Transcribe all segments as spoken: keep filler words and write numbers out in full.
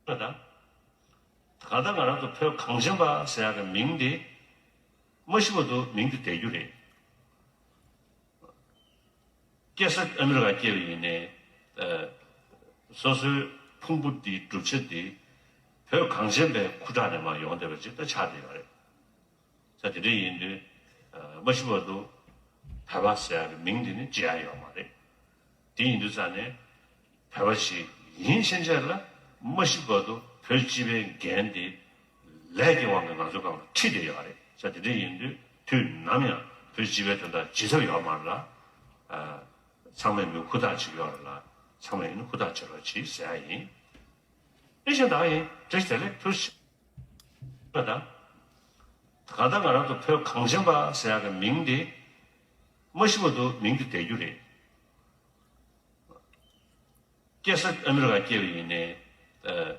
པ་དང་། ད་ལྟ་ང་རང་ཚོ་བོད་གངས་ཅན་པ་ཟེར་ཡག་གི་མིང་དེ་མ་ཤི་བར་དུ་མིང་དེ་བསྡད་རྒྱུ་རེད། སྐྱེས་ས་ཨ་མི་རི་ཀ་སྐྱེས་པ་ཡིན་ནའི། ཨ། སོ་སོའི་ཕུང་པོ་འདིའི་གྲུབ་ཆ་འདི་བོད་གངས་ཅན་པའི་ཁུ་ཁྲག་ནས་མར་ཡོང་བསྡད་པ་ཅིག་ད་ཆགས་བསྡད་ཡོད་རེད། ས་དེ་འདྲ་ཡིན་དུས། ཨ། མ་ཤི་བར་དུ་བོད་པ་ཟེར་ཡག་གི་མིང་དེ་ནི་བརྗེ་ཡག་ཡོད་མ་རེད། དེ་ཡིན་དུས་ཙང་ནས་བོད་པ་ཞིག་ཡིན་ཕྱིན་ཆད་ལ་མ་ཤི་བར་དུ་བོད་སྤྱི་པའི་འགན་དེ་ལས་ཀྱི་དབང་གིས་ང་ཚོ་སྒང་ལ་ཁྲིད་བསྡད་ཡོད་རེད། ས་དེ་འདྲ་ཡིན་དུས་དུས་ནམ་ཡང་བོད་སྤྱི་པའི་དོན་དག་བརྗེད་ཐབས་ཡོད་མ་རེད་ལ། ཨ། ཚང་མས་མི་ཧུར་ཐག་བྱེད་ཀྱི་ཡོད་རེད་ལ། ཚང་མས་ཡིན་ན་ཧུར་ཐག་བྱེད་རོགས་གྱིས་ཟེར་ཡ་ཡིན། ཨེ་ཤ་ད་ཡིན་བཀྲ་ཤིས་བདེ་ལེགས་ཐུགས་རྗེ་ཆེ། ད་ད་ལྟ་ང་རང་ཚོ་བོད་གངས་ཅན་པ་ཟེར་ཡག་གི་མིང་དེ་མ་ཤི་བར་དུ་མིང་དེ་བསྡད་རྒྱུ་རེད། སྐྱེས་ས་ཨ་མི་རི་ཀ་སྐྱེས་པ་ཡིན་ནའི། ཨ།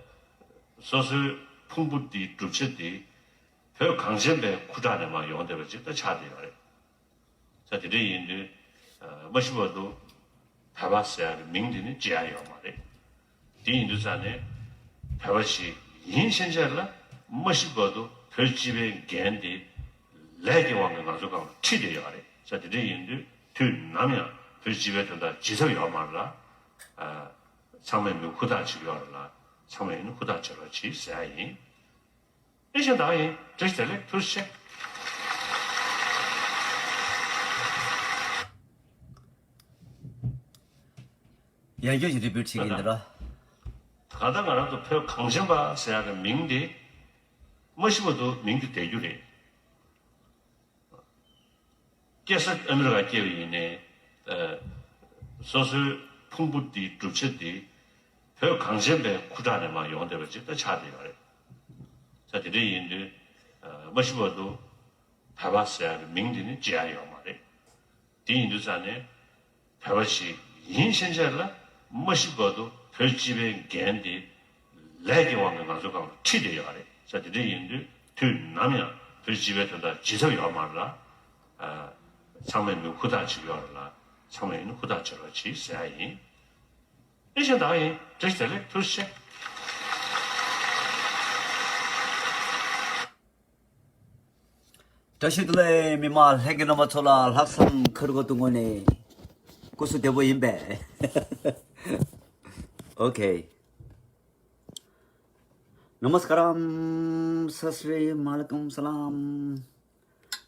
སོ་སོའི་ཕུང་པོ་འདིའི་གྲུབ་ཆ་འདི་བོད་གངས་ཅན་པའི་ཁུ་ཁྲག་ནས་མར་ཡོང་བསྡད་པ་ཅིག་ད་ཆགས་བསྡད་ཡོད་རེད། ས་དེ་འདྲ་ཡིན་དུས། ཨ། མ་ཤི་བར་དུ་བོད་པ་ཟེར་ཡག་གི་མིང་དེ་ནི་བརྗེ་ཡག་ཡོད་མ་རེད། དེ་ཡིན་དུས་ཙང་ནས་བོད་པ་ཞིག་ཡིན་ཕྱིན་ཆད་ལ་མ་ཤི་བར་དུ་བོད་སྤྱི་པའི་འགན་དེ་ལས་ཀྱི་དབང་གིས་ང་ཚོ་སྒང་ལ་ཁྲིད་བསྡད་ཡོད་རེད། ས་དེ་འདྲ་ཡིན་དུས་དུས་ནམ་ཡང་བོད་སྤྱི་པའི་དོན་དག་བརྗེད་ཐབས་ཡོད་མ་རེད་ལ། ཨ། ཚང་མས་མི་ཧུར་ཐག་བྱེད་ཀྱི་ཡོད་རེད་ལ། ཚང་མས་ཡིན་ན་ཧུར་ཐག་བྱེད་རོགས་གྱིས་ཟེར་ཡ་ཡིན། ཨེ་ཤ་ད་ཡིན་བཀྲ་ཤིས་བདེ་ལེགས་ཐུགས་རྗེ་ཆེ། ཡང་བསྐྱར་ཞིག་རི་པིཊ་བྱེད་ཀྱིན་འདི་ར། ད་ལྟ་ང་རང་ཚོ་བོད་གངས་ཅན་པ་ཟེར་ཡག་གི་མིང་དེ་མ་ཤི་བར་དུ་མིང་དེ་བསྡད་རྒྱུ་རེད། སྐྱེས་ས་ཨ་མི་རི་ཀ་སྐྱེས་པ་ཡིན་ནའི། ཨ། སོ་སོའི་ཕུང་པོ་འདིའི་གྲུབ་ཆ་འདི་བོད་གངས་ཅན་པའི་ཁུ་ཁྲག་ནས་མར་ཡོང་བསྡད་པ་ཅིག་ད་ཆགས་བསྡད་ཡོད་རེད། ས་དེ་འདྲ་ཡིན་དུས། ཨ། མ་ཤི་བར་དུ་བོད་པ་ཟེར་ཡག་གི་མིང་དེ་ནི་བརྗེ་ཡག་ཡོད་མ་རེད། དེ་ཡིན་དུས་ཙང་ནས་བོད་པ་ཞིག་ཡིན་ཕྱིན་ཆད་ལ་མ་ཤི་བར་དུ་བོད་སྤྱི་པའི་འགན་དེ་ལས་ཀྱི་དབང་གིས་ང་ཚོ་སྒང་ལ་ཁྲིད་བསྡད་ཡོད་རེད། ས་དེ་འདྲ་ཡིན་དུས་དུས་ནམ་ཡང་བོད་སྤྱི་པའི་དོན་དག་བརྗེད་ཐབས་ཡོད་མ་རེད་ལ། ཨ། ཚང་མས་མི་ཧུར་ཐག་བྱེད་ཀྱི་ཡོད་རེད་ལ། ཚང་མས་ཡིན་ན་ཧུར་ཐག་བྱེད་རོགས་གྱིས་ཟེར་ཡ་ཡིན། ཨེ་ཤ་ད་ཡིན་བཀྲ་ཤིས་བདེ་ལེགས་ཐུགས་རྗེ་ཆེ། བཀྲ་ཤིས་བདེ་ལེགས། མི་མང་ལྷན་རྒྱས་རྣམ་པ་ཚོ་ལ་ལྷག་བསམ་ཁ་རུ་ཁ་ཐུག་ངོས་ནས་སྐུ་གཟུགས་བདེ་པོ་ཡིན་པས། ཨོ་ཁེ། ནམ་སྐར་རམ། སཱ་སི་རི་ཝ་ལེ་ཀུམ་སཱ་ལམ།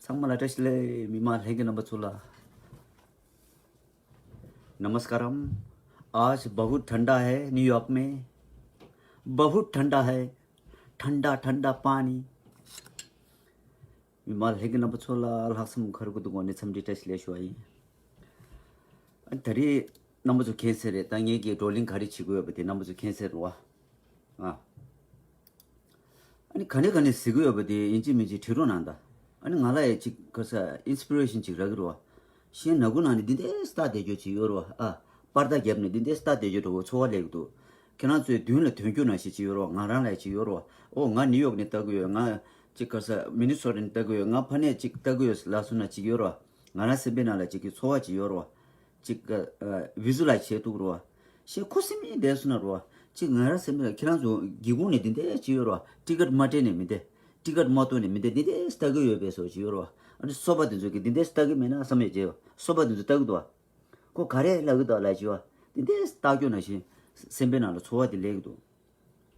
ཚང་མ་ལ་བཀྲ་ཤིས་བདེ་ལེགས། མི་མང་ལྷན་རྒྱས་རྣམ་པ་ཚོ་ལ། नमस्कारम। आज बहुत ठंडा है न्यूयॉर्क में, बहुत ठंडा है, ठंडा ठंडा पानी। མི་མང་ལྷན་རྒྱས་རྣམ་པ་ཚོ་ལ་ལྷག་བསམ་ཁ་རུ་ཁ་ཐུག་ངོས་ནས་འཚམས་འདྲི་བཀྲ་ཤིས་བདེ་ལེགས་ཞུ་བ་ཡིན། ཨ་ནི་ད་རེས་རྣམ་པ་ཚོ་མཁྱེན་གསལ་རེད། ད་ངེད་ཀྱིས་བགྲོ་གླེང་ག་རེ་བྱེད་ཀྱི་ཡོད་པ་དེ་རྣམ་པ་ཚོ་མཁྱེན་གསལ་རེད་བ། ཨ། ཨ་ནི་ག་ནས་ག་ནས་ཟེར་གྱི་ཡོད་པ་དེ་ཡིན་གཅིག་མིན་གཅིག་བྲིས་རོགས་གནང་དང་། ཨ་ནི་ང་ལ་ཡང་ཅིག་ག་ས་ཨིན་སི་པི་རེ་ཤན་ཅིག་རག་གི་རེད་བ། གཞན་ནག་ཁུང་ནང་ནས་འདི་འདྲའི་སྟག་བསྡད་རྒྱུ་ཅིག་ཡོད་རེད་བ། ཨ། པར་ད་བརྒྱབ་ནས་འདི་འདྲའི་སྟག་བསྡད་རྒྱུ་འདྲ་བོ་ཚོར་བ་སླེབས་ཀྱི་འདུག་ཁྱེད་རང་ཚོའི་མདུན་ལ་ཐོན་རྒྱུ་ནང་བཞིན་ཅིག་ཡོད་རེད་བ། ང་རང་ལ་ཡང་ཅིག་ཡོད་རེད་བ། ཨོ་ང་ནིའུ་ཡོག་ནས་ལྟ་གི་ཡོད། ང་ཅིག་ག་ས་མི་ནི་སོ་ཊ་ནས་ལྟ་གི་ཡོད། ང་ཕ་ནས་ཅིག་ལྟ་གི་ཡོད་ལབ་སོང་ན་ཅིག་ཡོད་རེད་བ། ང་རང་སེམས་པའི་ནང་ལ་ཅིག་གི་ཚོར་བ་ཅིག་ཡོད་རེད་བ། ཅིག་ག་ཨ་བི་ཛུ་ལའི་ཛི་བྱེད་ཐུབ་རེད་བ། ཞེས་ཁོ་སེམས་ནས་བསྡད་སོང་ན་རེད་བ། ཅིག་ང་རང་སེམས་ལ་ཁྱེད་རང་ཚོ་སྒེའུ་ཁུང་ནས་འདི་འདྲ་ཅིག་ཡོད་རེད་བ། ཊི་ཀེ་ཊི་མ་སྤྲད་ནས་མི་བསྡད། ཊི་ཀེ་ཊི་མ་གཏོང་ནས་མི་བསྡད། འདི་འདྲ་ལྟ་གི་ཡོད་པའི་བཟོ་ཅིག་ཡོད་རེད་བ། ཨ་ནི་སོ་པ་དེ་ཚོ་གིས་འདི་འདྲ་ལྟ་གི་མེད་ན་བསམ་ཡས་བྱེད་བ། སོ་པ་དེ་ཚོ་ལྟ་གི་འདུག་བ། ཁོ་ག་རེ་ལབ་གི་འདུག་ལབ་ཅིག་བ། འདི་འདྲ་ལྟ་སྐྱོ་ནང་བཞིན་སེམས་པའི་ནང་ལ་ཚོར་བ་དེ་སླེབས་ཀྱི་འདུག་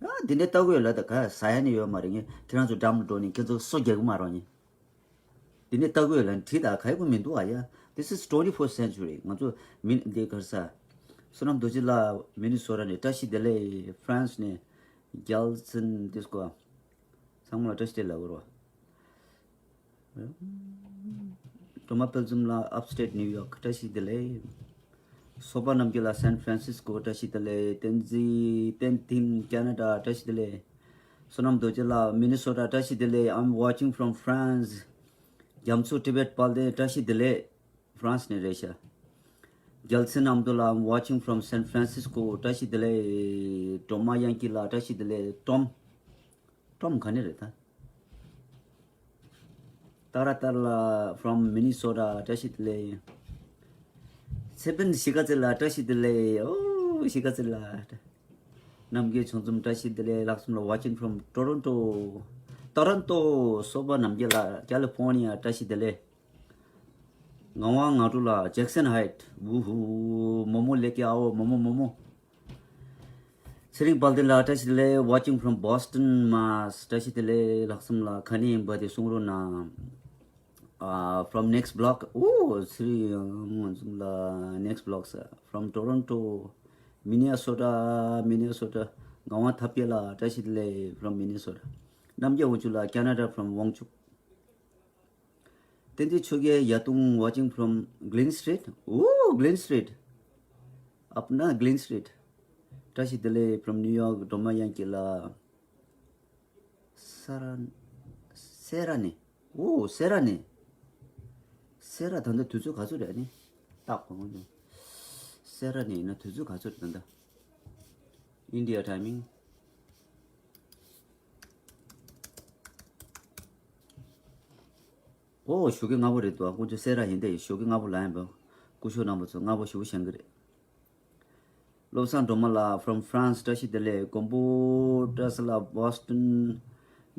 ཡང་འདི་འདྲ་ལྟ་གི་ཡོད་ལབ་ད་ག་ཟ་ཡ་ནི་ཡོད་མ་རེད། ངས་ཁྱེད་རང་ཚོ་འགྲམ་ལ་འགྲོ་ནས་ཁྱེད་ཚོ་སོ་རྒྱག་གི་མ་རེད་ངས། འདི་ནས་ལྟ་དགོས་ལ་བྲིས་དང་ག་ཡི་གུ་མི་འདུག་ཨ་ཡ། This is twenty-first century. ང་ཚོ་མི་འདི་གར་ས། བསོད་ནམས་རྡོ་རྗེ་ལགས་མི་ནི་སོ་ཊ་ནས་བཀྲ་ཤིས་བདེ་ལེགས། ཧྥ་རན་སི་ནས་རྒྱལ་སྲིད་ཏིས་ཀོ། ཚང་མ་ལ་བཀྲ་ཤིས་བདེ་ལེགས་ལབ་དགོས་རོ། སྒྲོལ་མ་དཔལ་འཛོམས་ལགས་Upstate New York བཀྲ་ཤིས་བདེ་ལེགས། སོ་པ་རྣམ་རྒྱལ་ལགས་San Francisco བཀྲ་ཤིས་བདེ་ལེགས། བསྟན་འཛིན་བསྟན་འཛིན་Canada བཀྲ་ཤིས་བདེ་ལེགས། བསོད་ནམས་རྡོ་རྗེ་ལགས་མི་ནི་སོ་ཊ་བཀྲ་ཤིས་བདེ་ལེགས། I'm watching from France. རྒྱ་མཚོ་ཊི་བེཊ་དཔལ་ལྡན་བཀྲ་ཤིས་བདེ་ལེགས། ཧྥ་རན་སི་ནས་རེད་ཤག་རྒྱལ་མཚན་ཨ་མདོ་ལགས I'm watching from San Francisco བཀྲ་ཤིས་བདེ་ལེགས། སྒྲོལ་མ་དབྱངས་སྐྱིད་ལགས་བཀྲ་ཤིས་བདེ་ལེགས། ཀྲོམ། ཀྲོམ་ག་ནས་རེད་ད། ཏཱ་ར་ཏཱ་ར་ལགས་from Minnesota བཀྲ་ཤིས་བདེ་ལེགས། ཚེ་དཔོན་གཞིས་ཀ་རྩེ་ལགས་བཀྲ་ཤིས་བདེ་ལེགས། ཨོ་གཞིས་ཀ་རྩེ་ལགས། རྣམ་རྒྱལ་ཆུང་འཛོམས་བཀྲ་ཤིས་བདེ་ལེགས། ལྷག་བསམ་ལ། Watching from Toronto, Toronto, སོག་པོ་རྣམ་རྒྱལ་ལགས། California, བཀྲ་ཤིས་བདེ་ལེགས། ངག་དབང་ངག་དབང་ལགས། Jackson Heights, ཝུ་ཧུ། མོ་མོ་ལེ་ཀེ་ཨའོ། མོ་མོ་མོ་མོ། ཚེ་རིང་དཔལ་ལྡན་ལགས། བཀྲ་ཤིས་བདེ་ལེགས། Watching from Boston, Mass. བཀྲ་ཤིས་བདེ་ལེགས། ལྷག་བསམ་ལ། ག་ནས་ཡིན་པ་དེ་གསུང་རོགས་གནང་། ཨ། From next block. ཨོ། ཚེ་རིང་ང་ཚོ་ལ་next block ཟེར། From Toronto, Minnesota, Minnesota. ངག་དབང་ཐབས་མཁས་ལགས། བཀྲ་ཤིས་བདེ་ལེགས། From Minnesota. རྣམ་རྒྱལ་དབང་ཕྱུག་ལགས། Canada, from དབང་ཕྱུག་བསྟན་འཛིན་ཆོས་རྒྱལ་ཡ་དུང་། Watching from Glen Street. ཨོ། Glen Street. ཨབ་ན་Glen Street. བཀྲ་ཤིས་བདེ་ལེགས། From New York, སྒྲོལ་མ་དབྱངས་སྐྱིད་ལགས། ས་ར། སེ་ར་ནས། ཨོ། སེ་ར་ནས། སེ་ར་ད་ལྟ་དུས་ཚོད་ག་ཚོད་རེད་ནི། ཏག་གོང་དུ། སེ་ར་ནས་ཡིན་ན་དུས་ཚོད་ག་ཚོད་རེད་ད་ལྟ། India timing. ཨོ། ཞོགས་ཀས་སྔ་པོ་རེད་འདུག་ཨ། ཁོང་ཚོ་སེ་ར་ཡིན་ཏེ་ཞོགས་ཀས་སྔ་པོ་ལ་ཡིན་པ། སྐུ་ཞབས་རྣམ་པ་ཚོ་སྔ་པོ་ཞེ་པོ་བཞེངས་ཀྱི་རེད། བློ་བཟང་སྒྲོལ་མ་ལགས། From France, བཀྲ་ཤིས་བདེ་ལེགས། མགོན་པོ་བཀྲ་ཤིས་ལགས། Boston.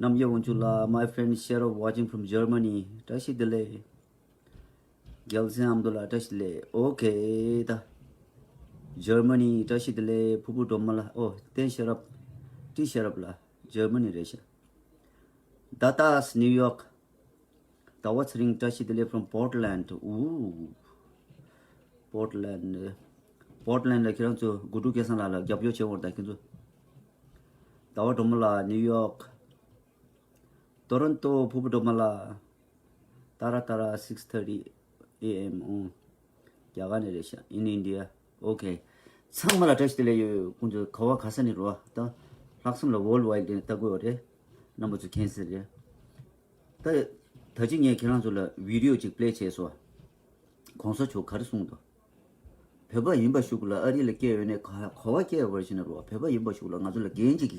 རྣམ་རྒྱལ་དབང་ཕྱུག་ལགས། My friend Cheryl, watching from Germany. བཀྲ་ཤིས་བདེ་ལེགས། རྒྱལ་མཚན་ཨ་མདོ་ལགས། བཀྲ་ཤིས་བདེ་ལེགས། ཨོ་ཁེ་ད། Germany, བཀྲ་ཤིས་བདེ་ལེགས། ཕུར་བུ་སྒྲོལ་མ་ལགས། ཨོ། བསྟན་ཤེས་རབ། བཀྲིས་ཤེས་རབ་ལགས། Germany རེད་ཤག Dallas, New York. ཟླ་བ་ཚེ་རིང་། བཀྲ་ཤིས་བདེ་ལེགས། From Portland. ཨུ། Portland. Portland ལ་ཁྱེད་རང་ཚོ་དགུ་ཕྲུག་སྐལ་བཟང་ལགས་ལ་རྒྱབ་སྐྱོར་བྱེད་འོར་དང་ཁྱེད་ཚོ། ཟླ་བ་སྒྲོལ་མ་ལགས། New York. Toronto, ཕུར་བུ་སྒྲོལ་མ་ལགས། ཏཱ་ར་ཏཱ་ར། Six thirty A M. ཨོ། རྒྱ་གར་ནས་རེད་ཤག In India. ཨོ་ཁེ། ཚང་མ་ལ་བཀྲ་ཤིས་བདེ་ལེགས་ཡོད། ཁོང་ཚོ་ག་བ་ག་ས་ནས་རེད་བ། ད་ལྷག་བསམ་ལ་Worldwide ནས་ལྟ་དགོས་པ་རེད། རྣམ་པ་ཚོ་མཁྱེན་གསལ་རེད། ད་ད་ཅི་ངས་ཁྱེད་རང་ཚོ་ལ་video ཅིག་play བྱས་སོང་། གོང་ས་མཆོག་ག་རེ་གསུངས་འདུག་བོད་པ་ཡིན་པ་ཞིག་ལ་ཨ་རི་ལ་སྐྱེས་ཡོད་ནས་ག་ག་བ་སྐྱེས་ཡོད་པར་ཕྱིན་ན་རོ། བོད་པ་ཡིན་པ་ཞིག་ལ་ང་ཚོ་ལ་འགན་ཅིག་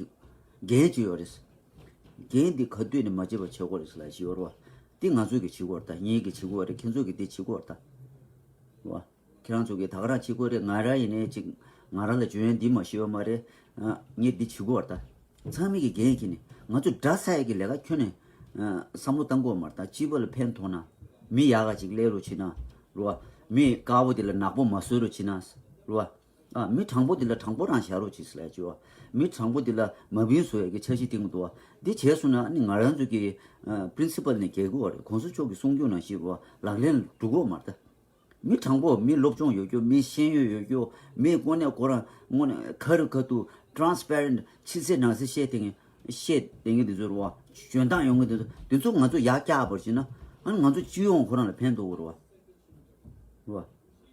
འགན་ཅིག་ཡོད་རེད། འགན་འདི་ག་དུས་ནས་མ་བརྗེད་པ་བྱེད་དགོས་རེད་ཟེར་ལ་ཞིག་ཡོད་རོ། འདི་ང་ཚོ་གི་བྱེད་དགོས་རེད་ད། ངེད་ཀྱི་བྱེད་དགོས་རེད། ཁྱེད་ཚོ་གི་འདི་བྱེད་དགོས་རེད་ད། རོ། ཁྱེད་རང་ཚོ་གི་ད་ག་རང་བྱེད་དགོས་རེད། ང་རང་ཡིན་ནའི་ཅིག་ང་རང་ལ་འཇོན་ཡོན་འདི་མ་ཤེས་པ་མ་རེད། ཨ། ངས་འདི་བྱེད་དགོས་རེད་ད། ཚང་མས་ཀྱི་འགན་འཁྱེར་ནས་ང་ཚོ་འདྲ་ས་ཡ་གི་ལས་ཀ་ཁྱོན་ནས་ཨ་བསམ་བློ་བཏང་དགོས་མ་རེད་ད། སྤྱི་པ་ལ་ཕན་ཐོགས་ན། མི་ཡག་ག་ཅིག་སླེབས་རོགས་བྱེད་ན། རོ། མི་དཀར་པོ་དེ་ལ་ནག་པོ་མ་བཟོས་རོགས་བྱེད་ན། རོ། ཨ། མི་དྲང་པོ་དེ་ལ་དྲང་པོ་རང་བཞག་རོགས་བྱེད་ཟེར་ལ་བྱེད་བ། མི་དྲང་པོ་དེ་ལ་མ་བིན་བཟོ་ཡ་གི་འཆར་གཞི་བཏིང་གི་འདུག་བ། འདི་བྱས་སོང་ན་ཨ་ནི་ང་རང་ཚོ་གི་ཨ་principle ནས་འགལ་གི་བ་རེད། གོང་ས་མཆོག་གི་གསུང་རྒྱུ་ནང་བཞིན་རོ། ལག་ལེན་ལ་འགྲོ་གི་བ་མ་རེད་ད། མི་དྲང་པོ། མི་སློབ་སྦྱོང་ཡོད་རྒྱུ། མི་ཤེས་ཡོན་ཡོད་རྒྱུ། མི་དངོས་གནས་ཁོ་རང་དངོས་གནས་ཁ་རི་ཁ་ཐུག་transparent ཕྱི་གསལ་ནང་གསལ་བཤད་བསྡད་མཁན། བཤད་བསྡད་མཁན་དེ་ཚོ་རེད་བ། འཇོན་ཐང་ཡོང་མཁན་དེ་ཚོ། དེ་ཚོ་ང་ཚོ་ཡར་བཀྱག་པར་བྱས་ན་ཨ་ནི་ང་ཚོ་སྤྱི་ཡོངས་ཁོ་རང་ལ་ཕན་ཐོགས་ཀྱི་རེད་བ། རེད་བ།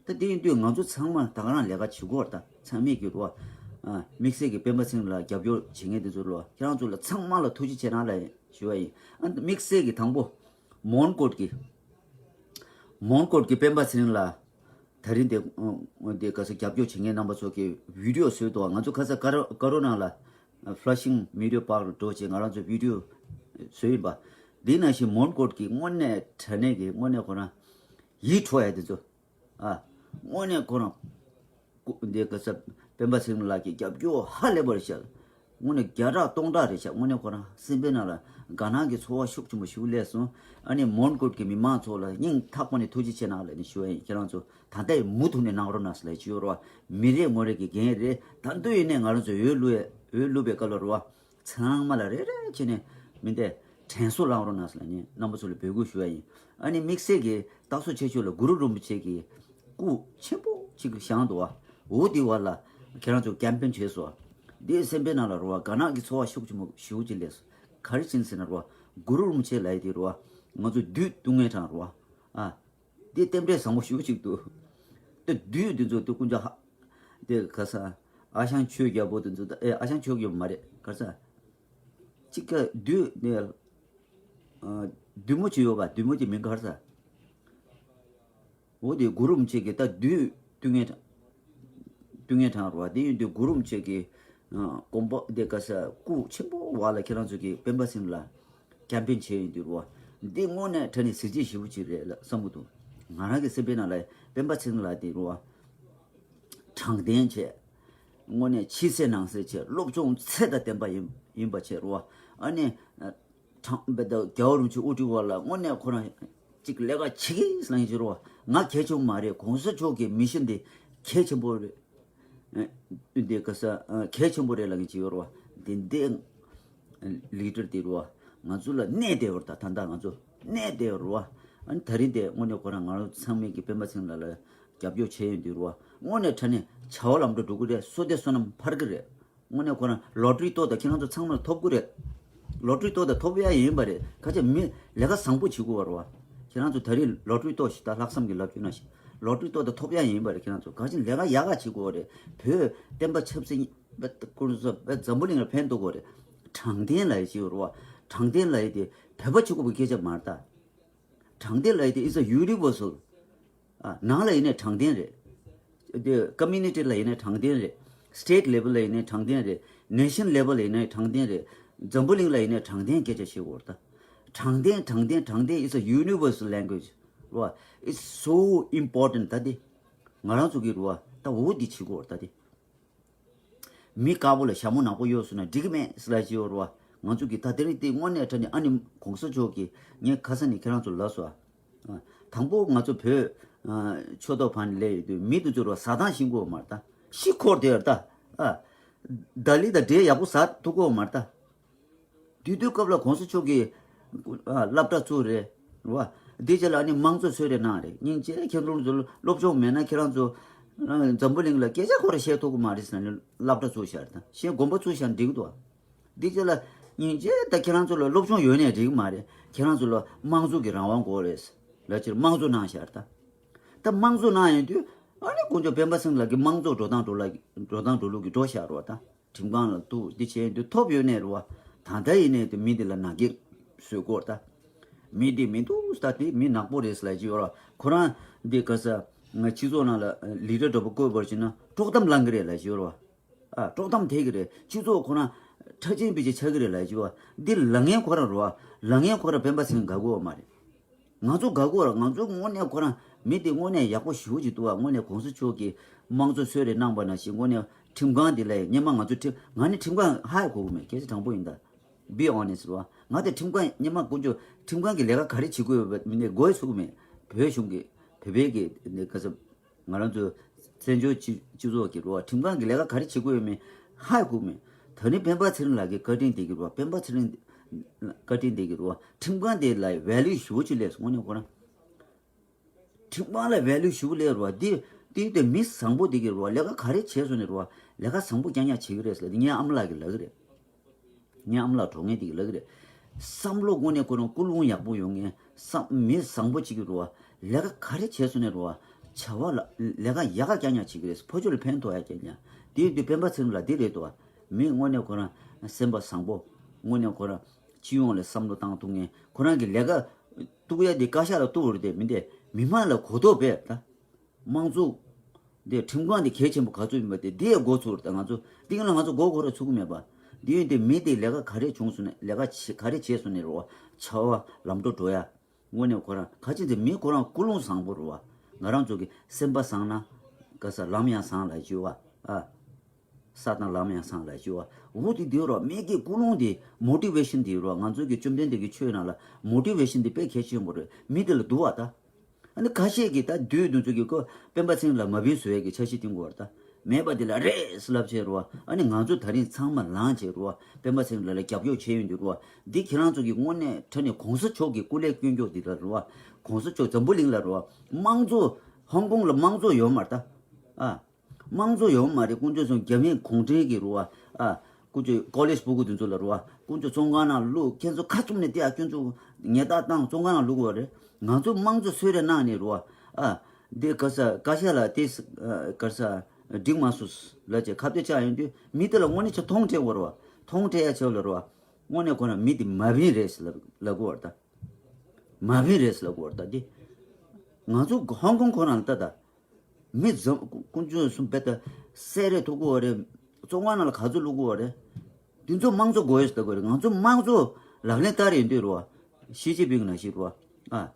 ད་དེ་ཡིན་དུས་ང་ཚོ་ཚང་མ་ད་ག་རང་ལས་ཀ་བྱེད་དགོས་རེད་ད། ཚང་མས་ཀྱི་རེད་བ། ཨ། དམིགས་བསལ་གྱི་སྤེན་པ་ཚེ་རིང་ལ་རྒྱབ་སྐྱོར་བྱེད་མཁན་དེ་ཚོ་རེད་བ། ཁྱེད་རང་ཚོ་ལ་ཚང་མ་ལ་ཐུགས་རྗེ་ཆེ་གནང་ལ་ཞུ་བ་ཡིན། ཨ། དམིགས་བསལ་གྱི་དང་པོ། མོན་གྷོ་གི། མོན་གྷོ་གི་སྤེན་པ་ཚེ་རིང་ལ། ད་རིང་དེ་དེ་ག་ས་རྒྱབ་སྐྱོར་བྱེད་མཁན་རྣམ་པ་ཚོ་གི་video བཟོས་འདུག་ང་ཚོ་ཁ་ས་ཀ་རོ་ཀ་རོ་ནང་ལ་Flushing Memorial Park ལ་འགྲོ་བྱས་ང་རང་ཚོ་video བཟོས་ཡིན་པ། འདི་ནང་བཞིན་མོན་གྷོ་གི་དངོས་གནས་དྲང་གནས་ཀྱི་དངོས་གནས་ཁོ་རང་ཡིད་འཕྲོག་ཡ་དེ་ཚོ། ཨ། དངོས་གནས་ཁོ་རང་། སྐུ། འདི་ག་ས་སྤེན་པ་ཚེ་རིང་ལགས་ཀྱི་རྒྱབ་སྐྱོར་ཧ་ལས་པ་རེད་ཤག་དངོས་གནས་བརྒྱ་ཕྲག་སྟོང་ཕྲག་རེད་ཤག་དངོས་གནས་ཁོ་རང་སེམས་པའི་ནང་ལ་དགའ་སྣང་གི་ཚོར་བ་ཤུགས་ཆེན་པོ་ཞིག་སླེབས་སོང་། ཨ་ནི་མོན་གྷོ་གི་མི་མང་ཚོ་ལ་སྙིང་ཐག་པ་ནས་ཐུགས་རྗེ་ཆེ་གནང་ལབ་ནས་ཞུ་བ་ཡིན། ཁྱེད་རང་ཚོ་ད་ལྟ་ཡི་མུ་མཐུད་ནས་གནང་རོགས་གནང་ཟེར་ལབ་ཞུ་རོགས། མི་རེ་ངོ་རེ་གི་འགན་རེད། ད་དུང་ཡིན་ནའི་ང་རང་ཚོ་འོས་བླུགས་འོས་བླུགས་པའི་སྐབས་ལ་རོ། ཚང་མ་ལ་རེ་རེ་བྱས་ནས་མི་འདས་དྲན་གསོ་བསླང་རོགས་གནང་ཟེར་ལབ་ནས་རྣམ་པ་ཚོ་ལ་འབོད་སྐུལ་ཞུ་ཡ་ཡིན། ཨ་ནི་དམིགས་བསལ་གྱི་སྟག་མཚོ་ཆེ་ཆུ་ལ་གུ་རུ་རིན་པོ་ཆེ་གི་སྐུ་ཆེན་པོ་གཅིག་བཞེངས་འདུག་བ། འོ་དེ་བར་ལ་ཁྱེད་རང་ཚོ་ཀེམ་པེན་བྱས་སོང་། དེའི་སེམས་པའི་ནང་ལ་རོ་བ་དགའ་སྣང་གི་ཚོར་བ་ཤུགས་ཆེན་པོ་ཞེ་པོ་ཅིག་སླེབས་སོང་། ག་རེ་བྱས་ཟེར་ན་རོ་བ་གུ་རུ་རིན་པོ་ཆེ་ལབ་ཡ་དེ་རོ་བ་ང་ཚོ་བདུད་བཏུལ་མཁན་དང་རོ་བ། ཨ། འདི་རྟེན་འབྲེལ་བཟང་པོ་ཞེ་པོ་ཅིག་འདུག་དེ་བདུད་འདི་ཚོ་དེ་དཀོན་མཆོག་ཧ། དེ་ག་ས། ཨ་ཞང་ཆོས་རྒྱལ་པོ་དེ་ཚོ་ད་ཨེ་ཨ་ཞང་ཆོས་རྒྱལ་པོ་མ་རེད་ག་ས། གཅིག་ག་བདུད་ནས། ཨ། བདུད་མོ་ཅིག་ཡོད་པ། བདུད་མོ་དེ་མིང་ག་རེ་ཟེར། འོ་དེ་གུ་རུ་རིན་པོ་ཆེ་གི་ད་བདུད་བཏུལ་མཁན་དང་། བཏུལ་མཁན་དང་རོ་བ། དེ་ཡིན་དུས་གུ་རུ་རིན་པོ་ཆེ་གི་ཨ་དགོན་པ་དེ་ག་ས་སྐུ་ཆེན་པོ་བ་ལ་ཁྱེད་རང་ཚོ་གི་སྤེན་པ་ཚེ་རིང་ལ་ཀེམ་པེན་བྱས་ཡིན་དུས་རོ་བ། འདི་དངོས་གནས་དྲང་གནས་གཟི་བརྗིད་ཞེ་པོ་ཅིག་རེད་ལ་བསམ་གི་འདུག་ང་རང་གི་སེམས་པའི་ནང་ལ་སྤེན་པ་ཚེ་རིང་ལགས་དེ་རོ་བ། དྲང་བདེན་བྱས། དངོས་གནས་ཕྱི་གསལ་ནང་གསལ་བྱས། སློབ་སྦྱོང་ཚད་དང་ལྡན་པ་ཡིན་ཡིན་པ་བྱས་རོ། ཨ་ནི་ཁྲང་པའེ་ཏ་རྒྱལ་བ་རིན་པོ་ཆེ་དབུ་ཁྲིད་འོག་ལ་དངོས་གནས་ཁོ་རང་ཅིག་ལས་ཀ་བྱེད་ཀྱི་ལབ་ཀྱི་རོ། ང་གལ་ཆེན་པོ་མ་རེད། གོང་ས་མཆོག་གི་མི་ཤན་འདི་གལ་ཆེན་པོ་རེད། འདི་ག་ས་གལ་ཆེན་པོ་རེད་ལབ་མཁན་ཅིག་ཡོད་རེད་བ། འདི་འདི་ལི་ཌར་འདི་རེད་བ། ང་ཚོ་ལ་གནས་བསྡད་ཡོད་རེད། ད་ད་ལྟ་ང་ཚོ་གནས་བསྡད་ཡོད་རེད་བ། ཨ་ནི་ད་རིང་དེ་དངོས་གནས་ཁོ་རང་ང་རང་ཚང་མས་ཀྱི་སྤེན་པ་ཚེ་རིང་ལགས་ལ་རྒྱབ་སྐྱོར་བྱས་ཡོད་འདི་རེད་བ། དངོས་གནས་དྲང་གནས་བྱ་བ་ལམ་འགྲོ་འགྲོ་གི་རེད། བསོད་བདེ་བསོད་ནམས་འཕར་གི་རེད། དངོས་གནས་ཁོ་རང་ལོ་ཊ་རི་གཏོགས་དང་ཁྱེད་རང་ཚོ་ཚང་མར་ཐོབ་གི་རེད། ལོ་ཊ་རི་གཏོགས་དང་ཐོབ་ཡ་ཡིན་པ་རེད། ཁ་ཆེ་མི་ལས་ཀ་བཟང་པོ་བྱེད་དགོས་པ་རེད་བ། ཁྱེད་རང་ཚོ་ད་རིང་ལོ་ཊ་རི་གཏོགས་ཤིག་ད་ལྷག་བསམ་གྱི་ལབ་རྒྱུ་ན་ཞིག་ལོ་ཊ་རི་གཏོགས་དང་ཐོབ་ཡ་ཡིན་པ་རེད། ཁྱེད་རང་ཚོ་ག་ཅིན་ལས་ཀ་ཡག་ག་བྱེད་དགོས་པ་རེད། བོད་བསྟན་པ་ཆབ་སྲིད་ཀུན་སློང་འཛམ་བུ་གླིང་ལ་ཕན་ཐོགས་དགོས་རེད། དྲང་བདེན་ལབ་ཡ་ཅིག་ཡོད་རེད་བ། དྲང་བདེན་ལབ་ཡ་དེ་བོད་པ་གཅིག་པོ་གི་སྐད་ཆ་མ་རེད་ད། དྲང་བདེན་ལབ་ཡ་དེ་is a universal། ཨ། ནང་ལ་ཡིན་ནའི་དྲང་བདེན་རེད། དེ་community་ལ་ཡིན་ནའི་དྲང་བདེན་རེད། state level་ལ་ཡིན་ནའི་དྲང་བདེན་རེད། nation level་ལ་ཡིན་ནའི་དྲང་བདེན་རེད། འཛམ་བུ་གླིང་ལ་ཡིན་ནའི་དྲང་བདེན་སྐད་ཆ་བཤད་དགོས་རེད་ད། དྲང་བདེན་དྲང་བདེན་དྲང་བདེན་is a universal language། རེད་བ། It's so important ད་དེ། ང་རང་ཚོ་གི་རེད་བ། ད་འོ་འདི་བྱེད་དགོས་རེད་ད་དེ། མི་དཀར་པོ་ལ་ཞྭ་མོ་ནག་པོ་གཡོགས་སོང་ན་འགྲིག་གི་མེད་ཟེར་ལབ་ཀྱི་ཡོད་རེད་བ། ང་ཚོ་གི་ད་དེ་རིང་དེ་དངོས་གནས་དྲང་གནས་ཨ་ནི་གོང་ས་མཆོག་གིས་ངས་ཁ་སང་ནས་ཁྱེད་རང་ཚོ་ལབ་སོང་ཨ། དང་པོ་ང་ཚོ་བོད་ཨ་ཆོས་ཐོག་ཕར་ནས་སླེབས་ཡོང་དུས་མི་དེ་ཚོ་རེད་བ་ཟ་ཐང་ཤིང་གོ་མ་རེད་ད། ཤི་འཁོར་དེ་རེད་ད། ཨ། ལྡ་ལི་དང་འབྲས་ཡག་པོ་ཟ་ཐུབ་གོ་མ་རེད་ད། དེ་དུས་སྐབས་ལ་གོང་ས་མཆོག་གིས་ཨ་སློབ་གྲྭ་བཙུགས་རེད་བ། དེ་རྗེས་ལ་ཨ་ནི་དམངས་གཙོ་གསོལ་རས་གནང་རེད། སྙིང་རྗེ་ཁྱེད་རང་ཚོ་སློབ་སྦྱོང་མེད་ན་ཁྱེད་རང་ཚོ་ཨ་འཛམ་བུ་གླིང་ལ་སྐད་ཆ་ཁོ་རང་བཤད་ཐུབ་ཀྱི་མ་རེད་ཟེར་ནས་སློབ་གྲྭ་བཙུགས་བཞག་རེད་ད། གཞན་དགོན་པ་བཙུགས་བཞག་འགྲིག་འདུག་བ། དེ་རྗེས་ལ་སྙིང་རྗེ་ད་ཁྱེད་རང་ཚོ་ལ་སློབ་སྦྱོང་ཡོད་ནའི་འགྲིག་གི་མ་རེད། ཁྱེད་རང་ཚོ་ལ་དམངས་གཙོ་གི་རང་དབང་དགོས་རེད་ལབ་ཕྱིར་དམངས་གཙོ་གནང་བཞག་རེད་ད། ད་དམངས་གཙོ་གནང་ཡོང་དུས་ཨ་ནི་དཀོན་མཆོག་སྤེན་པ་ཚེ་རིང་ལགས་ཀྱིས་དམངས་གཙོ་འགྲོ་སྟངས་འགྲོ་ལ་འགྲོ་སྟངས་འགྲོ་ལུགས་ཀྱི་འགྲོ་བཞག་རེད་བ་ད། ཁྲིམས་ཁང་ལ་གཏུག་འདི་བྱས་དུས་ཐོབ་ཡོད་ནའི་རེད་བ། ད་ལྟ་ཡིན་ནའི་དེ་མི་འདི་ལ་ནག་འགེབས་བཟོས་སྐོར་ད། མི་འདི་མི་འདུག་ད་དེ་མི་ནག་པོ་རེད་ཟེར་ལབ་ཀྱི་ཡོད་ར། ཁོ་རང་འདི་ག་ས་ང་སྤྱི་ཚོགས་ནང་ལ་ལི་ཌར་འདྲ་པོ་བསྐོས་པར་བྱས་ན་དཀྲོག་གཏམ་ལངས་ཀྱི་རེད་ལབ་ཀྱི་ཡོད་ར། ཨ་དཀྲོག་གཏམ་ཐེབས་ཀྱི་རེད། སྤྱི་ཚོགས་ཁོ་རང་ཁྲག་ཆེན་པི་ཅི་ཆགས་ཀྱི་རེད་ལབ་ཀྱི་ཡོད་ར། འདི་ལབ་མཁན་ཁོ་རང་རེད་བ། ལབ་མཁན་ཁོ་རང་སྤེན་པ་ཚེ་རིང་དགའ་གི་ཡོད་མ་རེད། ང་ཚོ་དགའ་གོ་ར། ང་ཚོ་དངོས་གནས་ཁོ་རང་མི་དེ་དངོས་གནས་ཡག་པོ་ཞེ་པོ་ཅིག་འདུག་བ། དངོས་གནས་གོང་ས་མཆོག་གིས་དམངས་གཙོ་གསོལ་རས་གནང་པ་ནང་བཞིན་དངོས་གནས་ཁྲིམས་ཁང་དེ་ལ་སྔོན་མ་ང་ཚོ་ཁྲིམས་ང་ནི་ཁྲིམས་ཁང་ཧ་གོ་གི་མེད། སྐད་ཆ་དྲང་པོ་ཡིན་ད། Be honest་རེད་བ། ང་དེ་ཁྲིམས་ཁང་སྔོན་མ་དཀོན་མཆོག་ཁྲིམས་ཁང་གི་ལས་ཀ་ག་རེ་བྱེད་དགོས་ཡོད་པ་མི་འདི་མགོ་ཚུགས་མེད། བོད་གཞུང་གི་བོད་པའི་གི་ག་ས་ང་རང་ཚོ་བཙན་བྱོལ་སྤྱི་སྤྱི་ཚོགས་ཀྱི་རེད་བ། ཁྲིམས་ཁང་གི་ལས་ཀ་ག་རེ་བྱེད་དགོས་ཡོད་མེད་ཧ་གོ་མེད། ད་ནི་སྤེན་པ་ཚེ་རིང་ལགས་ཀྱི་བཀའ་དྲིན་དེ་གི་རེད་བ། སྤེན་པ་ཚེ་རིང་བཀའ་དྲིན་དེ་གི་རེད་བ། ཁྲིམས་ཁང་དེ་ལ་ཝེ་ལུ་ཞེ་པོ་ཅིག་སླེབས་སོང་། དངོས་གནས་ཁོ་རང་ཁྲིམས་ཁང་ལ་ཝེ་ལུ་ཞེ་པོ་སླེབས་རེད་བ། འདི་འདི་དེ་མི་བཟང་པོ་དེ་གི་རེད་བ། ལས་ཀ་ག་རེ་བྱས་སོང་ནས་རེད་བ། ལས་ཀ་བཟང་པོ་རྐྱང་རྐྱང་བྱེད་ཀྱི་རེད་ཟེར་ལབ་དེ་ངའི་ཨ་མ་ལགས་ཀྱིས་ལབ་ཀྱི་རེད། ངའི་ཨ་མ་ལགས་གྲོངས་མཁན་དེ་གིས་ལབ་ཀྱི་རེད། བསམ་བློ་དངོས་གནས་ཁོ་རང་ཀུན་སློང་ཡག་པོ་ཡོང་མཁན་བསམ་མི་བཟང་པོ་གཅིག་གི་རེད་བ། ལས་ཀ་ག་རེ་བྱས་སོང་ནས་རེད་བ། བྱ་བ་ལ་ལས་ཀ་ཡག་ག་རྐྱང་རྐྱང་བྱེད་ཀྱི་རེད། ཕོ་ཆོས་ལ་ཕན་ཐོགས་ཡ་རྐྱང་རྐྱང་། དེ་ཡིན་དུས་སྤེན་པ་ཚེ་རིང་ལགས་འདི་རེད་འདུག་བ། མི་དངོས་གནས་ཁོ་རང་སེམས་པ་བཟང་པོ། དངོས་གནས་ཁོ་རང་སྤྱི་ཡོངས་ལ་བསམ་བློ་བཏང་ཐུབ་མཁན། ཁོ་རང་གི་ལས་ཀ་གཏུག་ཡ་དེ་བཀའ་ཤག་ལ་གཏུག་རེད་དེ་མི་འདས་མི་མང་ལ་གོ་རྟོགས་སྤེལ་ད། དམངས་གཙོ་དེ་ཁྲིམས་ཁང་དེ་གལ་ཆེན་པོ་ག་ཚོད་ཡིན་པ་དེ་འདི་ཡང་མགོ་ཚོས་རེད་ད། ང་ཚོ་འདི་ཡིན་ལ་ང་ཚོ་མགོ་འཁོར་ར་ཚུགས་ཀྱི་མེད་པ། འདི་ཡིན་དེ་མི་དེ་ལས་ཀ་ག་རེ་བྱུང་སོང་ནས་ལས་ཀ་བྱེད་ག་རེ་བྱས་སོང་ནས་རེད་བ། བྱ་བ་ལམ་འགྲོ་འགྲོ་ཡ། དངོས་གནས་ཁོ་རང་ག་ཅི་འདི་མི་ཁོ་རང་ཀུན་སློང་བཟང་པོ་རེད་བ། ང་རང་ཚོ་གི་སེམས་པ་བཟང་ན་ག་ས་ལམ་ཡང་བཟང་ལ་ཞུ་བ་ཨ། ས་དང་ལམ་ཡང་བཟང་ལ་ཞུ་བ། འོ་དེ་འདི་རོ་མི་གི་ཀུན་སློང་དེ་མོ་ཊི་ཝེ་ཤན་དེ་རོ། ང་ཚོ་གི་བཅོམ་ལྡན་འདས་ཀྱི་ཆོས་ནང་ལ་མོ་ཊི་ཝེ་ཤན་དེ་དཔེ་གལ་ཆེན་པོ་རེད། མི་དེ་ལ་འདུག་བ་ད། ཨ་ནི་ཁ་ཤས་ཀྱིས་ད་བདུད་འདི་ཚོ་གི་ཁོ་སྤེན་པ་ཚེ་རིང་ལ་མ་བིན་བཟོ་ཡས་ཀྱི་འཆར་གཞི་བཏིང་དགོས་བ་ད། མེད་པ་དེ་ལ་རེད་ཟེར་ལབ་བྱས་རོ། ཨ་ནི་ང་ཚོ་ད་རིང་ཚང་མ་ལངས་བྱས་རོ། སྤེན་པ་ཚེ་རིང་ལ་ལ་རྒྱབ་སྐྱོར་བྱས་ཡོང་དུས་རོ། འདི་ཁྱེད་རང་ཚོ་གི་དངོས་གནས་དྲང་གནས་གོང་ས་མཆོག་གི་སྐུ་ལས་སྐྱོན་སྐྱོག་འདི་ལ་རོ། གོང་ས་མཆོག་འཛམ་བུ་གླིང་ལ་རོ། དམངས་གཙོ་ཧོང་ཀོང་ལ་དམངས་གཙོ་ཡོད་མ་རེད་ད། ཨ། དམངས་གཙོ་ཡོད་མ་རེད། དཀོན་མཆོག་གསུམ་རྒྱ་མིའི་གུང་ཁྲན་གྱི་རུ་བ། ཨ། དཀོན་མཆོག་ཀོ་ལེཇ་སྤུ་གུ་དེ་ཚོ་ལ་རུ་བ། དཀོན་མཆོག་བཙོན་ཁང་ནང་བླུག་ཁྱེད་ཚོ་ཁ་བཙུམ་ནས་བསྡད་ཡ། ཁྱོད་ཚོ་ཉེས་རྡུང་བཏང་བཙོན་ཁང་ནང་བླུག་གི་ཡོད་རེད། ང་ཚོ་དམངས་གཙོ་གསོལ་རས་གནང་ནས་རུ་བ། ཨ། འདི་ག་ས་བཀའ་ཤག་ལ་དེ་ག་ས་འགྲིག་མ་སོང་ལབ་བྱས་ཁ་གཏད་བཅག་ཡོང་དུས་མི་དེ་ལ་དངོས་གནས་ཆ་མཐོང་སྤྲད་དགོས་རེད་བ། མཐོང་སྤྲད་ཡ་ཆེ་བ་ལ་རུ་བ། དངོས་གནས་ཁོ་ན་མི་དེ་མ་བིན་རེད་ཟེར་ལབ་ལབ་དགོས་བ་ད། མ་བིན་རེད་ཟེར་ལབ་དགོས་བ་ད་དེ། ང་ཚོ་ཧོང་ཀོང་ཁོ་རང་ལ་ལྟ་ད། མི་འཛམ་དཀོན་མཆོག་གསུམ་དཔེ་ལྟ་བསད་རེས་ཐུབ་ཀྱི་ཡོད་རེད། བཙོན་ཁང་ནང་ལ་ག་ཚོད་བླུག་གི་ཡོད་རེད། འདི་ཚོ་དམངས་གཙོ་དགོས་ཡོད་ཟེར་ལྟ་དགོས་རེད། ང་ཚོ་དམངས་གཙོ་ལག་ལེན་བསྟར་ཡོད་འདོད་རེད་བ། ཞི་ཅིན་ཕིང་ནང་བཞིན་རེད་བ། ཨ།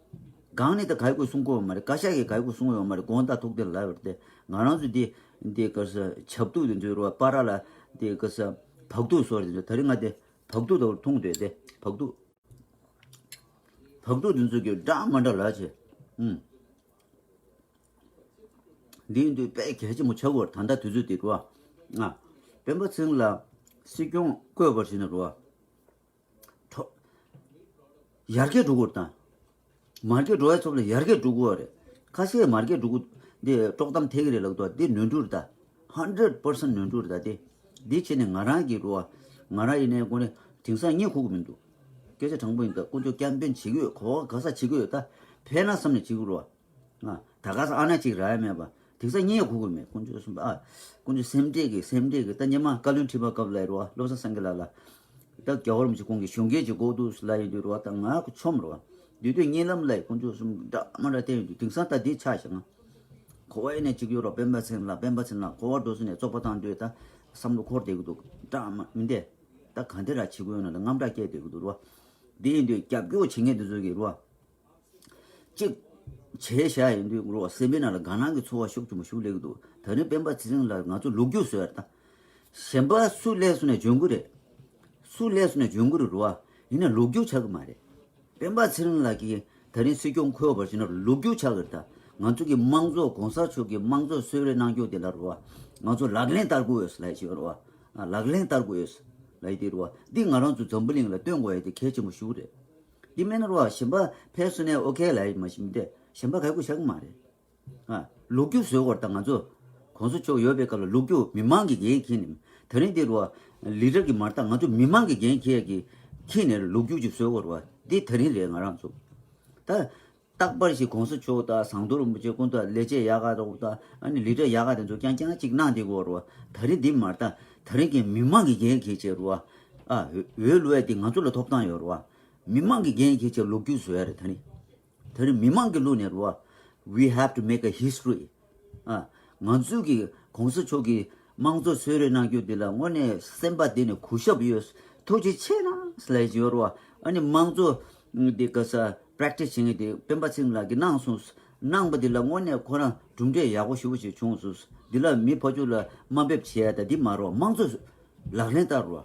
གང་ནས་ད་ག་ཡི་གུ་གསུང་གི་ཡོད་མ་རེད། བཀའ་ཤག་གིས་ག་ཡི་གུ་གསུང་གི་ཡོད་མ་རེད། དགོངས་དག་ཐུགས་བདེ་ལབ་ཡོད་རེད་དེ། ང་རང་ཚོ་འདི་ འདི་ག་ས་ཆབ་ཏུ་དེ་ཚོའི་རུ་བ་པ་ར་ལ་འདི་ག་ས་བག་ཐུག་སོར་དེ་ཚོ་ད་རིང་ང་དེ་བག་ཐུག་དང་འཐུང་འདོད་དེ་བག་ཐུག་བག་ཐུག་དེ་ཚོ་གི་འདྲ་མ་འདྲ་ལ་ཆེ། ཨུམ། འདི་ཡིན་དུས་དཔེ་གལ་ཆེན་པོ་ཆགས་ཀྱི་ཡོད་རེད། ད་ལྟ་དུས་ཚོད་འདི་རུ་བ། ང་སྤེན་པ་ཚེ་རིང་ལ་སྲིད་སྐྱོང་བསྐོས་པར་བྱས་ན་རུ་བ། ཁྲོ། ཡར་རྒྱས་འགྲོ་གི་ཡོད་རེད་ད། མར་རྒྱས་འགྲོ་ཡ་ཚབ་ལ་ཡར་རྒྱས་འགྲོ་གི་ཡོད་རེད། ཁ་ཤས་མར་རྒྱས་འགྲོ་གི་འདི་དཀྲོག་གཏམ་ཐེག་གི་རེད་ལབ་འདུག་འདི་ནོར་འཁྲུལ་རེད་ད། ཧན་ཌེ་རེཌ་པར་སེན་ཊི་ནོར་འཁྲུལ་རེད་ད་འདི། འདི་བྱས་ནས་ང་རང་གི་རུ་བ། ང་རང་ཡིན་ནའི་ཁོ་ནི་དེང་སང་གཉིད་ཁུག་གི་མི་འདུག་སྐད་ཆ་དྲང་པོ་ཡིན་ད། དཀོན་མཆོག་ཀེམ་པེན་བྱེད་ཀྱི་ཡོད། གོ་བ་ག་ས་བྱེད་ཀྱི་ཡོད་ད། ཕན་ན་བསམ་ནས་བྱེད་ཀྱི་རུ་བ། ང་ད་ག་ས་ཨ་ན་གཅིག་རག་ཡ་མེད་པ། དེང་སང་གཉིད་ཡང་ཁུག་གི་མེད། དཀོན་མཆོག་གསུམ་པ་ཨ། དཀོན་མཆོག་སེམས་ཁྲལ་གི་སེམས་ཁྲལ་གི་ད་སྙེ་མ་བཀའ་བློན་ཁྲི་པ་སྐབས་ལ་རུ་བ་བློ་བཟང་སེང་གེ་ལགས་ལ། ད་རྒྱལ་བ་རིན་པོ་ཆེ་ཁོང་གི་གཞུང་སྐད་ཅིག་གོ་འདུག་ལ་ཡོད་དུས་རུ་བ་ད་ང་ཁོ་ཆོམ་རུ་བ། དེ་དུས་གཉིད་ལམ་ལ་དཀོན་མཆོག་གསུམ་འདྲ་མ་འདྲ་བསྟན་ཡོད་དུས་དེང་སང་ད་འདི་ཆགས་ཤག་ང་གོ་བ་ཡིན་ནས་གཅིག་ཡོད་རོགས། སྤེན་པ་ཚེ་རིང་ལགས་སྤེན་པ་ཚེ་རིང་ལགས་གོ་བ་འགྲོ་སོང་ནས་བཙོག་པ་བཏང་དུས་ད་བསམ་བློ་འཁོར་བསྡད་ཀྱི་འདུག་འདྲ་མ་མི་འདས། ད་ག་འདི་ར་བྱེད་དགོས་ཡོད་ན་ལ་དངངས་སྐྲག་སྐྱེས་བསྡད་ཀྱི་འདུག་རུ་བ། འདི་ཡིན་དུས་རྒྱབ་སྐྱོར་བྱེད་མཁན་འདི་ཚོ་གི་རུ་བ། གཅིག་བྱས་བཞག་ཡིན་དུས་རོ་སེམས་པའི་ནང་ལ་དགའ་སྣང་གི་ཚོར་བ་ཤུགས་ཆེན་པོ་ཞིག་སླེབས་ཀྱི་འདུག་ད་རིང་སྤེན་པ་ཚེ་རིང་ལ་ང་ཚོ་ལོ་རྒྱུས་བཟོ་ཡ་རེད་ད། གཞན་པ་སུ་སླེབས་སོང་ནས་འཇོན་གི་རེད། སུ་སླེབས་སོང་ནས་འཇོན་གི་རེད་རུ་བ། ཡིན་ན་ལོ་རྒྱུས་ཆགས་གི་མ་རེད། སྤེན་པ་ཚེ་རིང་ལགས་ཀྱིས་ད་རིང་སྲིད་སྐྱོང་འཁོད་པར་བྱས་ན་ལོ་རྒྱུས་ཆགས་གི་རེད་ད། ང་ཚོ་གི་དམངས་གཙོ་གོང་ས་མཆོག་གི་དམངས་གཙོ་གསོལ་རས་གནང་རྒྱུ་དེ་ལ་རུ་བ། ང་ཚོ་ལག་ལེན་བསྟར་དགོས་ཡོད་ལབ་ཡ་ཅིག་ཡོད་རུ་བ། ལག་ལེན་བསྟར་དགོས་ཡོད་ལབ་ཡ་དེ་རུ་བ། འདི་ང་རང་ཚོ་འཛམ་བུ་གླིང་ལ་སྟོན་དགོས་ཡ་དེ་གལ་ཆེན་པོ་ཞིག་རེད། འདི་མེད་ན་རོ་གཞན་པ་ཕེབས་སོང་ནས་ཨོ་ཁེ་ལབ་ཡ་མ་གཞི་མི་འདས་གཞན་པ་ག་གུ་བཞག་གི་མ་རེད། ཨ། ལོ་རྒྱུས་བཟོས་བར་ད་ང་ཚོ་གོང་ས་མཆོག་ཡོད་པའི་སྐབས་ལ་ལོ་རྒྱུས་མི་མང་གི་འགན་འཁྱེར་ནས་ད་རིང་འདི་རུ་ལི་ཌར་གི་མ་རེད་ད། ང་ཚོ་མི་མང་གི་འགན་འཁྱེར་གི་འཁྱེར་ནས་ལོ་རྒྱུས་ཅིག་བཟོས་བར་བ་འདི་ད་རིང་རེད། ང་རང་ཚོ་ད་རྟག་པར་ཞིག་གོང་ས་མཆོག་དང་ཟམ་གདོང་རིན་པོ་ཆེ་སྐུ་མདུན་ལས་བྱེད་ཡག་ག་དང་ད་ཨ་ནི་ལི་ཌར་ཡག་ག་དེ་ཚོ་རྐྱང་རྐྱང་ཅིག་གནང་བསྡད་དགོས་བར་བ། ད་རིང་འདི་མ་རེད་ད། ད་རིང་གི་མི་མང་གི་འགན་འཁྱེར་བྱས་རུ་བ། ཨ། འོས་བླུག་ཡ་དེ་ང་ཚོ་ལ་ཐོབ་ཐང་ཡོད་རུ་བ། མི་མང་གི་འགན་འཁྱེར་བྱས་ལོ་རྒྱུས་བཟོ་ཡ་རེད་ད་རིང་། ད་རིང་མི་མང་གི་ལུགས་ནས་རུ་བ། We have to make a history. ཨ། ང་ཚོའི་གི་གོང་ས་མཆོག་གི་དམངས་གཙོ་གསོལ་རས་གནང་རྒྱུ་འདི་ལ་དངོས་གནས་སེམས་པ་གཏད་ནས་གུས་ཞབས་ཡོད། ཐུགས་རྗེ་ཆེ་གནང་ལབ་ཡ་ཅིག་ཡོད་རུ་བ། ཨ་ནི་དམངས་གཙོ་འདི་ག་ས་པྲེག་ཊི་སི་བྱེད་མཁན་དེ་སྤེན་པ་ཚེ་རིང་ལགས་ཀྱིས་གནང་སོང་། གནང་པ་འདི་ལ་དངོས་གནས་ཁོ་རང་གྲུབ་འབྲས་ཡག་པོ་ཞེ་པོ་ཅིག་བྱུང་སོང་། འདི་ལ་མི་ཕ་ཕྱུགས་ལ་དམའ་འབེབས་བྱེད་ཡ་ད་འདི་མ་རུ་བ། དམངས་གཙོ་ལག་ལེན་བསྟར་རུ་བ།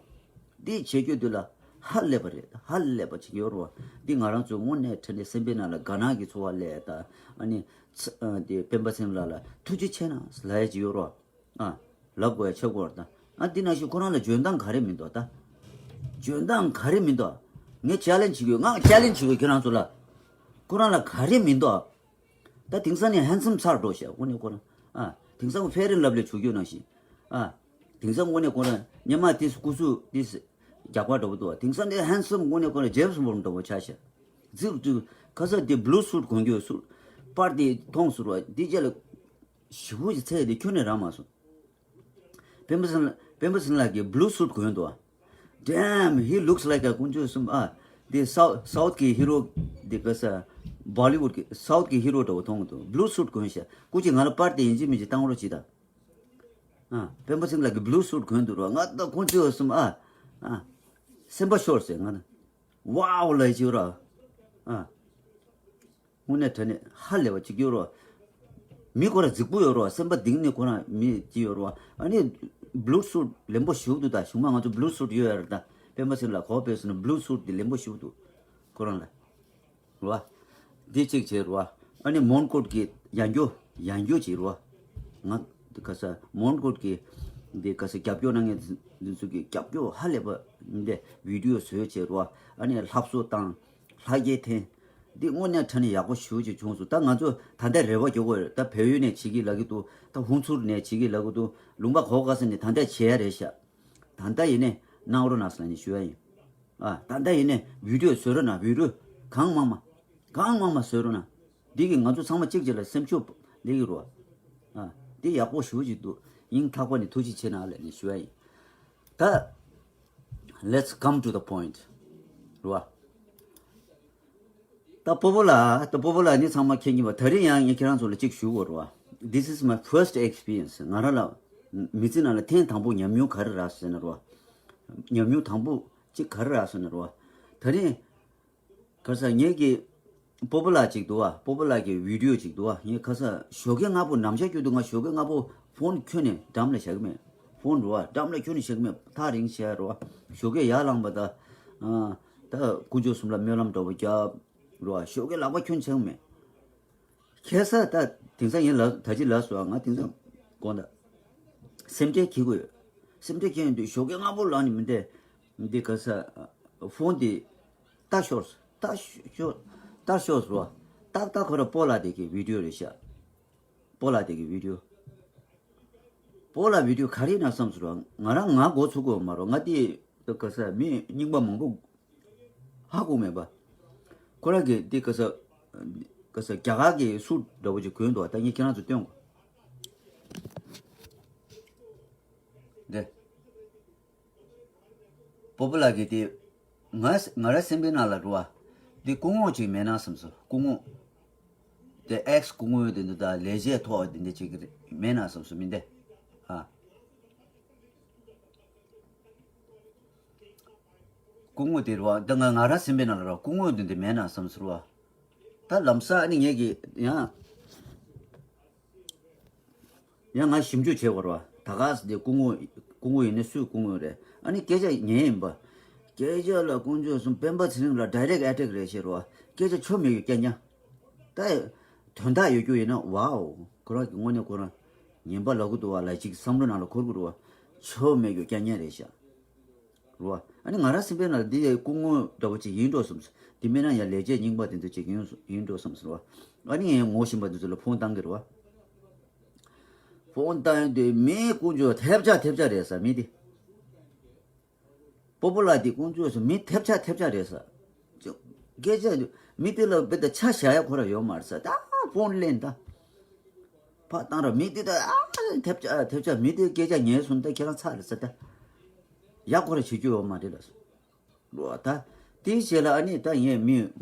འདི་བྱེད་རྒྱུ་འདི་ལ་ཧ་ལས་པ་རེད། ཧ་ལས་པ་ཅིག་ཡོད་རེད་བ། འདི་ང་རང་ཚོ་དངོས་གནས་དྲན་ནས་སེམས་པའི་ནང་ལ་དགའ་སྣང་གི་ཚོར་བ་སླེབས་ད། ཨ་ནི་ཚ་ཨ་འདི་སྤེན་པ་ཚེ་རིང་ལགས་ལ་ཐུགས་རྗེ་ཆེ་གནང་ལབ་ཡ་ཅིག་ཡོད་རེད་བ། ཨ། ལབ་དགོས་ཡ་ཆགས་ཀྱི་ཡོད་རེད་ད། ཨ་འདི་ནང་བཞིན་ཁོ་རང་ལ་འཇོན་ཐང་ག་རེ་མི་འདུག་ད། འཇོན་ཐང་ག་རེ་མི་འདུག་ངས་ཅེ་ལེན་ཇི་བྱེད་ཀྱི་ཡོད། ང་ཅེ་ལེན་ཇི་བྱེད་ཀྱི་ཡོད་ཁྱེད་རང་ཚོ་ལ། ཁོ་རང་ལ་ག་རེ་མི་འདུག་ད་དེང་སང་ནས་ཧན་སམ་ཚར་འགྲོ་ཤག་དངོས་གནས་ཁོ་རང་། ཨ། དེང་སང་ཕེར་ཨེན་ལབ་ལི་བྱུག་རྒྱུ་ནང་བཞིན། ཨ། དེང་སང་དངོས་གནས་ཁོ་རང་སྔོན་མ་དེ་སྐུ་གཟུགས་དེ་རྒྱགས་པ་འདྲ་པོ་འདུག་དེང་སང་དེ་ཧན་སམ་དངོས་གནས་ཁོ་རང་ཇེམ་སི་བོན་ཌི་འདྲ་པོ་ཆགས་ཤག་ཛིབ་ཛིབ་ཁ་ས་དེ་བླུ་སུཊ་གོན་རྒྱུ་སུ། པར་དེ་མཐོང་ཟེར་བ་དེ་རྗེས་ལ་ཞེ་པོ་ཅིག་ཚད་དེ་ཁྱོན་ནས་རག་མ་སོང་། སྤེན་པ་ཚེ་རིང་ལགས། སྤེན་པ་ཚེ་རིང་ལགས་ཀྱིས་བླུ་སུཊ་གོན་འདུག Damn, he looks like a དཀོན་མཆོག་གསུམ། ཨ། འདི་སའུ་སའུཐ་གི་ཧི་རོ། འདི་ག་ས། བོ་ལི་ཝུཌ་གི་སའུཐ་གི་ཧི་རོ་འདྲ་བོ་མཐོང་གི་འདུག་བླུ་སུཊ་གོན་ཤག་སྐུ་མཁྱེན་ང་ལ་པར་དེ་ཡིན་གཅིག་མིན་གཅིག་བཏང་རོགས་གྱིས་ད། ཨ། སྤེན་པ་ཚེ་རིང་ལགས་ཀྱིས་བླུ་སུཊ་གོན་འདུག་རོ། ང་ད་དཀོན་མཆོག་གསུམ། ཨ། ཨ། སེམས་པ་ཤོར་ཟེར་ང་ད། ཝའོ་ལབ་ཅིག་རོ། ཨ། དངོས་གནས་དྲང་གནས་ཧ་ལས་པ་གཅིག་ཡོད་རོ། མི་ཁོ་ར་རྫིག་པོ་ཡོད་རོ། སེམས་པ་གཏིང་ནས་ཁོ་རང་མི་གཅིག་ཡོད་རོ། ཨ་ནི་བླུ་སུཊ་ལེན་པོ་ཞུགས་འདུག་ད་གཞུག་མ་ང་ཚོ་བླུ་སུཊ་ཡོད་ཡ་རེད་ད། སྤེན་པ་ཚེ་རིང་ལགས་གོ་བས་སོང་ན་བླུ་སུཊ་འདི་ལེན་པོ་ཞུགས་འདུག་ཁོ་རང་ལ། རོ། འདི་གཅིག་བྱས་རོ། ཨ་ནི་མོན་གྷོ་གི་ཡང་རྒྱུ་ཡང་རྒྱུ་བྱས་རོ། ང་འདི་ག་ས་མོན་གྷོ་གི་འདི་ག་ས་རྒྱབ་སྐྱོར་གནང་མཁན་འདི་ཚོ་གི་རྒྱབ་སྐྱོར་ཧ་ལས་པ་འདི་བི་ཌི་ཡོ་བཟོས་བྱས་རོ། ཨ་ནི་ལྷ་བཟོ་དང་། ལྷ་རྒྱལ་འཐེན། འདི་དངོས་གནས་དྲང་གནས་ཡག་པོ་ཞེ་པོ་ཅིག་བྱུང་སོང་། ད་ང་ཚོ་ད་ལྟ་རེ་བ་རྒྱག་དགོས་རེད། ད་བལ་ཡུལ་ནས་བྱེད་ཀྱི་ལབ་ཀྱི་འདུག་ད་ཧུན་སུར་ནས་བྱེད་ཀྱི་ལབ་ཀྱི་འདུག་ལུང་པ་ག་ག་ས་ནས་ད་ལྟ་བྱེད་ཡ་རེད་ཤག་ད་ལྟ་ཡིན་ནས་གནང་རོགས་གནང་ཟེར་ནས་ཞུ་ཡ་ཡིན། ཨ། ད་ལྟ་ཡིན་ནས་བི་ཌི་ཡོ་བཟོ་རོགས་གནང་། བི་ཌི་ཡོ་གང་མང་མང་། གང་མང་མང་བཟོ་རོགས་གནང་། འདི་གིས་ང་ཚོ་ཚང་མ་གཅིག་བྱས་ལ་སེམས་ཤུགས་སླེབས་ཀྱི་རེད་བ། ཨ། འདི་ཡག་པོ་ཞེ་པོ་ཅིག་འདུག་སྙིང་ཐག་པ་ནས་ཐུགས་རྗེ་ཆེ་གནང་ལབ་ནས་ཞུ་ཡ་ཡིན། ད། Let's come to the point. རེད་བ། ད་སྤོ་བོ་ལགས། ད་སྤོ་བོ་ལགས་ནི་ཚང་མ་མཁྱེན་གྱི་པ། ད་རིང་ཡང་ངས་ཁྱེད་རང་ཚོ་ལ་གཅིག་ཞུ་དགོས་རེད་བ། This is my first experience. ང་རང་ལ་མི་ཚེ་ནང་ལ་ཐེངས་དང་པོ་ཉམས་མྱོང་ག་རེ་རག་ཟེར་ན་རེད་བ། ཉམས་མྱོང་དང་པོ་གཅིག་ག་རེ་རག་ཟེར་ན་རེད་བ། ད་རིང་ཁ་སང་ངེད་ཀྱི་སྤོ་བོ་ལགས་གཅིག་འདུག་བ། སྤོ་བོ་ལགས་ཀྱི་བི་ཌི་ཡོ་གཅིག་འདུག་བ། ངས་ཁ་སང་ཞོགས་ཀས་སྔ་པོ་ནམ་ཞག་རྒྱུ་འདུག་ང་ཞོགས་ཀས་སྔ་པོ་ ཕོན་ཁྱོན་ནས་འགྲམ་ལ་བཞག་གི་མེད། ཕོན་རེད་བ། འགྲམ་ལ་ཁྱོན་ནས་བཞག་གི་མེད། ཐག་རིང་བྱས་རེད་བ། ཞོགས་ཀས་ཡར་ལངས་པ་དང་། ཨ། ད་དཀོན་མཆོག་གསུམ་ལ་སྨོན་ལམ་འདྲ་པོ་རྒྱབ། རེད་བ། ཞོགས་ཀས་ལག་པ་ཁྱོན་ནས་བཞག་གི་མེད། ཁ་སང་ད་དེང་སང་ཡིན་ལ། ད་ཅི་ལ་སོ། ང་དེང་སང་དགོངས་དག་སེམས་ཁྲལ་འཁྱེར་དགོས་ཡོད། སེམས་ཁྲལ་འཁྱེར་ཡོང་དུས་ཞོགས་ཀས་སྔ་པོ་ལངས་ནས་མི་འདི། འདི་ག་ས། ཕོན་འདི་ལྟ་ཤོར། ལྟ་ཤོར། ལྟ་ཤོར་རེད་བ། ཏག་ཏག་ཁོ་ར་སྤོ་ལགས་དེ་གི་བི་ཌིའོ་རེད་ཤག་སྤོ་ལགས་དེ་གི་བི་ཌིའོ། སྤོ་ལགས་བི་ཌིའོ་ག་རེ་ཡིན་ན་བསམ་སོང་ར། ང་རང་ང་མགོ་ཚོས་དགོས་མ་རེད། ང་དེ་ག་ས་མི་རྙིང་པ་མང་པོ་ཧ་གོ་མེད་པ། ཁོ་རང་གིས་འདི་ག་ས། ག་ས་རྒྱ་གར་གྱི་སུཊ་འདྲ་པོ་ཅིག་གོན་འདུག་ད་ངས་ཁྱེད་རང་ཚོ་སྟོན་གོ། འདི། སྤོ་བོ་ལགས་ཀྱིས་དེ། ང་ང་རའི་སེམས་པའི་ནང་ལ་རེད་བ། འདི་སྐུ་ངོ་ཅིག་མེད་ན་བསམ་སོང་། སྐུ་ངོ། དེ་ཨེགས་སྐུ་ངོ་དེ་འདི་དང་ལས་བྱེད་ཐོག་དེ་འདི་ཅིག་མེད་ན་བསམ་སོང་། མི་འདི། ཨ། སྐུ་ངོ་དེ་རེད་བ། འདི་ང་ང་རའི་སེམས་པའི་ནང་ལ་རེད་བ། སྐུ་ངོ་དེ་འདི་མེད་ན་བསམ་སོང་རེད་བ། ད་ལམ་སང་ཨ་ནི་ངེད་ཀྱིས་ཡང་། ཡང་ང་ཞིབ་འཇུག་བྱེད་དགོས་རེད་བ། ད་ག་ཟེ་དེ་སྐུ་ངོ། སྐུ་ངོ་ཡིན་ན་སུའི་སྐུ་ངོ་རེད། ཨ་ནི་སྐད་ཆ་ཉན་ཡིན་པ། སྐད་ཆ་ལ་དཀོན་མཆོག་གསུམ། སྤེན་པ་ཚེ་རིང་ལ་ཌའི་རེག་ཊི་ཨེ་ཊེག་རེད་ཟེར་བ། སྐད་ཆ་ཆོ་མེད་ཡོད་རྐྱང་རྐྱང་། ད་དོན་དག་ཡོད་རྒྱུ་ཡིན་ན། ཝའོ། ཁོ་རང་གི་དངོས་གནས་ཁོ་རང་ངན་པ་ལབ་གི་འདུག་བ་ལ་ཅིག་བསམ་བློ་ནང་ལ་འཁོར་གི་རེད་བ། ཆོ་མེད་ཡོད་རྐྱང་རྐྱང་རེད་ཤག་རེད་བ། ཨ་ནི་ང་རང་སེམས་པའི་ནང་ལ་འདི་སྐུ་ངོ་འདྲ་པོ་ཅིག་ཡིན་འགྲོ་བསམ་སོང་། འདི་མིན་ན་ཡང་ལས་བྱེད་རྙིང་པ་དེ་ཚོ་ཅིག་ཡིན། ཡིན་འགྲོ་བསམ་སོང་རེད་བ། ཨ་ནི་ངས་ངོ་ཤེས་པ་དེ་ཚོ་ལ་ཕོན་བཏང་གི་རེད་བ། ཕོན་བཏང་ཡོང་དུས་མི་དཀོན་མཆོག་ཐེབས་ཆག་ཐེབས་ཆག་རེད་ཟེར། མི་དེ། སྤོ་བོ་ལགས་དེ་དཀོན་མཆོག་གསུམ། མི་ཐེབས་ཆག་ཐེབས་ཆག་རེད་ཟེར། སྐད་ཆ། མི་དེ་ལ་དཔེ་ད་ཆ་བཞག་ཡ་ཁོ་རང་ཡོད་མ་རེད་ཟེར། ད་ཕོན་ལེན་ད། ཕར་བཏང་ར། མི་དེ་ད་ཨ་ཐེབས་ཆག་ཐེབས་ཆག་མི་དེ་སྐད་ཆ་ཉན་སོང་། ད་ཁྱེད་རང་ཚར་རེད་ཟེར། ད་ཡ་ཁོ་རང་བྱེད་རྒྱུ་ཡོད་མ་རེད་ལབ་སོང་། རོ། ད་དེའི་རྗེས་ལ་ཨ་ནི་ད་ངས་མི་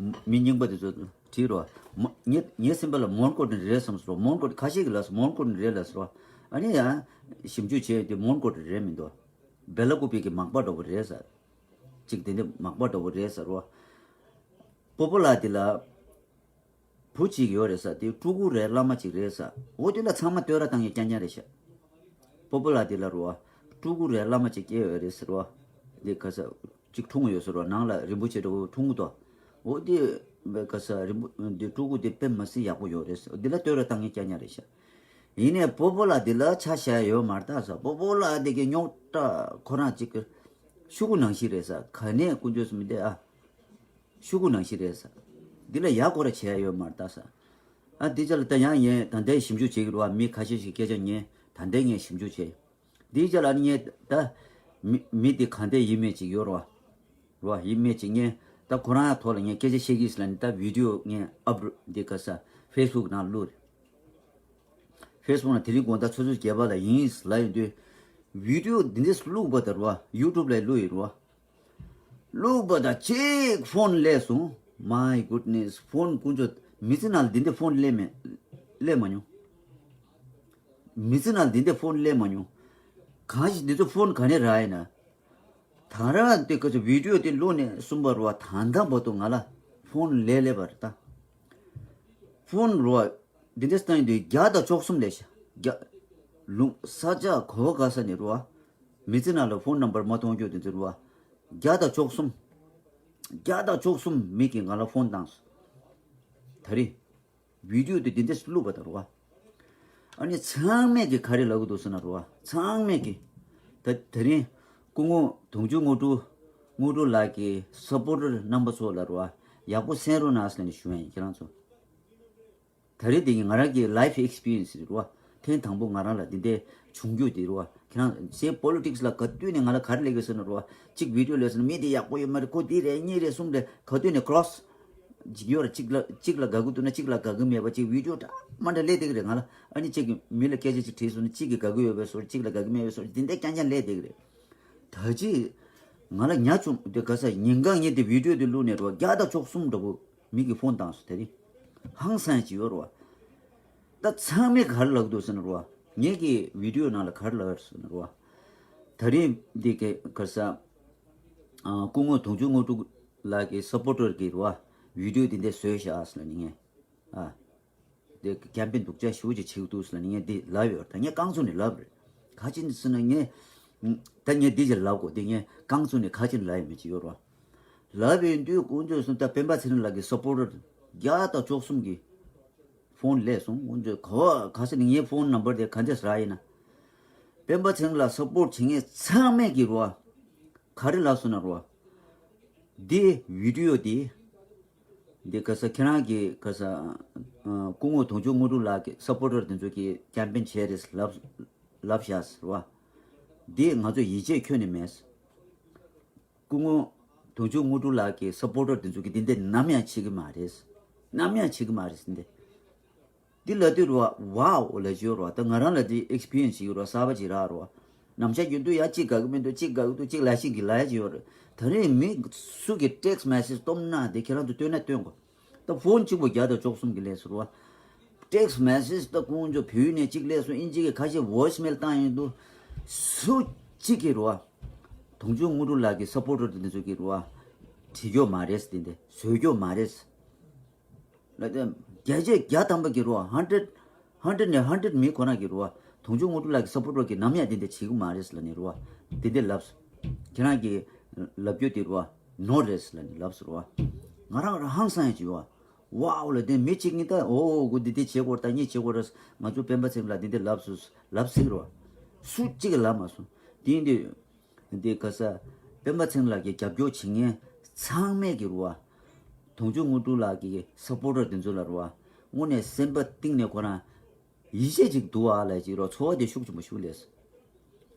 མི་རྙིང་པ་དེ་ཚོ་དྲིས་རོ། མོ་ངས་ངའི་སེམས་པ་ལ་མོན་གྷོ་ཊི་རེད་བསམ་སོང་རོ། མོན་གྷོ་ཊི། ཁ་ཤས་ཀྱིས་ལབ་སོང་མོན་གྷོ་ཊི་རེད་ལབ་སོང་རོ། ཨ་ནི་ཡང་ཞིབ་འཇུག་བྱས་ཏེ་མོན་གྷོ་ཊི་རེད་མི་འདུག་སྦེ་ལ་ཀུ་པེ་གི་མག་པ་འདྲ་པོ་རེད་ཟེར། གཅིག་དེ་འདྲ་མག་པ་འདྲ་པོ་རེད་ཟེར་རོ། སྤོ་བོ་ལགས་དེ་ལ་བུ་གཅིག་ཡོད་རེད་ཟེར། དེ་སྤྲུལ་སྐུ་རེད། བླ་མ་གཅིག་རེད་ཟེར། འོ་དེ་ལ་ཚང་མ་བསྟོད་ར་བཏང་ཡ་རྐྱང་རྐྱང་རེད་ཤག་སྤོ་བོ་ལགས་དེ་ལ་རོ། སྤྲུལ་སྐུ་རེད། བླ་མ་གཅིག་སྐྱེས་ཡོད་རེད་ཟེར་རོ། དེ་ག་ས་གཅིག་འཁྲུངས་ཡོད་ཟེར་རོ། ནང་ལ་རིན་པོ་ཆེ་འདྲ་པོ་འཁྲུངས་འདུག་འོ་དེ་ག་ས་རིན་པོ། དེ་སྤྲུལ་སྐུ་དེ་དཔེ་མི་སྲིད་ཡག་པོ་ཡོད་རེད་ཟེར། དེ་ལ་བསྟོད་ར་བཏང་ཡ་རྐྱང་རྐྱང་རེད་ཤག་ཡིན་ནའི་སྤོ་བོ་ལགས་དེ་ལ་ཆ་བཞག་ཡ་ཡོད་མ་རེད་ད་ཟེར། སྤོ་བོ་ལགས་དེ་གི་རྙོག་དྲ་ཁོ་རང་གཅིག་གི་ཤོག་གུ་ནང་བཞིན་རེད་ཟེར། ག་ནས་དཀོན་མཆོག་གསུམ་དེ་ཨ། ཤོག་གུ་ནང་བཞིན་རེད་ཟེར། འདི་ལ་ཡ་སྐོར་ར་བྱེད་ཡ་ཡོད་མ་རེད་ད་ཟེར། ཨ། འདི་ཅག་ལ་ད་ཡང་ངས་ད་ལྟའི་ཞིབ་འཇུག་བྱེད་ཀྱི་རེད་བ། མི་ཁ་ཤས་ཤིག་སྐད་ཆ་ཉན། ད་ལྟའི་ངས་ཞིབ་འཇུག་བྱས། འདི་ཅག་ལ་ནི་ངས་ད་མི་མི་དེ་གང་དེ་ཡིན་མེད་ཅིག་ཡོད་རེད་བ། རེད་བ། ཡིན་མེད་ཅིག་ངས་ད་ཁོ་རང་ཡ་ཐོག་ལ་ངས་སྐད་ཆ་བཤད་ཀྱི་ཟེར་ལ་ནི་ད་བི་ཌིའོ་ངས་ཨབ་རི་འདི་ག་ས་ཧྥེ་སི་བུག་ནང་བླུགས། ཧྥེ་སི་བུག་ནང་དེ་རིང་དགོང་དག་ཆུ་ཚོད་བརྒྱད་པ་ལ་ཡིན་ལབ་ཡོང་དུས། བི་ཌིའོ་འདི་འདྲས་བླུགས་པ་དང་རེད་བ། ཡུ་ཊུབ་ལ་བླུགས་ཡོད་རེད་བ། བླུགས་པ་དང་གཅིག་ཕོན་སླེབས་སོང་། My goodness། ཕོན་དཀོན་མཆོག་མི་ཚེ་ནང་ལ་འདི་འདྲ་ཕོན་སླེབས་མེད། སླེབས་མ་མྱོང་། མི་ཚེ་ནང་ལ་འདི་འདྲ་ཕོན་སླེབས་མ་མྱོང་། གང་ཞིག་འདི་ཚོ་ཕོན་ག་ནས་རག་ཡིན་ན། ད་རང་དེ་ག་ཚོད་བི་ཌིའོ་དེ་བླུགས་ནས་གསུངས་པ་རེད་བ། ད་ལྟ་བར་དུ་ང་ལ་ཕོན་སླེབས་སླེབས་པ་རེད་ད། ཕོན་རེད་བ། འདི་འདྲ་བཏང་ཡོང་དུས་བརྒྱ་དང་བཅུ་གསུམ་སླེབས་ཤག་བརྒྱ། ལུང་ས་ཆ་ག་བ་ག་ས་ནས་རེད་བ། མི་ཚེ་ནང་ལ་ཕོན་ནམ་བར་མ་མཐོང་རྒྱུ་དེ་ཚོ་རེད་བ། བརྒྱ་དང་བཅུ་གསུམ། བརྒྱ་དང་བཅུ་གསུམ་མི་གིས་ང་ལ་ཕོན་བཏང་སོང་། ད་རེས་བི་ཌིའོ་དེ་འདི་འདྲ་བླུགས་པ་དང་རེད་བ། ཨ་ནི་ཚང་མས་ཀྱིས་ག་རེ་ལབ་གི་འདུག་ཟེར་ན་རེད་བ། ཚང་མས་ཀྱིས། ད་དེ་རིང་སྐུ་ངོ་དུང་ཕྱུར་དངོས་གྲུབ། དངོས་གྲུབ་ལགས་ཀྱི་སཔོར་ཊར་རྣམ་པ་ཚོ་ལ་རེད་བ། ཡག་པོ་གསན་རོགས་གནང་ཟེར་ནས་ཞུ་ཡ་ཡིན་ཁྱེད་རང་ཚོ། ད་རེས་དེ་ཡིན་ང་རང་གི་ལའིཕ་ཨེག་སི་པི་རི་ཡན་སི་རེད་བ། ཐེངས་དང་པོ་ང་རང་ལ་འདི་འདྲའི་བྱུང་རྒྱུ་དེ་རེད་བ། ཁྱེད་རང་ཚོའི་པོ་ལི་ཊིག་སི་ལ་ག་དུས་ནས་ང་ལ་ག་རེ་སླེབས་ཀྱི་ཟེར་ན་རེད་བ། གཅིག་བི་ཌིའོ་སླེབས་སོང་ན་མི་དེ་ཡག་པོ་ཡོད་མ་རེད། ཁོ་འདི་རེད་གཉིས་རེད་གསུམ་རེད། ག་དུས་ནས་ཀོ་རོ་སི་ཅིག་ཡོད་རེད། གཅིག་ལ་གཅིག་ལ་དགའ་གི་འདུག་ན་གཅིག་ལ་དགའ་གི་མེད་པ། གཅིག་བི་ཌིའོ་འདྲ་མ་འདྲ་སླེབས་བསྡད་ཀྱི་རེད། ང་ལ་ཨ་ནི་གཅིག་གིས་མི་ལ་སྐད་ཆ་གཅིག་དྲིས་སོང་ན་གཅིག་གིས་དགའ་གི་ཡོད་པའི་བཟོ་འདྲ། གཅིག་ལ་དགའ་གི་མེད་པའི་བཟོ་འདྲ། འདི་འདྲ་རྐྱང་རྐྱང་སླེབས་བསྡད་ཀྱི་རེད། ད་ཅི། ང་ལ་ཉ་ཆུང་དེ་ག་ས་ཉིན་གང་ངས་དེ་བི་ཌིའོ་དེ་བླུགས་ནས་རོ་བརྒྱ་དང་བཅུ་གསུམ་འདྲ་པོ་མི་གིས་ཕོན་བཏང་སོང་། དེ་རིང་ཧང་སང་ཅིག་ཡོད་རོ། ད་ཚང་མས་ག་རེ་ལབ་འདུག་ཟེར་ན་རོ། ངེད་ཀྱི་བི་ཌིའོ་ནང་ལ་ག་རེ་ལབ་ཟེར་ན་རོ། ད་རིང་འདི་ག་ག་ས། ཨ། སྐུ་ངོ་དུང་ཕྱུར་དངོས་གྲུབ་ལགས་ཀྱི་སཔོར་ཊར་གྱིས་རོ། བི་ཌིའོ་དེ་འདྲ་བཟོས་ཤག་ཟེར་ནས་ངས། ཨ། དེ་ཀེམ་པེན་སྡུག་ཅག་ཞེ་པོ་ཅིག་བྱེད་ཀྱི་འདུག་ཟེར་ལབ་ནས་ངས་འདི་ལབ་ཡོད། ད་ངས་རྐང་བཙུགས་ནས་ལབ་རེད། ག་ཅི་ཟེར་ན་ངས་ད་ངས་འདི་ཅིག་ལབ་དགོས། དེ་ངས་རྐང་བཙུགས་ནས་ག་ཅི་ལབ་ཡོད་མེད་ཅིག་ཡོད་རེད་བ། ལབ་ཡོད་དུས་དཀོན་མཆོག་གསུམ། ད་སྤེན་པ་ཚེ་རིང་ལགས་ཀྱི་སབ་པོར་ཊར་བརྒྱ་དང་བཅུ་གསུམ་གྱི་ཕོན་སླེབས་སོང་། དཀོན་མཆོག་ག་ག་ཟེར་ནས་ངའི་ཕོན་ནམ་བར་དེ་ག་འདྲས་རག་ཡིན་ན། སྤེན་པ་ཚེ་རིང་ལགས་སབ་པོར་ཊར་བྱེད་མཁན་ཚང་མས་ཀྱི་རེད་བ། ག་རེ་ལབ་སོང་ན་རེད་བ། འདི་བི་ཌི་ཡོ་འདི། འདི་ག་ས་ཁྱེད་རང་གི་ག་ས། ཨ། སྐུ་ངོ་དུང་ཕྱུར་དངོས་གྲུབ་ལགས་ཀྱི་སབ་པོར་ཊར་དེ་ཚོ་གིས་ཀེམ་པེན་བྱས་རེད་ལབ་ལབ་བཞག་ཟེར་བ། འདི་ང་ཚོ་ཡིད་ཆེས་ཁྱོན་ནས་མེད། སྐུ་ངོ་དུང་ཕྱུར་དངོས་གྲུབ་ལགས་ཀྱི་སབ་པོར་ཊར་དེ་ཚོ་གིས་འདི་འདི་ནམ་ཡང་བྱེད་ཀྱི་མ་རེད། ནམ་ཡང་བྱེད་ཀྱི་མ་རེད་འདི། འདི་ལབ་དུས་རེད་བ། ཝའོ་ལབ་ཀྱི་ཡོད་རེད་བ། ད་ང་རང་ལ་འདི་ཨེག་སི་པི་རི་ཡན་སི་ཞིག་ཡོད་རེད་བ། གསར་པ་ཅིག་རག་རེད་བ། ནམ་ཞག་རྒྱུན་དུ་ཡ་གཅིག་དགའ་གི་མི་འདུག་གཅིག་དགའ་གི་འདུག་གཅིག་ལབ་ཤེས་ཀྱི་ལབ་ཡ་ཅིག་ཡོད་རེད། ད་རེས་མི་སུ་གིས་ཊེག་སི་མེ་སེ་ཇི་སྟོབས་ན་དེ་ཁྱེད་རང་ཚོ་སྟོན་ན་སྟོན་གོ། ད་ཕོན་གཅིག་པོ་བརྒྱ་དང་བཅུ་གསུམ་གྱི་ལས་ཟེར་བ། ཊེག་སི་མེ་སེ་ཇི་ད་དཀོན་མཆོག་བོད་ནས་གཅིག་སླེབས་སོང་། ཨིན་ཇི་གི་ཁ་ཤས་ཝོའི་སི་མེལ་བཏང་ཡོང་དུས། སུ་གཅིག་གིས་རེད་བ། དུང་ཕྱུར་དངོས་གྲུབ་ལགས་ཀྱི་སབ་པོར་ཊར་དེ་ཚོ་གིས་རེད་བ། བྲིས་རྒྱུ་མ་རེད་དེ་འདྲ། བཟོས་རྒྱུ་མ་རེད། ལ་དེ་བརྒྱ་ཆ་བརྒྱ་ཐམ་པ་གི་རེད་བ། ཧན་ཌེ་རེཌ། ཧན་ཌེ་རེཌ་ནས་ཧན་ཌེ་རེཌ་མི་ཁོ་ན་གི་རེད་བ། དུང་ཕྱུར་དངོས་གྲུབ་ལགས་ཀྱི་སབ་པོར་ཊར་གིས་ནམ་ཡང་དེ་འདྲ་བྱེད་ཀྱི་མ་རེད་ལབ་ནས་རེད་བ། དེ་འདྲ་ལབས། ཁྱེད་རང་གི་ལབ་རྒྱུ་དེ་རེད་བ། ནོ་རེད་ལབ་ནས་ལབས་རེད་བ། ང་རང་རང་ཧང་སང་ཡ་ཅིག་ཡོད་བ། ཝའོ་ལབ་དེ་མི་གཅིག་གཉིས་ད་ཨོ་ཨོ་གོ་འདི་འདི་བྱེད་དགོས་རེད། ད་གཉིས་བྱེད་དགོས་རེད། ང་ཚོ་སྤེན་པ་ཚེ་རིང་ལགས་འདི་འདྲ་ལབ་སོང་ལབ་ཟིག་རེད་བ། སུ་གཅིག་གིས་ལབ་མ་སོང་། དེ་ཡིན་དུས། འདི་ག་ས། སྤེན་པ་ཚེ་རིང་ལགས་ཀྱི་རྒྱབ་སྐྱོར་བྱེད་མཁན་ཚང་མས་ཀྱི་རེད་བ། དུང་ཕྱུར་དངོས་གྲུབ་ལགས་ཀྱི་སབ་པོར་ཊར་དེ་ཚོ་ལ་རེད་བ། དངོས་གནས་སེམས་པ་གཏིང་ནས་ཁོ་རང་ཡིད་ཆེས་ཅིག་འདུག་ཨ་ལབ་ཅིག་རེད་བ། ཚོར་བ་དེ་ཤུགས་ཆེན་པོ་ཞིག་སླེབས་སོང་།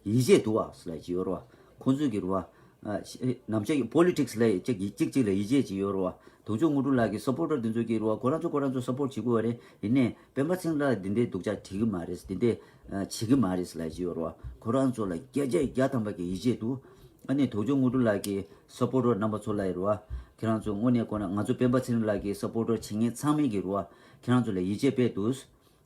ཡིད་ཆེས་འདུག་ཨ་ལབ་ཅིག་ཡོད་རེད་བ། ཁོང་ཚོས་ཀྱི་རེད་བ། ཨ། ཤ་ནམ་ཞག་གི་པོ་ལི་ཊིག་སི་ལ་གཅིག་གིས་གཅིག་གཅིག་ལ་ཡིད་ཆེས་ཅིག་ཡོད་རེད་བ། དུང་ཕྱུར་དངོས་གྲུབ་ལགས་ཀྱི་སབ་པོར་ཊར་དེ་ཚོ་གིས་རེད་བ། ཁོ་རང་ཚོ་ཁོ་རང་ཚོ་སབ་པོར་ཊི་བྱེད་དགོས་པ་རེད། ཡིན་ནའི་སྤེན་པ་ཚེ་རིང་ལགས་འདི་འདྲའི་སྡུག་ཅག་བྲིས་ཀྱི་མ་རེད། འདི་འདྲའི་ཨ་བྱེད་ཀྱི་མ་རེད་ལབ་ཀྱི་ཡོད་རེད་བ། ཁོ་རང་ཚོ་ལ་བརྒྱ་ཆ་བརྒྱ་ཐམ་པ་གི་ཡིད་ཆེས་འདུག་ཨ་ནི་དུང་ཕྱུར་དངོས་གྲུབ་ལགས་ཀྱི་སབ་པོར་ཊར་རྣམ་པ་ཚོ་ལ་ཡོད་རེད་བ། ཁྱེད་རང་ཚོ་དངོས་གནས་ཁོ་ན་ང་ཚོ་སྤེན་པ་ཚེ་རིང་ལགས་ཀྱི་སབ་པོར་ཊར་བྱེད་མཁན་ཚང་མས་ཀྱི་རེད་བ། ཁྱེད་རང་ཚོ་ལ་ཡིད་ཆེས་དཔེ་འདུག་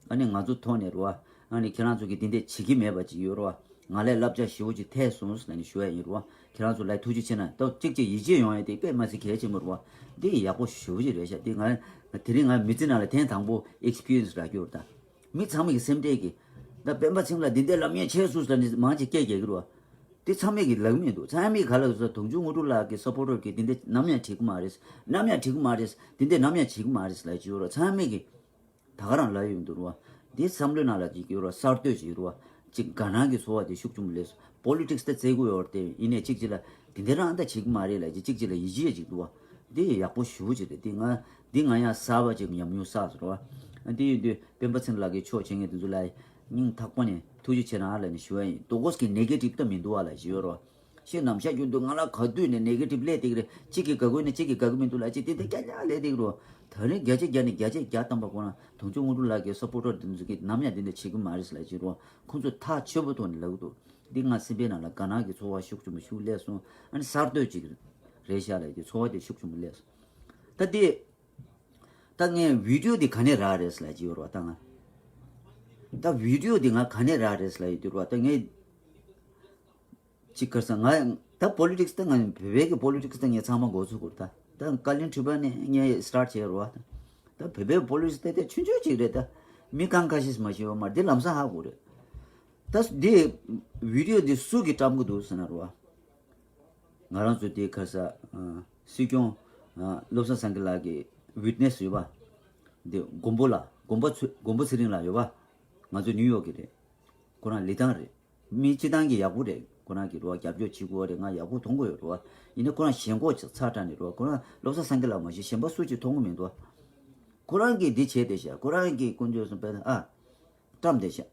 ཨ་ནི་ང་ཚོ་ཐོག་ནས་རེད་བ། ཨ་ནི་ཁྱེད་རང་ཚོ་གིས་འདི་འདྲ་བྱེད་ཀྱི་མེད་པ་ཅིག་ཡོད་རེད་བ། ང་ལ་བསླབ་བྱ་ཞེ་པོ་ཅིག་ཐེབས་སོང་ཟེར་ནས་ཞུ་ཡ་ཡིན་རེད་བ། ཁྱེད་རང་ཚོ་ལ་ཐུགས་རྗེ་ཆེ་གནང་། ཏོག་ཅིག་ཅིག་ཡིད་ཆེས་ཡོང་ཡ་དེ་དཔེ་མ་སྲིད་གལ་ཆེན་པོ་རེད་བ། འདི་ཡག་པོ་ཞེ་པོ་ཅིག་རེད་ཤག་འདི་ང་དེ་རིང་ང་མི་ཚེ་ནང་ལ་ཐེངས་དང་པོ་ཨེག་སི་པི་རི་ཡན་སི་རག་གི་ཡོད་རེད་ད། མི་ཚང་མ་གི་སེམས་ཁྲལ་གྱི། ད་སྤེན་པ་ཚེ་རིང་ལགས་འདི་འདྲ་ལབ་མཁན་བྱས་སོང་ཟེར་ནས་མང་ཆེ་སྐད་རྒྱག་གི་རེད་བ། དེ་ཚང་མས་ཀྱི་ལབ་མི་འདུག་ཚང་མས་ག་ལབ་ཟེར། དུང་ཕྱུར་དངོས་གྲུབ་ལགས་ཀྱི་སབ་པོར་ཊར་གིས་འདི་འདྲ་ནམ་ཡང་བྱེད་ཀྱི་མ་རེད། ནམ་ཡང་བྱེད་ཀྱི་མ་རེད། འདི་འདྲ་ནམ་ཡང་བྱེད་ཀྱི་མ་རེད་ལབ་ཀྱི་ཡོད་རེད། ཚང་མས་ཀྱི་ད་ག་རང་ལབ་ཡོང་འདུག་རེད་བ། འདི་བསམ་བློའི་ནང་ལ་ཅིག་ཡོད་རེད་བ། གསར་གཏོད་ཅིག་ཡོད་རེད་བ། ཅིག་དགའ་སྣང་གི་ཚོར་བ་དེ་ཤུགས་ཆེན་པོ་སླེབས་སོང་། པོ་ལི་ཊིག་སི་ད་བརྩི་གི་ཡོད་རེད་དེ། ཡིན་ནའི་གཅིག་གཅིག་ལ་དེ་འདྲ་རང་ད་བྱེད་ཀྱི་མ་རེད་ལབ་ཅིག་གཅིག་གཅིག་ལ་ཡིད་ཆེས་ཅིག་འདུག་བ། འདི་ཡག་པོ་ཞེ་པོ་ཅིག་རེད། འདི་ང་འདི་ང་ཡང་གསར་པ་ཅིག་ཉམས་མྱོང་བསགས་སོང་རེད་བ། འདི་ཡིན་དུས་སྤེན་པ་ཚེ་རིང་ལགས་ཀྱི་ཕྱོགས་བྱེད་མཁན་དེ་ཚོ་ལ་སྙིང་ཐག་པ་ནས་ཐུགས་རྗེ་ཆེ་གནང་ལབ་ནས་ཞུ་ཡ་ཡིན། དོ་གོས་ཀྱི་ནེ་གེ་ཊིབ་ད་མི་འདུག་བ་ལབ་ཞུ་ཡོད་རེད་བ། ཤེས་ནམ་ཞག་རྒྱུན་དུ་ང་ལ་ག་དུས་ནས་ནེ་གེ་ཊིབ་སླེབས་བསྡད་ཀྱི་རེད། གཅིག་གིས་དགའ་གི་ཡོད་ན་གཅིག་གིས་དགའ་གི་མི་འདུག་ལབ་ཅིག་དེ་འདྲ་རྐྱང་རྐྱང་སླེབས་བསྡད་ཀྱི་རེད་བ། ད་རིང་བརྒྱ་ཆ་བརྒྱ་ནས་བརྒྱ་ཆ་བརྒྱ་ཐམ་པ་ཁོ་རང་དུང་ཕྱུར་དངོས་གྲུབ་ལགས་ཀྱི་སབ་པོར་ཊར་དེ་ཚོ་གིས་ནམ་ཡང་དེ་འདྲ་བྱེད་ཀྱི་མ་རེད་ལབ་ཀྱི་རེད་བ། ཁོང་ཚོ་ཐག་ཆོད་པོ་ཐོག་ནས་ལབ་ཀྱི་འདུག་འདི་ང་སེམས་པའི་ནང་ལ་དགའ་སྣང་གི་ཚོར་བ་ཤུགས་ཆེན་པོ་ཤུགས་སླེབས་སོང་། ཨ་ནི་གསར་གཏོད་ཅིག་རེད་ཤག་ལབ་ཀྱི་ཚོར་བ་དེ་ཤུགས་ཆེན་པོ་སླེབས་སོང་། ད་དེ། ད་ངས་བི་ཌི་ཡོ་འདི་ག་ནས་རག་རེད་ལབ་ཀྱི་ཡོད་རེད་བ། ད་ང་། ད་བི་ཌི་ཡོ་འདི་ང་ག་ནས་རག་རེད་ལབ་ཀྱི་འདུག་རེད་བ། ད་ངས་ཅིག་ག་རེ་ཟེར། ང་ད་པོ་ལི་ཊིག་སི་ད་ང་བོད་པའི་གི་པོ་ལི་ཊིག་སི་ད་ངས་ཚང་མ་མགོ་ཚོས་གི་རེད་ད། ད་བཀའ་བློན་ཁྲི་པ་ནས་ངས་སི་ཊར་ཊི་བྱས་རེད་བ། ད་བོད་པའི་པོ་ལི་ཊིག་སི་ད་དེ་ཆུང་ཆུང་ཅིག་རེད་ད། མི་གང་ཁ་ཤས་མ་ཤེས་པ་མ་རེད། འདི་ལམ་སང་ཧ་གོ་རེད། ད་འདི་བི་ཌི་ཡོ་འདི་སུ་གིས་བཀྲམ་གི་འདུག་ཟེར་ན་རེད་བ། ང་རང་ཚོ་དེ་ག་རེ་ཟེར། ཨ། སྲིད་སྐྱོང་། ཨ། བློ་བཟང་སེང་གེ་ལགས་ཀྱི་ཝིཊ་ནེ་སི་ཡོད་པ། འདི་མགོན་པོ་ལགས། མགོན་པོ་ཚེ། མགོན་པོ་ཚེ་རིང་ལགས་ཡོད་པ། ང་ཚོ་ནིའུ་ཡོག་གི་རེད། ཁོ་རང་ལི་ཐང་རེད། མི་སྤྱི་བཏང་གི་ཡག་པོ་རེད། ཁོ་རང་གི་རེད་བ། རྒྱབ་སྐྱོར་བྱེད་དགོས་རེད། ང་ཡག་པོ་མཐོང་གི་ཡོད་རེད་བ། ཡིན་ནའི་ཁོ་རང་ཞེན་ཁོག་ཚ་དྲགས་ནས་རེད་བ། ཁོ་རང་བློ་བཟང་སེང་གེ་ལགས་མ་གཞི་གཞན་པ་སུ་གཅིག་མཐོང་གི་མི་འདུག་བ། ཁོ་རང་གིས་འདི་བྱས་བསྡད་ཤག་ཁོ་རང་གིས་དཀོན་མཆོག་གསུམ་དཔེར་ན། ཨ། བཀྲམ་བསྡད་ཤག་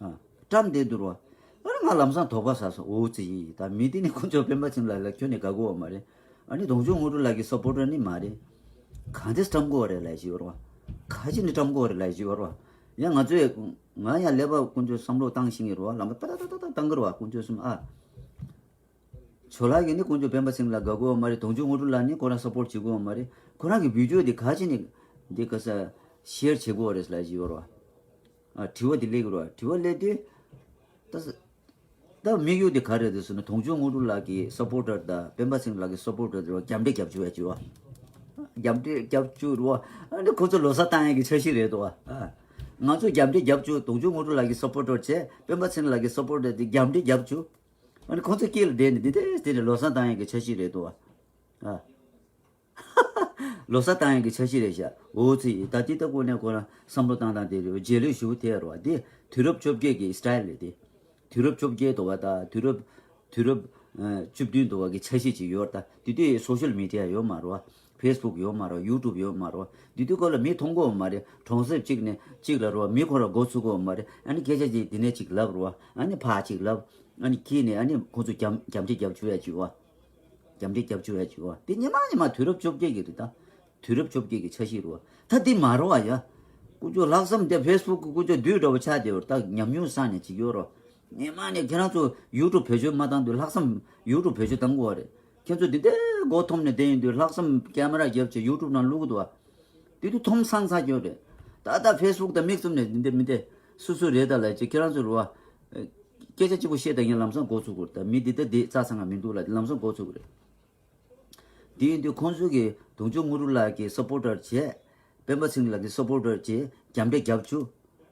ཨ། བཀྲམ་བསྡད་འདུག་རོ། ཨ་ནི་ང་ལམ་སང་དོགས་པ་ཟ་སོང་། འོ་ཙི་ཡི། ད་མི་དེ་ནི་དཀོན་མཆོག་སྤེན་པ་ཚེ་རིང་ལགས་ལ་ཁྱོན་ནས་དགའ་གོ་བ་མ་རེད། ཨ་ནི་དུང་ཕྱུར་དངོས་གྲུབ་ལགས་ཀྱི་སབ་པོར་ཊར་ནི་མ་རེད། ག་འདྲས་བཀྲམ་གོ་བ་རེད་ལབ་ཞིག་ཡོད་རོ། ག་ཅི་ནས་བཀྲམ་གོ་བ་རེད་ལབ་ཞིག་ཡོད་རོ། ཡང་ང་ཚོས། ང་ཡང་ཀླད་པ་དཀོན་མཆོག་བསམ་བློ་བཏང་ཤེས་ཀྱི་རོ། ལམ་པ་ཏག་ཏག་ཏག་ཏག་བཏང་གི་རོ། དཀོན་མཆོག་གསུམ་ཨ། ཇོ་ལགས་ཀྱིས་ནི་དཀོན་མཆོག་སྤེན་པ་ཚེ་རིང་ལ་དགའ་གོ་བ་མ་རེད། དུང་ཕྱུར་དངོས་གྲུབ་ལགས་ནི་ཁོ་རང་སབ་པོར་ཊི་བྱེད་གོ་བ་མ་རེད། ཁོ་རང་གི་བི་ཌི་ཡོ་དེ་ག་ཅི་ནས་འདི་ག་ས་ཤེར་བྱེད་གོ་བ་རེད་ལབ་ཞིག་ཡོད་རོ། ཨ། དྲི་བ་དེ་སླེབས་ཀྱི་རོ། དྲི་བ་སླེབས་དུས། ད་ད་དམིགས་ཡུལ་དེ་ག་རེ་རེད་ཟེར་ན། དུང་ཕྱུར་དངོས་གྲུབ་ལགས་ཀྱི་སབ་པོར་ཊར་དང་སྤེན་པ་ཚེ་རིང་ལགས་ཀྱི་སབ་པོར་ཊར་དེ་རྒྱབ་འདྲེ་རྒྱབ་བཅུག་ཡ་བྱེད་པ། རྒྱབ་འདྲེ་རྒྱབ་བཅུག་རུ་བ། ཨ་ནི་ཁོ་ཚོ་ལོ་གསར་བཏང་ཡག་གི་འཆར་གཞི་རེད་དོ། ཨ། ང་ཚོ་རྒྱབ་འདྲེ་རྒྱབ་བཅུག་དུང་ཕྱུར་དངོས་གྲུབ་ལགས་ཀྱི་སབ་པོར་ཊར་བྱས། སྤེན་པ་ཚེ་རིང་ལགས་ཀྱི་སབ་པོར་ཊར་དེ་རྒྱབ་འདྲེ་རྒྱབ་བཅུག་ཨ་ནི་ཁོ་ཚོ་དཀྱིལ་ལ་བསྡད་ནས་འདི་འདྲས་དེ་ནས་ལོ་གསར་བཏང་ཡག་གི་འཆར་གཞི་རེད་དོ། ཨ། ལོ་གསར་བཏང་ཡག་གི་འཆར་གཞི་རེད་ཤག་འོ་ཙི་ད་འདི་ལྟ་བུ་ནས་ཁོ་རང་བསམ་བློ་བཏང་སྟངས་དེ་རེད། རྗེས་ལུས་ཞུ་དེ་རོ། འདི་དུས་རབས་བཅོ་བརྒྱད་ཀྱི་སི་ཊའིལ་རེད་དེ། དུས་རབས་བཅོ་བརྒྱད་དོ་བ་དང་དུས་རབས་དུས་རབས་ཨ་བཅུ་བདུན་དོ་བ་གི་འཆར་གཞི་ཅིག་ཡོད་རེད། ད་དེ་དུས་སོ་ཤལ་མི་ཌི་ཡ་ཡོད་མ་རེད་བ། ཕེ་སི་བུག་ཡོད་མ་རེད་བ། ཡུ་ཊུབ་ཡོད་མ་རེད་བ། དེ་དུས་སྐབས་ལ་མི་མཐོང་གི་ཡོད་མ་རེད། གྲོང་གསེབ་གཅིག་ནས་གཅིག་ལ་རེད་བ། མི་ཁོ་རང་མགོ་ཚུགས་ཀྱི་ཡོད་མ་རེད། ཨ་ནི་སྐད་ཆ་ཅིག་དེ་ནས་ཅིག་ལབ་རེད་བ། ཨ་ནི་ཕར་ཅིག་ལབ། ཨ་ནི་ཁྱེར་ནས་ཨ་ནི་ཁོ་ཚོ་རྒྱབ་རྒྱབ་འདྲེ་རྒྱབ་བཅུག་ཡ་ཅིག་བ། རྒྱབ་འདྲེ་རྒྱབ་བཅུག་ཡ་ཅིག་བ། དེ་ཉི་མ་ཉི་མ་དུས་རབས་བཅོ་བརྒྱད་ཀྱི་རེད་ད། དུས་རབས་བཅོ་བརྒྱད་ཀྱི་འཆར་གཞི་རེད་བ། ད་འདི་མ་རེད་བ་ཡ། ཀུ་ཅོ་ལྷག་བསམ་དེ་ཕེ་སི་བུག་གི་ཀུ་ཅོ་བདུད་འདྲ་བོ་ཆགས་བསྡད་པ་རེད། ད་ཉམས་མྱོང་བསགས་ནས་ཅིག་ཡོད་རོ། ཉི་མ་ནས་ཁྱེད་རང་ཚོ་ཡུ་ཊུབ་བེད་སྤྱོད་མ་བཏང་དུས་ལྷག་བསམ་ཡུ་ཊུབ་བེད་སྤྱོད་བཏང་དགོས་བ་རེད། ཁྱེད་ཚོ་འདི་འདྲའི་མགོ་འཐོམ་ནས་བསྡད་ཡོང་དུས་ལྷག་བསམ་ཀེ་མ་ར་རྒྱབ་བྱས་ཡུ་ཊུབ་ནང་བླུག་གི་འདུག་བ། དེ་དུས་འཐོམ་སང་ཚར་གྱི་ཡོད་རེད། ད་ལྟ་ཕེ་སི་བུག་དང་མིག་བཙུམ་ནས་འདི་འདྲ་མི་འདྲ་སུ་སུ་རེད་ད་ལབ་ཅིག་ཁྱེད་རང་ཚོ་རེད་བ། སྐད་ཆ་གཅིག་པོ་བཤད་ད་ངས་ལམ་སང་འགོ་ཚུགས་དགོས་རེད། ད་མི་འདི་ལྟ་འདི་རྩ་ཚང་ག་མི་འདུག་ལབ་ལམ་སང་འགོ་ཚུགས་དགོས་རེད། དེ་ཡིན་དུས་ཁོང་ཚོ་གིས་དུང་ཕྱུར་དངོས་གྲུབ་ལགས་ཀྱི་སབ་པོར་ཊར་བྱས། སྤེན་པ་ཚེ་རིང་ལགས་ཀྱི་སབ་པོར་ཊར་བྱས། རྒྱབ་འདྲེ་རྒྱབ་བཅུག་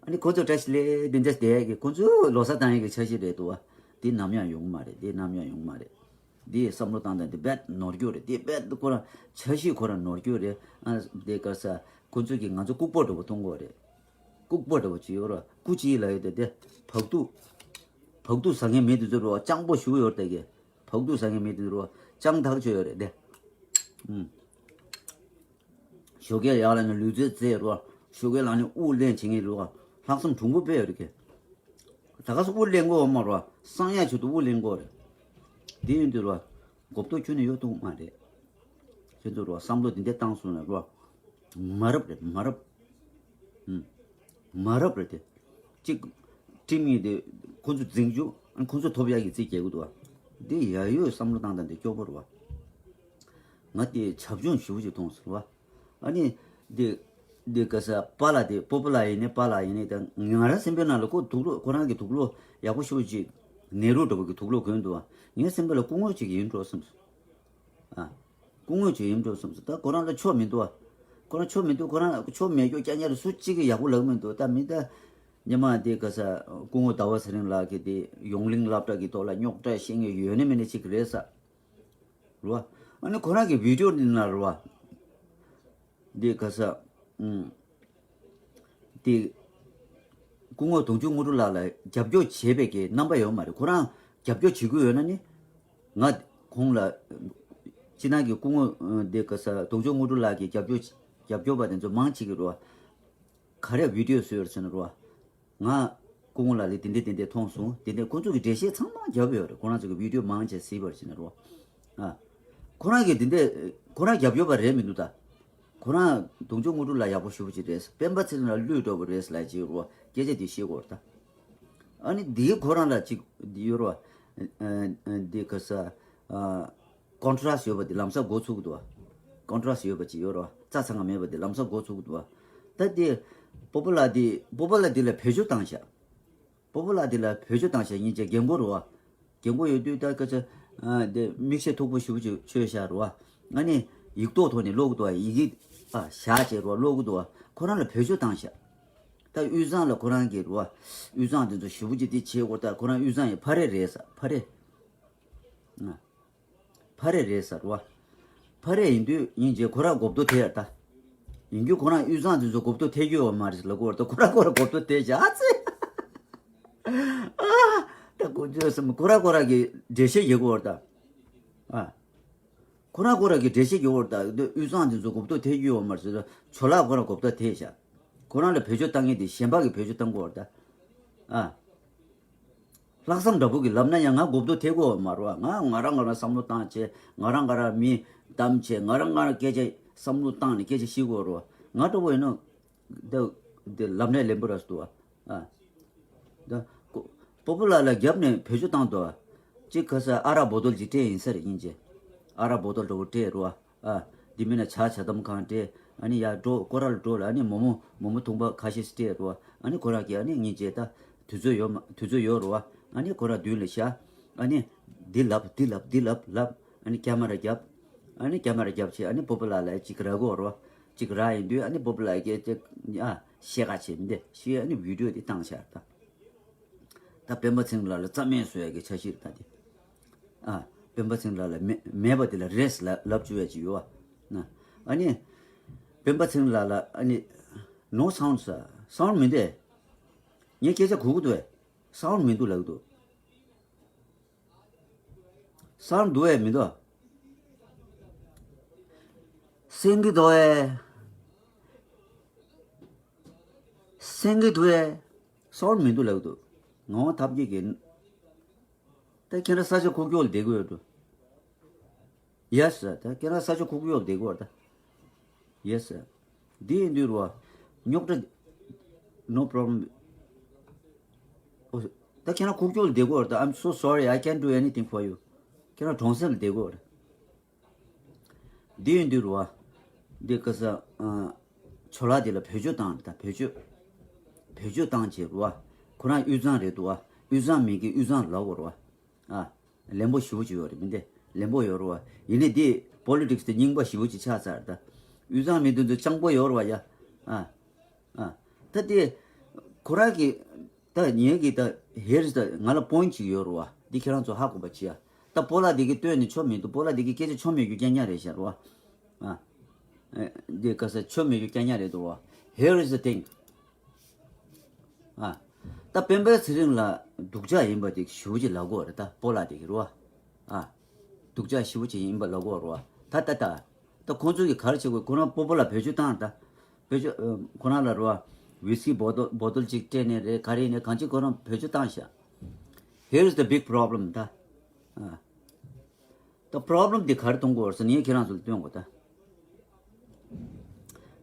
ཨ་ནི་ཁོ་ཚོ་བཀྲ་ཤིས་བདེ་ལེགས་འདི་འདྲ་བསྡད་ཀྱི་ཁོ་ཚོ་ལོ་གསར་བཏང་ཡག་གི་འཆར་གཞི་རེད་འདུག་བ། འདི་ནམ་ཡང་ཡོང་གི་མ་རེད། འདི་ནམ་ཡང་ཡོང་གི་མ་རེད། འདི་བསམ་བློ་བཏང་སྟངས་འདི་རྦད་ནོར་འཁྱོག་རེད། འདི་རྦད་ཁོ་རང་འཆར་གཞི་ཁོ་རང་ནོར་འཁྱོག་རེད། ཨ་འདི་ག་ས་ཁོ་ཚོ་གིས་ང་ཚོ་ལྐུགས་པ་འདྲ་བོ་མཐོང་གི་ཡོད་རེད། ལྐུགས་པ་འདྲ་བོ་ཅིག་ཡོད་རེད། སྐུ་ཅིག་ལ་ཡོད་དེ་དེ་བག་ཐུག་བག་ཐུག་ཟ་མཁན་མི་དེ་ཚོ་རེད་བ། སྤྱང་པོ་ཞུ་ཡོད་དེ་གི་བག་ཐུག་ཟ་མཁན་མི་དེ་རུ་ཅང་ཐག་ཆོད་ཡོད་རེད་དེ། ཨུམ། ཞོགས་ཀས་ཡར་ལངས་ནས་ལུས་རྩལ་རྩེད་རུ། ཞོགས་ཀས་ལངས་ནས་དབུགས་ལེན་བྱེད་མཁན་རུ། ལྷག་བསམ་གྲུང་པོ་དཔེ་ཡོད་རེད་ཀྱེ། ད་ག་སེ་དབུགས་ལེན་དགོས་མ་རུ། གསང་ཡག་ཆེད་དུ་དབུགས་ལེན་དགོས་རེད། དེ་ཡིན་དུས་རུ། མགོ་ཐོག་ཁྱོན་ནས་གཡོ་ཐུབ་མ་རེད། ཁྱོད་ཚོ་རུ་བསམ་བློ་དེ་འདྲ་བཏང་སོང་ན་རུ། མ་རབས་རེད། མ་རབས། ཨུམ། མ་རབས་རེད་དེ། གཅིག་ཁྲིམས་ཡིན་དེ་ཁོ་ཚོ་འཛིང་རྒྱུ། ཁོ་ཚོ་ཐོབ་ཡག་གི་རྩིས་རྒྱག་གི་འདུག་བ། འདི་ཡ་ཡོད་བསམ་བློ་བཏང་སྟངས་འདི་སྐྱོ་པོ་རེད་བ། ང་དེ་བྱབ་ཆུང་ཞུ་ཞིག་མཐོང་སོང་བ། ཨ་ནི། འདི། འདི་ག་ས་པཱ་ལགས་དེ་སྤོ་བོ་ལགས་ཡིན་ནི་པཱ་ལགས་ཡིན་ནི་ད་ང་རང་སེམས་པའི་ནང་ལ་ཁོ་དུག་ལོག་ཁོ་རང་གི་དུག་ལོག་ཡག་པོ་ཤོས་ཅིག་ནེ་རུ་འདྲ་བོ་གི་དུག་ལོག་གོན་འདུག་བ། ངའི་སེམས་པ་ལ་སྐུ་ངོ་ཅིག་ཡིན་འགྲོ་བསམ་སོང་། ཨ། སྐུ་ངོ་ཅིག་ཡིན་འགྲོ་བསམ་སོང་། ད་ཁོ་རང་ལ་ཆོ་མི་འདུག་ཨ། ཁོ་རང་ཆོ་མི་འདུག་ཁོ་རང་ཆོ་མེད་རྒྱུ་རྐྱང་རྐྱང་རེད། སུ་གཅིག་གིས་ཡག་པོ་ལབ་མི་འདུག་ད་མི་ད། ཉི་མ་དེ་ག་ས་སྐུ་ངོ་ཟླ་བ་ཚེ་རིང་ལགས་ཀྱིས་དེ་ཡོངས་གླིང་སློབ་གྲྭ་གི་ཐོག་ལ་རྙོག་དྲ་བཤད་མཁན་ཡོད་ནི་མེད་ནི་གཅིག་རེད་ས། རེད་བ། ཨ་ནི་ཁོ་རང་གི་བི་ཌིའོ་འདི་ན་རེད་བ། འདི་ག་ས། ཨུམ། དེ། སྐུ་ངོ་དུང་ཕྱུར་དངོས་གྲུབ་ལགས་ལ་རྒྱབ་སྐྱོར་བྱེད་པའི་གི་རྣམ་པ་ཡོད་མ་རེད། ཁོ་རང་རྒྱབ་སྐྱོར་བྱེད་དགོས་ཡོད་ན་ནི། ང་ཁོང་ལ། སྤྱིར་ན་གི་སྐུ་ངོ་འདི་ག་ས་དུང་ཕྱུར་དངོས་གྲུབ་ལགས་ཀྱི་རྒྱབ་སྐྱོར་རྒྱབ་སྐྱོར་པ་དེ་ཚོ་མང་ཆེ་གི་རེད་བ། ག་རེ་བི་ཌིའོ་བཟོས་ཡོད་ཟེར་ན་རེད་བ། ང་སྐུ་ངོ་ལགས་ལ་དེ་འདྲས་དེ་འདྲས་མཐོང་སོང་། དེ་འདྲས་ཁོང་ཚོ་གི་འགྲེལ་བཤད་ཚང་མ་བརྒྱབ་ཡོད་རེད། ཁོ་རང་ཚོ་གི་བི་ཌིའོ་མང་ཆེ་གཟིགས་པར་བྱས་ན་རོ། ཨ། ཁོ་རང་གི་དེ་འདྲས་ཁོ་རང་རྒྱབ་སྐྱོར་པ་རེད་མི་འདུག་ད། ཁོ་རང་དུང་ཕྱུར་དངོས་གྲུབ་ལགས་ཡག་པོ་ཞེ་པོ་ཅིག་རེད། སྤེན་པ་ཚེ་རིང་ལགས་བླུད་འགྲོ་བ་རེད་ལབ་ཅིག་རོ། སྐད་ཆ་དེ་བཤད་དགོས་རེད་ད། ཨ་ནི་དེའི་ཁོ་རང་ལ་ཅིག་ཡོད་རོ། ཨ། ཨ། འདི་ག་ས། ཨ། ཀོན་ཊ་ར་སི་ཡོད་པ་དེ་ལམ་སང་འགོ་ཚུགས་འདུག་ཀོན་ཊ་ར་སི་ཡོད་པ་ཅིག་ཡོད་རོ། རྩ་ཚང་ག་མེད་པ་དེ་ལམ་སང་འགོ་ཚུགས་འདུག་ད་དེ། སྤོ་བོ་ལགས་དེ་སྤོ་བོ་ལགས་དེ་ལ་བེད་སྤྱོད་བཏང་ཤག་སྤོ་བོ་ལགས་དེ་ལ་བེད་སྤྱོད་བཏང་ཤག་སྙིང་རྗེ་རྒན་གོག་རེད་བ། རྒན་གོག་ཡོད་དུས་ད་སྐད་ཆ། ཨ། དེ་མིག་ཤེལ་མཐུག་པོ་ཞེ་པོ་ཅིག་མཆོད་ཤག་རེད་བ། ཨ་ནི་ཡིག་ཐོག་ཐོག་ནས་ཀློག་གི་འདུག་བ། ཡི་གེ། ཨ། བཞག་བྱས་རེད་བ། ཀློག་གི་འདུག་བ། ཁོ་རང་ལ་བེད་སྤྱོད་བཏང་ཤག་ད་དབུས་གཙང་ལ་ཁོ་རང་གི་རེད་བ། དབུས་གཙང་དེ་ཚོ་ཞེ་པོ་ཅིག་དེ་བྱེད་དགོས། ད་ཁོ་རང་དབུས་གཙང་ཡི་ཕ་རེད་རེད་ས། ཕ་རེད། ཨ། ཕ་རེད་རེད་ཟེར་བ། ཕ་རེད་ཡིན་དུས་སྙིང་རྗེ་ཁོ་རང་མགོ་སྐོར་ཐེབས་ཡ་ད། ཡིན་རྒྱུ་ཁོ་རང་དབུས་གཙང་དེ་ཚོ་མགོ་སྐོར་ཐེབས་རྒྱུ་ཡོད་མ་རེད་ཟེར་ལབ་ཀྱི་ཡོད་རེད་ད། ཁོ་རང་ཁོ་རང་མགོ་སྐོར་ཐེབས་བཞག་ཨ་ཙི། ཨ། ད་ཁོ་ཚོས་སེམས་ཁོ་རང་ཁོ་རང་གི་འགྲེལ་བཤད་རྒྱག་གི་ཡོད་རེད་ད། ཨ། ཁོ་རང་ཁོ་རང་གི་འགྲེལ་བཤད་རྒྱག་གི་ཡོད་རེད་ད། དབུས་གཙང་དེ་ཚོ་མགོ་སྐོར་ཐེབས་རྒྱུ་ཡོད་མ་རེད་ཟེར་ད། ཇོ་ལགས་ཁོ་རང་མགོ་སྐོར་ཐེབས་བཞག་ཁོ་རང་ལ་བེད་སྤྱོད་བཏང་མཁན་དེ་གཞན་པ་གིས་བེད་སྤྱོད་བཏང་གི་ཡོད་རེད་ད། ཨ། ལྷག་བསམ་འདྲ་པོ་གི་ལབ་ན་ཡང་ང་མགོ་སྐོར་ཐེབས་ཀྱི་ཡོད་མ་རེད་བ། ང་ང་རང་ང་རང་བསམ་བློ་བཏང་བྱས། ང་རང་ང་རང་མི་བདམས་བྱས། ང་རང་ང་རང་སྐད་ཆ་བསམ་བློ་བཏང་ནས་སྐད་ཆ་བཤད་ཀྱི་ཡོད་རེད་བ། ང་འདྲ་པོ་ཡིན་ན་འདི་འདི་ལབ་ནས་ལེན་པོ་ར་སུ་འདུག་བ། ཨ། ད་ཀོ་སྤོ་བོ་ལགས་ལ་རྒྱབ་ནས་བེད་སྤྱོད་བཏང་འདུག་བ། གཅིག་ག་ས་ཨ་རག་བོ་དོལ་ཅིག་སྤྲད་ཡིན་ས་རེད་སྙིང་རྗེ། ཨ་རག་བོ་དོལ་འདྲ་པོ་སྤྲད་རེད་བ། ཨ། འདི་མིན་ན་ཇ་ཇ་དམ་གང་སྤྲད། ཨ་ནི་ཡར་འགྲོ་སྐོར་ར་ལ་འགྲོ་ལ་ཨ་ནི་མོག་མོག་མོག་མོག་ཐུང་པ་ཁ་ཤས་སྤྲད་རོ། ཨ་ནི་ཁོ་རང་གིས་ཨ་ནི་སྙིང་རྗེ་ད་དུས་ཚོད་ཡོད་མ་དུས་ཚོད་ཡོད་རོ། ཨ་ནི་ཁོ་རང་མདུན་ལ་བཞག་ཨ་ནི་འདི་ལབ་འདི་ལབ་འདི་ལབ་ལབ། ཨ་ནི་ཀེ་མ་ར་རྒྱབ། ཨ་ནི་རྒྱ་མར་རྒྱབ་ཆེ་ཨ་ནི་བོ་པ་ལ་ལ་ཅིག་ར་གོ་རོ། ཅིག་ར་ཡིན་དུས་ཨ་ནི་བོ་པ་ལ་གི་ཅིག་ཨ་ཤེ་ཀ་ཆེ་མི་འདི་ཤི་ཨ་ནི་བི་ཌིའོ་དེ་བཏང་ཤར་ད། ད་སྤེན་པ་ཚེ་རིང་ལགས་ལ་རྩ་མེད་བཟོ་ཡ་གི་འཆར་གཞི་རེད་ད་དེ། ཨ། སྤེན་པ་ཚེ་རིང་ལགས་ལ་མེ་མེད་པ་དེ་ལ་རེས་ལབ་བཅུག་ཡ་ཅིག་ཡོད་བ། ན། ཨ་ནི། སྤེན་པ་ཚེ་རིང་ལགས་ལ་ཨ་ནི། No sound ས། སའུན་མི་འདུག་ངས་སྐད་ཆ་གོ་གི་འདུག་ཨེ། སའུན་མི་འདུག་ལབ་གི་འདུག་སའུན་འདུག་ཨེ་མི་འདུག་གསན་གི་འདུག་ཨེ། གསན་གི་འདུག་ཨེ། སའུན་མི་འདུག་ལབ་གི་འདུག་ངོ་ཐབས་ཀྱི་གི། ད་ཁྱེད་རང་ས་ཆ་ཁུག་ཀྱོག་ལ་བསྡད་དགོས་ཡོད་འགྲོ། Yes sir. ད་ཁྱེད་རང་ས་ཆ་ཁུག་ཀྱོག་ལ་བསྡད་དགོས་ར་ད། Yes sir. འདི་ཡིན་དུས་རུ་བ། རྙོག་དྲ། No problem. ཨོ། ད་ཁྱེད་རང་ཁུག་ཀྱོག་ལ་བསྡད་དགོས་ར་ད། I'm so sorry, I can't do anything for you. ཁྱེད་རང་གྲོང་གསེབ་ལ་བསྡད་དགོས་ར། འདི་ཡིན་དུས་རུ་བ། འདི་ཀ་ས། ཨ། ཆོ་ལགས་འདི་ལ་བེད་སྤྱོད་བཏང་རེད་ད་བེད་སྤྱོད། བེད་སྤྱོད་བཏང་བྱས་རུ་བ། ཁོ་རང་དབུས་གཙང་རེད་འདུག་བ། དབུས་གཙང་མི་གི་དབུས་གཙང་ལ་ལབ་དགོས་རུ་བ། ཨ། ལན་པོ་ཞེ་པོ་ཅིག་ཡོད་རེད་མི་འདི། ལན་པོ་ཡོད་རུ་བ། ཡིན་ནའི་འདི་པོ་ལི་ཊིག་སི་དེ་རྙིང་པ་ཞེ་པོ་ཅིག་ཆགས་ཚར་རེད་ད། དབུས་གཙང་མི་འདི་ཚོ་སྤྱང་པོ་ཡོད་རུ་བ་ཡ། ཨ། ཨ། ད་དེ། ཁོ་རང་གི། ད་ངེད་ཀྱི་ད་ཧེར་ད་ང་ལ་པོ་ཡིན་ཊི་ཅིག་ཡོད་རུ་བ། འདི་ཁྱེད་རང་ཚོ་ཧ་གོ་བ་བྱེད་ཡ། ད་སྤོ་ལགས་འདི་གི་ལྟོས་ནས་ཆོ་མི་འདུག་སྤོ་ལགས་འདི་གི་སྐད་ཆ་ཆོ་མེད་རྒྱུ་རྐྱང་རྐྱང་རེད་ཤག་རུ་བ། ཨ། ཨེ། འདི་ག་ས་ཆོ་མེད་རྒྱུ་རྐྱང་རྐྱང་རེད་འདུག་རུ་བ། Here is the thing. ཨ། ད་སྤེན་པ་ཚེ་རིང་ལགས་སྡུག་ཅག་ཡིན་པ་དེ་ཞེ་པོ་ཅིག་ལབ་དགོས་རེད་ད་སྤོ་ལགས་དེ་གི་རུ་བ། ཨ། སྡུག་ཅག་ཞེ་པོ་ཅིག་ཡིན་པ་ལབ་དགོས་རུ་བ། ད་ད་ད། ད་ཁོང་ཚོ་གི་ག་རེ་བྱེད་དགོས་ཁོ་རང་སྤོ་བོ་ལ་བེད་སྤྱོད་བཏང་ད། བེད་སྤྱོད་ཨ། ཁོ་རང་ལ་རུ་བ། ཝིས་ཀི་བོ་ཏོལ་བོ་ཏོལ་ཅིག་སྤྲད་ནས་རེད་ག་རེ་ནས་གང་ཅི་ཁོ་རང་བེད་སྤྱོད་བཏང་ཤག Here is the big problem ད། ཨ། ད་པོ་རོབ་ལེམ་འདི་ག་རེ་གཏོང་དགོས་རེད་ཟེར་ན་ངས་ཁྱེད་རང་ཚོ་ལ་སྟོན་དགོས་ད།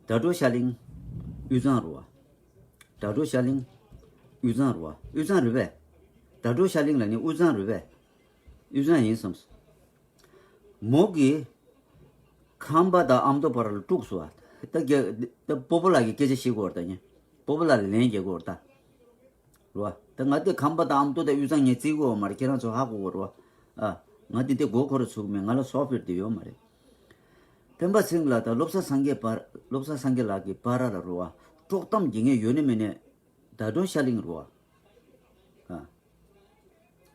ཟླ་སྒྲོལ་ཤར་གླིང་། དབུས་གཙང་རུ་བ། ཟླ་སྒྲོལ་ཤར་གླིང་། དབུས་གཙང་རུ་བ། དབུས་གཙང་རེད་པས། ཟླ་སྒྲོལ་ཤར་གླིང་ལ་ནི་དབུས་གཙང་རེད་པས། དབུས་གཙང་ཡིན་བསམས། མོ་གིས། ཁམས་པ་དང་ཨ་མདོ་བར་ལ་དཀྲུགས་སོང་བ། ད་རྒྱ་ད་སྤོ་བོ་ལགས་ཀྱི་སྐད་ཆ་བཤད་དགོས་རེད་ད་ངས། སྤོ་བོ་ལགས་ལ་ལན་རྒྱག་དགོས་རེད་ད། རེད་བ། ད་ང་དེ་ཁམས་པ་དང་ཨ་མདོ་དང་དབུས་གཙང་ངས་བརྩི་གི་ཡོད་མ་རེད། ཁྱེད་རང་ཚོ་ཧ་གོ་གི་རེད་བ། ཨ། ང་དེ་འདྲ་མགོ་འཁོར་ར་ཚུགས་མེད། ང་ལ་སོ་ཕིར་དེ་ཡོད་མ་རེད། སྤེན་པ་ཚེ་རིང་ལགས་དང་བློ་བཟང་སངས་རྒྱས་བར་བློ་བཟང་སངས་རྒྱས་ལགས་ཀྱི་བར་ལ་རེད་བ། དཀྲོག་གཏམ་བྱེད་མཁན་ཡོད་ནི་མེད་ནི། ཟླ་སྒྲོལ་ཤར་གླིང་རེད་བ།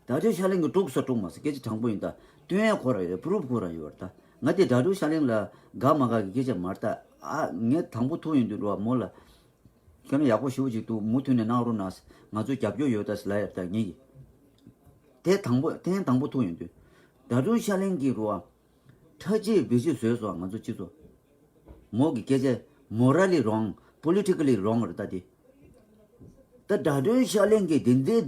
ཨ། ཟླ་སྒྲོལ་ཤར་གླིང་གིས་དཀྲུགས་སོང་དཀྲུགས་མ་སོང་སྐད་ཆ་དྲང་པོ་ཡིན་ད། སྟོན་ཡ་ཁོ་རང་ཡོད། པུ་རུབ་ཁོ་རང་ཡོད་རེད་ད། ང་དེ་ཟླ་སྒྲོལ་ཤར་གླིང་ལ་དགའ་མ་དགའ་གི་སྐད་ཆ་མ་རེད་ད། ཨ། ངས་དང་པོ་ཐུག་ཡོང་དུས་རེད་བ་མོ་ལ། ཁྱོད་རང་ཡག་པོ་ཞེ་པོ་ཅིག་འདུག་མུ་མཐུད་ནས་གནང་རོགས་གནང་། ང་ཚོ་རྒྱབ་སྐྱོར་ཡོད་ད་ཟེར་ལབ་ཡ་ད་ངེད་ཀྱིས། དེ་དང་པོ་ཐེངས་དང་པོ་ཐུག་ཡོང་དུས། ཟླ་སྒྲོལ་ཤར་གླིང་གིས་རུ་བ། ཁྲ་ཆིལ་བེ་ཆིལ་བཟོས་སོང་ང་ཚོ་སྤྱི་ཚོགས། མོ་གི་སྐད་ཆ་morally wrong, politically wrong རེད་ད་དེ། ད་ཟླ་སྒྲོལ་ཤར་གླིང་གིས་དེ་འདྲའི་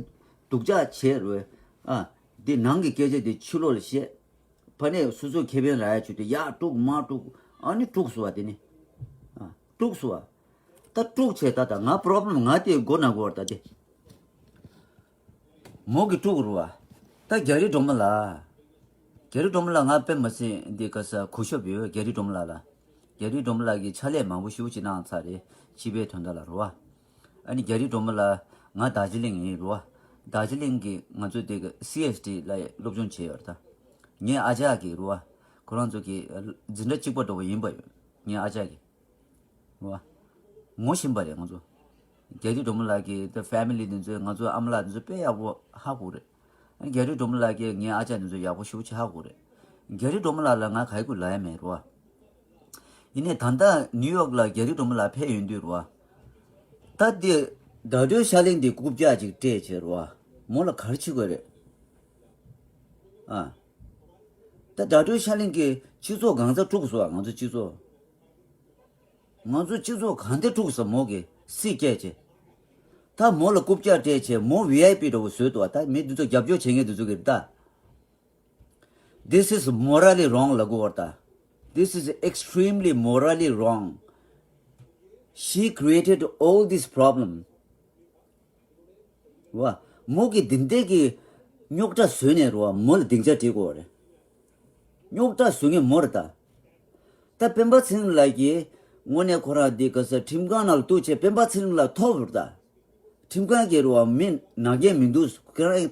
སྡུག་ཅག་བྱས་རུ། ཨ། དེ་ནང་གི་སྐད་ཆ་དེ་ཕྱི་ལོགས་ལ་བཤད། ཕ་ནས་སོ་སོའི་ཁེ་ཕན་རག་ཡ་བྱུང་དེ་ཡར་དཀྲུགས་མར་དཀྲུགས། ཨ་ནི་དཀྲུགས་སོང་བ་དེ་ནི། ཨ། དཀྲུགས་སོང་བ། ད་དཀྲུགས་བྱས་ད་ད་ང་པོ་རོབ་ལེམ་ང་དེ་མགོ་ན་གོ་བར་ད་དེ། མོ་གི་དཀྲུགས་རུ་བ། ད་རྒྱ་རི་སྒྲོལ་མ་ལགས། རྒྱ་རི་སྒྲོལ་མ་ལགས་ང་དཔེ་མ་སྲིད་འདི་ག་ས་གུས་ཞབས་ཡོད་རྒྱ་རི་སྒྲོལ་མ་ལགས་ལ། རྒྱ་རི་སྒྲོལ་མ་ལགས་ཀྱིས་ཕྱག་ལས་མང་པོ་ཞེ་པོ་ཅིག་གནང་ཚར་རེད་སྤྱི་པའི་དོན་དག་ལ་རུ་བ། ཨ་ནི་རྒྱ་རི་སྒྲོལ་མ་ལགས་ང་རྡོ་རྗེ་གླིང་ཡིན་རུ་བ། རྡོ་རྗེ་གླིང་གི་ང་ཚོ་དེ་གི་སི་ཨེས་ཊི་ལ་སློབ་སྦྱོང་བྱས་ཡོད་རེད་ད། ངའི་ཨ་ཅག་གིས་རུ་བ། ཁོ་རང་ཚོ་གི་འཛིན་གྲྭ་གཅིག་པ་འདྲ་བོ་ཡིན་པ་ཡོད་ངའི་ཨ་ཅག་གིས། རེད་བ། ངོ་ཤེས་པ་རེད་ང་ཚོ། རྒྱ་རི་སྒྲོལ་མ་ལགས་ཀྱི་ད་ཕེ་མི་ལི་འདི་ཚོས་ང་ཚོའི་ཨ་མ་ལགས་འདི་ཚོ་དཔེ་ཡག་པོ་ཧ་གོ་རེད། རྒྱ་རི་སྒྲོལ་མ་ལགས་ཀྱིས་ངའི་ཨ་ཅག་འདི་ཚོ་ཡག་པོ་ཞེ་པོ་ཅིག་ཧ་གོ་རེད། རྒྱ་རི་སྒྲོལ་མ་ལགས་ལ་ང་ག་ཡི་གུ་ལབ་ཡ་མེད་རེད་བ། ཡིན་ནའི་ད་ལྟ་ནིའུ་ཡོག་ལ་རྒྱ་རི་སྒྲོལ་མ་ལགས་ཕེབས་ཡོང་དུས་རེད་བ། ད་འདི་ཟླ་སྒྲོལ་ཤར་གླིང་འདི་རྐུབ་བཀྱག་ཅིག་སྤྲད་བྱས་རེད་བ། མོ་ལ་ག་རེ་བྱེད་དགོས་རེད། ཨ། ད་ཟླ་སྒྲོལ་ཤར་གླིང་གིས་སྤྱི་ཚོགས་གང་ཚ་དཀྲུགས་སོང་ང་ཚོ་སྤྱི་ཚོགས། ང་ཚོ་སྤྱི་ཚོགས་གང་དེ་དཀྲུགས་ས་མོ་གིས་སྲིད་སྐྱེལ་བྱས། ད་མོ་ལ་རྐུབ་བཀྱག་སྤྲད་བྱས་མོ་ཝི་ཨའི་པི་འདྲ་བོ་བཟོས་འདུག་ད་མི་འདི་ཚོ་རྒྱབ་སྐྱོར་བྱེད་མཁན་འདི་ཚོ་གིས་ད། This is morally wrong ལབ་དགོས་པ་རེད་ད། This is extremely morally wrong. She created all this problem. རེད་བ། མོ་གིས་འདི་འདྲས་ཀྱི་རྙོག་དྲ་བཟོས་ནས་རེད་བ་མོ་ལ་སྡིངས་ཆ་སྒྲིག་དགོས་རེད། རྙོག་དྲ་བཟོ་མཁན་མོ་རེད་ད། ད་སྤེན་པ་ཚེ་རིང་ལགས་ཀྱིས་དངོས་གནས་ཁོ་རང་འདི་ག་ས་ཁྲིམས་ཁང་ནང་ལ་གཏུགས་བྱས་སྤེན་པ་ཚེ་རིང་ལགས་ཐོབ་རེད་ད། ཁྲིམས་ཁང་གིས་རེད་བ་མི་ནག་རྐྱང་མི་འདུག་ཁྱེད་རང་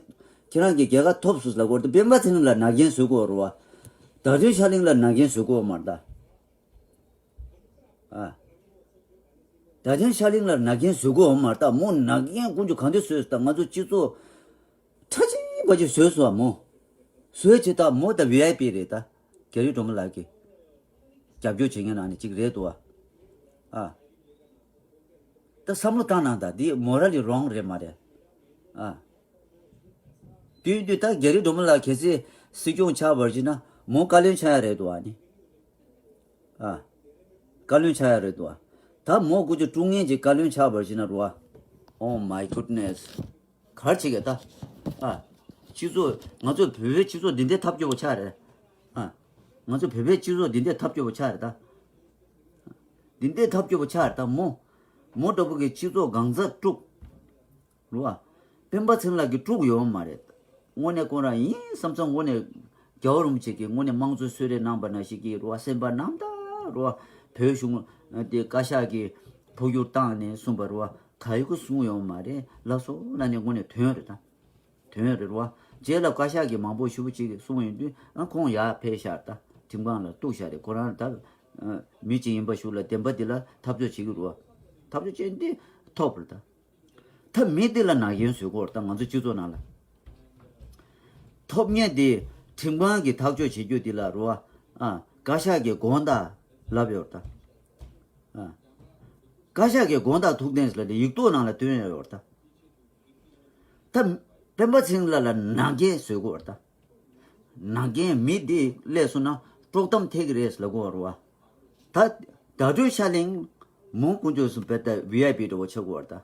ཁྱེད་རང་གིས་རྒྱལ་ཁ་ཐོབ་སོང་ལབ་དགོས་རེད་ད་སྤེན་པ་ཚེ་རིང་ལགས་ནག་རྐྱང་བཟོ་དགོས་རེད་བ། ད་ རྡ་སྟོད་ཤར་གླིང་ལ་ནག་འགན་བཟོ་དགོས་མ་རེད་ད། ཨ། རྡ་སྟོད་ཤར་གླིང་ལ་ནག་འགན་བཟོ་དགོས་མ་རེད་ད། མོ་ནག་འགན་ཀུན་སྤྱོད་གང་འདྲ་བཟོས་ད། ང་ཚོ་སྤྱི་ཚོགས་ཁྲ་ཆིལ་པ་ཅིག་བཟོས་སོང་བ་མོ། བཟོས་བྱས་ད་མོ་ད་ཝི་ཨའི་པི་རེད་ད། རྒྱ་རི་སྒྲོལ་མ་ལགས་ཀྱི་རྒྱབ་སྐྱོར་བྱེད་མཁན་ནང་ནས་གཅིག་རེད་འདུག་བ། ཨ། ད་བསམ་བློ་བཏང་ན་ད་འདི་མོ་ར་ལི་རོང་རེད་མ་རེད། ཨ། དུས་དུས་ད་རྒྱ་རི་སྒྲོལ་མ་ལགས་གལ་སྲིད་སྲིད་སྐྱོང་ཆགས་པར་བྱས་ན་མོ་བཀའ་བློན་ཆགས་ཡ་རེད་འདུག་བ་ནི། ཨ། བཀའ་བློན་ཆགས་ཡ་རེད་འདུག་བ། ད་མོ་ཀུན་སྤྱོད་དཀྲུག་མཁན་གྱི་བཀའ་བློན་ཆགས་པར་བྱས་ན་རུ་བ། Oh my goodness། ག་རེ་བྱེད་ཀྱི་ད། ཨ། སྤྱི་ཚོགས་ང་ཚོ་བོད་པའི་སྤྱི་ཚོགས་འདི་འདྲའི་ཐབས་སྐྱོ་པོ་ཆགས་རེད། ཨ། ང་ཚོ་བོད་པའི་སྤྱི་ཚོགས་འདི་འདྲའི་ཐབས་སྐྱོ་པོ་ཆགས་རེད་ད། འདི་འདྲའི་ཐབས་སྐྱོ་པོ་ཆགས་རེད་ད་མོ། མོ་འདྲ་པོ་གི་སྤྱི་ཚོགས་གང་ཟག་དཀྲུག་རུ་བ། སྤེན་པ་ཚེ་རིང་ལགས་ཀྱིས་དཀྲུག་ཡོད་མ་རེད། དངོས་གནས་ཁོ་རང་ཡིན་བསམ་བསམ་དངོས་གནས་རྒྱལ་བ་རིན་པོ་ཆེ་གིས་དངོས་གནས་དམངས་གཙོའི་གསོལ་རས་གནང་པ་ནང་བཞིན་གྱི་རུ་བ་སེམས་པ་རྣམ་དག་རུ་བ་བོད་གཞུང་དེ་བཀའ་ཤག་གིས་འཕོ་འགྱུར་བཏང་ནས་གསུངས་པ་རུ་བ་ག་ཡི་གུ་གསུངས་ཡོད་མ་རེད་ལགས་སོ་ན་ནས་དངོས་གནས་དོན་རེད་ད། དོན་རེད་རུ་བ། རྗེས་ལ་བཀའ་ཤག་གིས་མང་པོ་ཞུ་བ་ཅིག་གསུངས་ཡོང་དུས་ཨ་ཁོང་ཡར་ཕེབས་ཤག་ད་ཁྲིམས་ཁང་ལ་གཏུགས་ཤག་རེད་ཁོ་རང་ད་མི་གཅིག་ཡིན་པ་ཞུ་ལ་བདེན་པ་འདི་ལ་འཐབ་རྩོད་བྱེད་ཀྱི་རུ་བ། འཐབ་རྩོད་བྱེད་འདི་ཐོབ་རེད་ད། ད་མི་འདི་ལ་ནག་འགན་བཟོ་དགོས་རེད་ད་ང་ཚོ་སྤྱི་ཚོགས་ནང་ལ། ཐོབ་མཁན་འདི་ཁྲིམས་ཁང་གིས་ཐག་གཅོད་བྱེད་རྒྱུ་འདི་ལ་རུ་བ། ཨ། བཀའ་ཤག་གི་དགོངས་དག་ལབ་ཡོད་རེད་ད། ཨ། བཀའ་ཤག་གི་དགོངས་དག་ཐུགས་གཏན་ལ་ཡིག་ཐོག་ནང་ལ་བཏོན་ཡོད་རེད་ད། ད་སྤེན་པ་ཚེ་རིང་ལགས་ལ་ནག་འགན་བཟོ་དགོས་རེད་ད། ནག་འགན་མི་འདི་སླེབས་སོང་ན་དཀྲོག་གཏམ་ཐེག་གི་རེད་ལབ་དགོས་རེད་བ། ད་བརྡ་སྤྲོད་ཤར་གླིང་མོ་ཀུན་སྤྱོད་སུ་བེ་ད་ཝི་ཨའི་པི་འདྲ་བོ་ཆགས་དགོས་རེད་ད།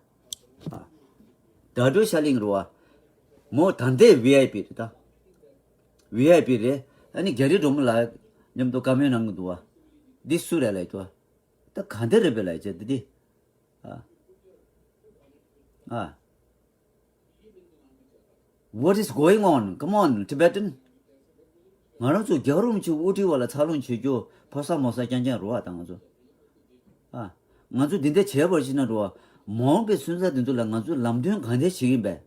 ཨ། བརྡ་སྤྲོད་ཤར་གླིང་རེད་བ། མོ་ད་ལྟའི་ཝི་ཨའི་པི་རེད་ད། ཝི་ཨའི་པི་རེད། ཨ་ནི་རྒྱ་རི་སྒྲོལ་མ་ལགས་མཉམ་དུ་བཀའ་མོལ་གནང་གི་འདུག་བ། འདི་སུ་རེད་ལབ་ཡོད་དོ། ད་ག་འདི་རེད་པས་ལབ་ཡོད་ཅེ་འདི་འདི། ཨ། ཨ། What is going on? Come on, Tibetan. ང་རང་ཚོ་རྒྱལ་བ་རིན་པོ་ཆེ་དབུ་ཁྲིད་བ་ལ་འཚར་ལོངས་བྱེད་རྒྱུ་ཕོ་གསར་མོ་གསར་རྐྱང་རྐྱང་རེད་བ་ད་ང་ཚོ། ཨ། ང་ཚོ་འདི་འདྲ་བྱས་པར་ཕྱིན་ན་རེད་བ། མོ་གི་སོན་རྩ་འདི་ཚོ་ལ་ང་ཚོས་ལམ་སྟོན་ག་འདྲ་བྱེད་ཀྱི་ཡིན་པས།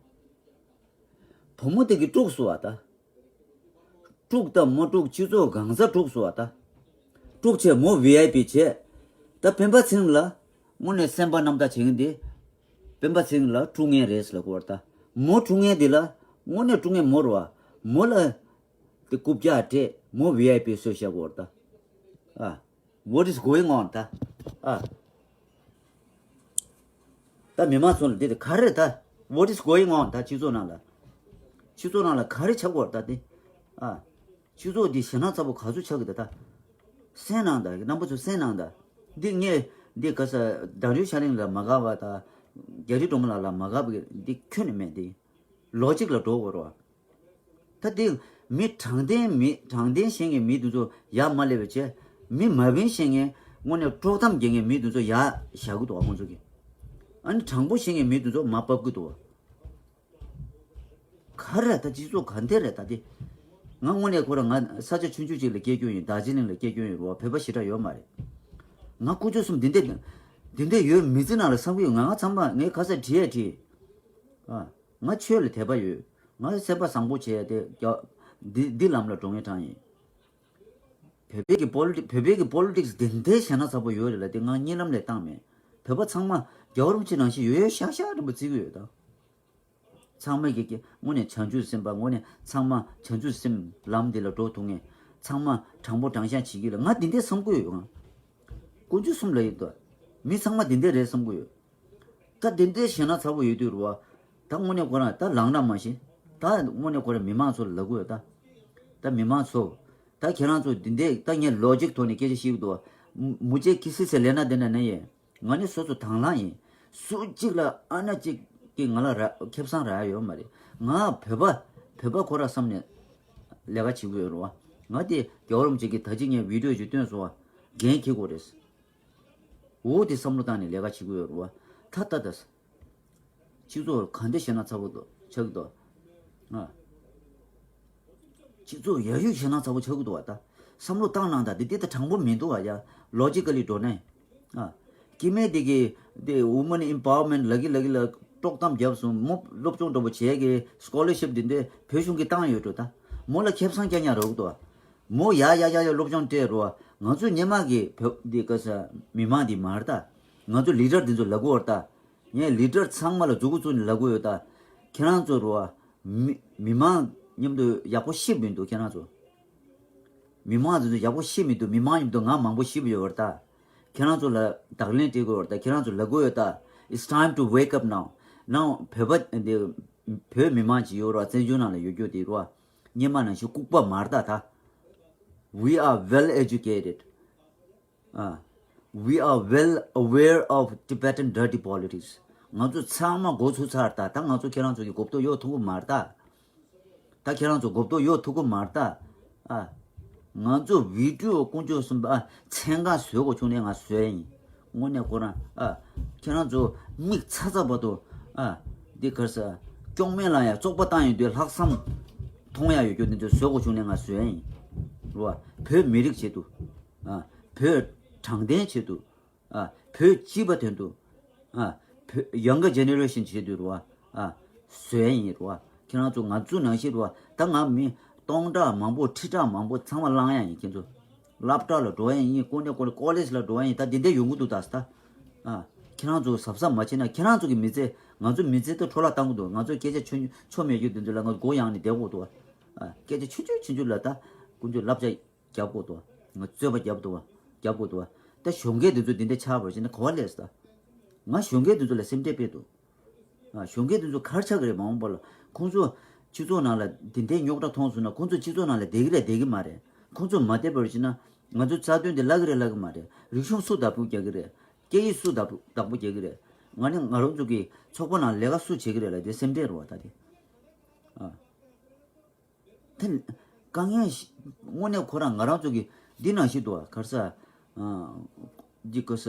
བུ་མོ་དེ་གིས་དཀྲུགས་སོང་བ་ད། དཀྲུགས་དང་མ་དཀྲུགས་སྤྱི་ཚོགས་གང་ཟག་དཀྲུགས་སོང་བ་ད། དཀྲུགས་བྱས་མོ་ཝི་ཨའི་པི་བྱས། ད་སྤེན་པ་ཚེ་རིང་ལགས་དངོས་གནས་སེམས་པ་རྣམ་དག་བྱེད་མཁན་དེ། སྤེན་པ་ཚེ་རིང་ལགས་དཀྲུག་མཁན་རེད་ཟེར་ལབ་དགོས་རེད་ད། མོ་དཀྲུག་མཁན་དེ་ལ་དངོས་གནས་དཀྲུག་མཁན་མོ་རེད་བ། མོ་ལ་དེ་རྐུབ་བཀྱག་སྤྲད་མོ་ཝི་ཨའི་པི་བཟོས་བཞག་དགོས་རེད་ད། ཨ། What is going on ད། ཨ། ད་མི་མང་ཚོ་ལ་འདི་ག་རེ་ད། What is going on ད་སྤྱི་ཚོགས་ནང་ལ། སྤྱི་ཚོགས་ནང་ལ་ག་རེ་ཆགས་ཀྱི་ཡོད་རེད་ད་འདི། ཨ། སྤྱི་ཚོགས་འདི་ཞེད་སྣང་ཚ་པོ་ག་ཚོད་ཆགས་ཀྱི་ད་ད། གསན་གནང་ད་རྣམ་པ་ཚོ་གསན་གནང་ད། འདི་ངས་འདི་ག་ས་བརྡ་སྤྲོད་ཤར་གླིང་ལ་མ་དགའ་བ་ད། རྒྱ་རི་སྒྲོལ་མ་ལགས་ལ་མ་དགའ་བ་འདི་ཁྱོན་ནས་མེད་འདི། ལོ་གཅིག་ལ་འགྲོ་དགོས་རེད་བ། ད་དེ་མི་དྲང་བདེན་མི་དྲང་བདེན་བཤད་མཁན་མི་དེ་ཚོ་ཡར་མ་སླེབས་པ་བྱས། མི་མ་བདེན་བཤད་མཁན་དངོས་གནས་དཀྲོག་གཏམ་རྒྱག་མཁན་མི་དེ་ཚོ་ཡར་བཞག་གི་འདུག་བ་ཁོང་ཚོ་གིས། ཨ་ནི་དྲང་པོ་བཤད་མཁན་མི་དེ་ཚོ་མར་ཕབ་ཀྱི་འདུག་བ། ག་རེ་ད་སྤྱི་ཚོགས་ག་འདྲ་རེད་ད་དེ། ང་དངོས་གནས་ཁོ་རང་ང་ས་ཆ་ཆུང་ཆུང་ཅིག་ལ་སྐྱེས་སྐྱོན་ཡིན། རྡོ་རྗེ་གླིང་ལ་སྐྱེས་སྐྱོན་ཡིན་རུང་བོད་པ་ཞེ་དྲག་ཡོད་མ་རེད། ང་ཀུན་སྤྱོད་གསུམ་འདི་འདྲ་འདི་འདྲ་ཡོད་མི་ཚེ་ནང་ལ་བསམ་གི་ཡོད། ང་ང་ཚང་མ་ངས་ག་ས་བྲིས་ཡ་བྲིས། ཨ། ང་ཆོས་ལ་དད་པ་ཡོད། ང་སེམས་པ་བཟང་པོ་བྱས་ཏེ་རྒྱ་འདི་འདི་ལམ་ལ་འགྲོ་ངེས་དྲང་ཡིན། བོད་པའི་གི་པོ་ལི་ཊི་བོད་པའི་གི་པོ་ལི་ཊིག་སི་འདི་འདྲའི་ཞེད་སྣང་ཚ་པོ་ཡོད་རེད་ལ་དེ་ང་གཉིད་ལམ་ལས་བཏང་མེད། བོད་པ་ཚང་མ་རྒྱལ་བ་རིན་པོ་ཆེ་ནང་བཞིན་ཡོད་ཡོད་ཤག་ཤག་རེད་པ་བརྩི་གི་ཡོད་ད། ཚང་མ་གི་གི་དངོས་གནས་བྱང་ཆུབ་སེམས་དཔའ་དངོས་གནས་ཚང་མ་བྱང་ཆུབ་སེམས་ལམ་འདི་ལ་འགྲོ་ཐུབ་ངེས། ཚང་མ་དྲང་པོ་དྲང་བཞག་བྱེད་ཀྱི་ལ་ང་འདི་འདྲའི་བསམ་གི་ཡོད་ང་། དཀོན་མཆོག་གསུམ་ལ་ཡོད་དོ། མི་ཚང་མ་འདི་འདྲ་རེད་བསམ་གི་ཡོད། ད་འདི་འདྲའི་ཞེད་སྣང་ཚ་པོ་ཡོད་དུས་རུ་བ། ད་དངོས་གནས་ཁོ་རང་ད་ལངས་ན་མ་ཤེས། ད་དངོས་གནས་ཁོ་རང་མི་མང་ཚོ་ལ་ལབ་གི་ཡོད་ད། ད་མི་མང་ཚོ། ད་ཁྱེད་རང་ཚོ་འདི་འདྲའི་ད་ངས་ལོ་ཇིག་ཐོག་ནས་སྐད་ཆ་བཤད་གི་འདུག་བ། མུ་ཇེ་ཁི་སི་སེ་ལེ་ན་དེ་ན་ནེ་ཡེ། ང་ནི་སོ་སོ་དང་བླངས་ཡིན། སུ་གཅིག་ལ་ཨ་ན་གཅིག་གིས་ང་ལ་ར་ཁེ་བཟང་རག་ཡ་ཡོད་མ་རེད། ང་བོད་པ་བོད་པ་ཁོ་རང་བསམ་ནས་ལས་ཀ་བྱེད་གི་ཡོད་རུ་བ། ང་དེ་རྒྱལ་བ་རིན་པོ་ཆེ་གིས་ད་ཅི་ངས་བི་ཌི་ཡོ་ཅིག་བཏོན་སོང་བ། འགན་འཁྱེར་དགོས་རེད། འོ་དེ་བསམ་བློ་བཏང་ནས་ལས་ཀ་བྱེད་དགོས་ཡོད་རེད་བ། ད་ལྟ་ད། སྤྱི་ཚོགས་ག་འདྲ་ཞེད་སྣང་ཚ་པོ་འདུག་ཆགས་ཀྱི་འདུག་ཨ། སྤྱི་ཚོགས་ཡ་ཡུལ་ཞེད་སྣང་ཚ་པོ་ཆགས་ཀྱི་འདུག་བ་ད། བསམ་བློ་བཏང་གནང་ད་འདི་འདི་ད་དྲང་པོ་མི་འདུག་བ་ཡ། ལོ་ཇི་ཀ་ལི་འགྲོ་ནས། ཨ། སྐྱེ་དམན་འདི་གི་འདི་Women Empowerment ལ་གི་ལ་གི་ལ་དཀྲོག་གཏམ་བརྒྱབ་སོང་། མོ་སློབ་སྦྱོང་འདྲ་པོ་བྱས་གི་སི་ཀོ་ལར་ཤིབ་འདི་འདི་བོད་གཞུང་གིས་བཏང་ཡོད་འགྲོ་ད། མོ་ལ་ཁེ་བཟང་རྐྱང་རྐྱང་རག་གི་འདུག་བ། མོ་ཡ་ཡ་ཡ་ཡ་སློབ་སྦྱོང་སྤྲད་རོ། ང་ཚོ་སྔོན་མ་གི་བོད་འདི་ག་ས་མི་མང་འདི་མ་རེད་ད། ང་ཚོ་ལི་ཌར་འདི་ཚོ་ལབ་དགོས་རེད་ད། ངས་ལི་ཌར་ཚང་མ་ལ་མཛུབ་གུ་བཙུགས་ནས་ལབ་དགོས་ཡོད་ད། ཁྱེད་རང་ཚོ་རོ། མི་མི་མང་མཉམ་དུ་ཡག་པོ་ཤེས་མི་འདུག་ཁྱེད་རང་ཚོ། མི་མང་ཚོ་ཡག་པོ་ཤེས་མི་འདུག་མི་མང་མཉམ་དུ་ང་མང་པོ་ཤེས་ཡོད་རེད་ད། ཁྱེད་རང་ཚོ་ལ་བརྡ་ལན་སྤྲད་དགོས་རེད་ད། ཁྱེད་རང་ཚོ་ལབ་དགོས་ཡོད་ད། It's time to wake up now. Now བོད་པ་འདི་བོད་མི་མང་ཅིག་ཡོད་རོ། བཙན་བྱོལ་ནང་ལ་ཡོད་རྒྱུ་དེ་རོ། སྔོན་མ་ནང་བཞིན་ལྐུགས་པ་མ་རེད་ད་ད། We are well educated. ཨ། We are well aware of Tibetan dirty politics. ང་ཚོ་ཚང་མ་མགོ་ཚོས་ཚར་ད། ད་ང་ཚོ་ཁྱེད་རང་ཚོ་གི་མགོ་སྐོར་གཡོག་ཐུབ་ཀྱི་མ་རེད་ད། ད་ཁྱེད་རང་ཚོ་མགོ་སྐོར་གཡོག་ཐུབ་ཀྱི་མ་རེད་ད། ཨ། ང་ཚོ་བི་ཌི་ཡོ་དཀོན་མཆོག་གསུམ་པ་ཨ་མཚན་གང་བཟོ་དགོས་བྱུང་ནས་ང་བཟོས་ཡིན། དངོས་གནས་ཁོ་རང་ཨ། ཁྱེད་རང་ཚོ་མིག་ཚ་ཚ་བར་དུ་ཨ། འདི་གར་ས་སྐྱོང་མེད་ལ་ཡང་བཙོག་པ་བཏང་ཡོང་དུས་ལྷག་བསམ་མཐོང་ཡ་ཡོད་རྒྱུ་འདི་ཚོ་བཟོ་དགོས་བྱུང་ནས་ང་བཟོས་ཡིན། རོ། བོད་མི་རིགས་ཆེད་དུ། ཨ། བོད་དྲང་བདེན་ཆེད་དུ། ཨ། བོད་སྤྱི་པ་དོན་དུ། ཨ། བོད་younger generation ཆེད་དུ་རོ། ཨ། བཟོས་ཡིན་རོ། ཁྱེད་རང་ཚོ་ང་ཚོ་ནང་བཞིན་རོ། ད་ང་མི་སྟོང་ཕྲག་མང་པོ་ཁྲི་ཕྲག་མང་པོ་ཚང་མ་བླངས་ཡ་ཡིན། ཁྱེད་ཚོ་སློབ་གྲྭ་ལ་འགྲོ་ཡ་ཡིན། ཀོ་ནེ་ཀོ་ནེ་ཀོ་ལེཇ་ལ་འགྲོ་ཡ་ཡིན། ད་འདི་འདྲ་ཡོང་གི་འདུག་ད་ད། ཨ། ཁྱེད་རང་ཚོ་གཟབ་གཟབ་མ་བྱས་ན་ཁྱེད་རང་ཚོ་གི་མི་ཚེ། ང་ཚོ་མི་ཚེ་ད་འཕྲོ་བརླག་བཏང་གི་འདུག་ང་ཚོ་སྐད་ཆ་ཆོ་ཆོ་མེད་རྒྱུ་འདི་ཚོ་ལ་ང་ཚོ་མགོ་ཡང་ནས་བསྡད་དགོས་འདུག་ཨ། སྐད་ཆ་ཆུང་ཆུང་ཆུང་ཆུང་ལ་ད་ཀུན་སྤྱོད་བསླབ་བྱ་རྒྱབ་དགོས་འདུག་ང་རྩོད་པ་རྒྱབ་འདུག་རྒྱབ་དགོས་འདུག་ད་གཞོན་སྐྱེས་འདི་ཚོ་འདི་འདྲ་ཆགས་པར་བྱས་ན་ག་བ་ལས་ད། ང་གཞོན་སྐྱེས་འདི་ཚོ་ལ་སེམས་ཁྲལ་དཔེ་འདུག་ཨ། གཞོན་སྐྱེས་འདི་ཚོ་ག་རེ་ཆགས་ཀྱི་རེད། མ་འོངས་པ་ལ་ཁོང་ཚོ་སྤྱི་ཚོགས་ནང་ལ་འདི་འདྲའི་རྙོག་དྲ་མཐོང་སོང་ན་ཁོང་ཚོ་སྤྱི་ཚོགས་ནང་ལ་བསྡད་ཀྱི་རེད་བསྡད་ཀྱི་མ་རེད། ཁོང་ཚོ་མ་བསྡད་པར་བྱས་ན་ང་ཚོ་རྩ་དོན་འདི་བརླག་གི་རེད་བརླག་གི་མ་རེད། རིག་གཞུང་སུ་བདག་པོ་རྒྱག་གི་རེད། སྐད་ཡིག་སུ་བདག་པོ་བདག་པོ་རྒྱག་གི་རེད། ང་ནི་ང་རང་ཚོ་གི་ཚོགས་པ་ནང་ལས་ཀ་སུ་བྱེད་ཀྱི་རེད་ལབ་དེ་སེམས་ཁྲལ་རེད་བ་ད་དེ། ཨ། དེ་དཀའ་ངལ་ཞིག་དངོས་གནས་ཁོ་རང་ང་རང་ཚོ་གི་འདི་ནང་བཞིན་འདུག་བ། ག་རེ་ཟ། ཨ། འདི་ག་རེ་ཟ།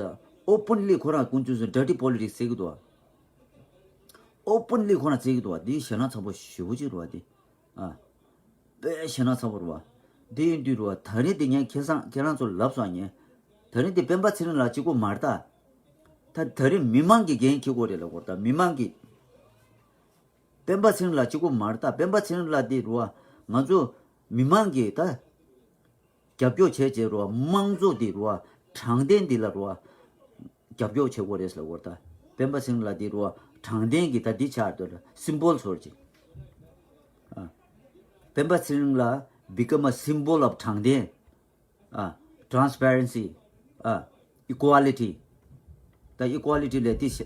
ཨོ་པན་ལི་ཁོ་རང་ཀུན་སྤྱོད་ཟེར་dirty politics ཟེར་གི་འདུག་བ། ཨོ་པན་ལི་ཁོ་རང་ཟེར་གི་འདུག་བ། འདི་ཞེད་སྣང་ཚ་པོ་ཞེ་པོ་ཅིག་རེད་བ་འདི། ཨ། དཔེ་ཞེད་སྣང་ཚ་པོ་རེད་བ། འདི་ཡིན་དུས་རེད་བ། ད་རེས་འདི་ངས་ཁྱེད་ཚང་ཁྱེད་རང་ཚོ་ལབ་སོང་ངས། ད་རེས་འདི་སྤེན་པ་ཚེ་རིང་ལགས་གཅིག་པོ་མ་རེད་ད། ད་ད་རེས་མི་མང་གི་འགན་འཁྱེར་དགོས་རེད་ལབ་དགོས་རེད་ད། མི་མང་གི། སྤེན་པ་ཚེ་རིང་ལགས་གཅིག་པོ་མ་རེད་ད། སྤེན་པ་ཚེ་རིང་ལགས་འདི་རུ་བ་ང་ཚོ་མི་མང་གིས་ད་རྒྱབ་སྐྱོར་བྱས་བྱས་རུ་བ་དམངས་གཙོ་འདི་རུ་བ་དྲང་བདེན་འདི་ལ་རུ་བ་རྒྱབ་སྐྱོར་བྱེད་དགོས་རེད་ཟེར་བ་ད། སྤེན་པ་ཚེ་རིང་ལགས་འདི་རུ་བ་དྲང་བདེན་གྱི་ད་འདི་ཆགས་འདུག་ལ་སིམ་བོལ་ཚོར་ཅིག་ཨ། སྤེན་པ་ཚེ་རིང་ལགས་become a symbol of དྲང་བདེན། ཨ། transparency། ཨ། equality། ད་equality ལས་དེ་ཤ་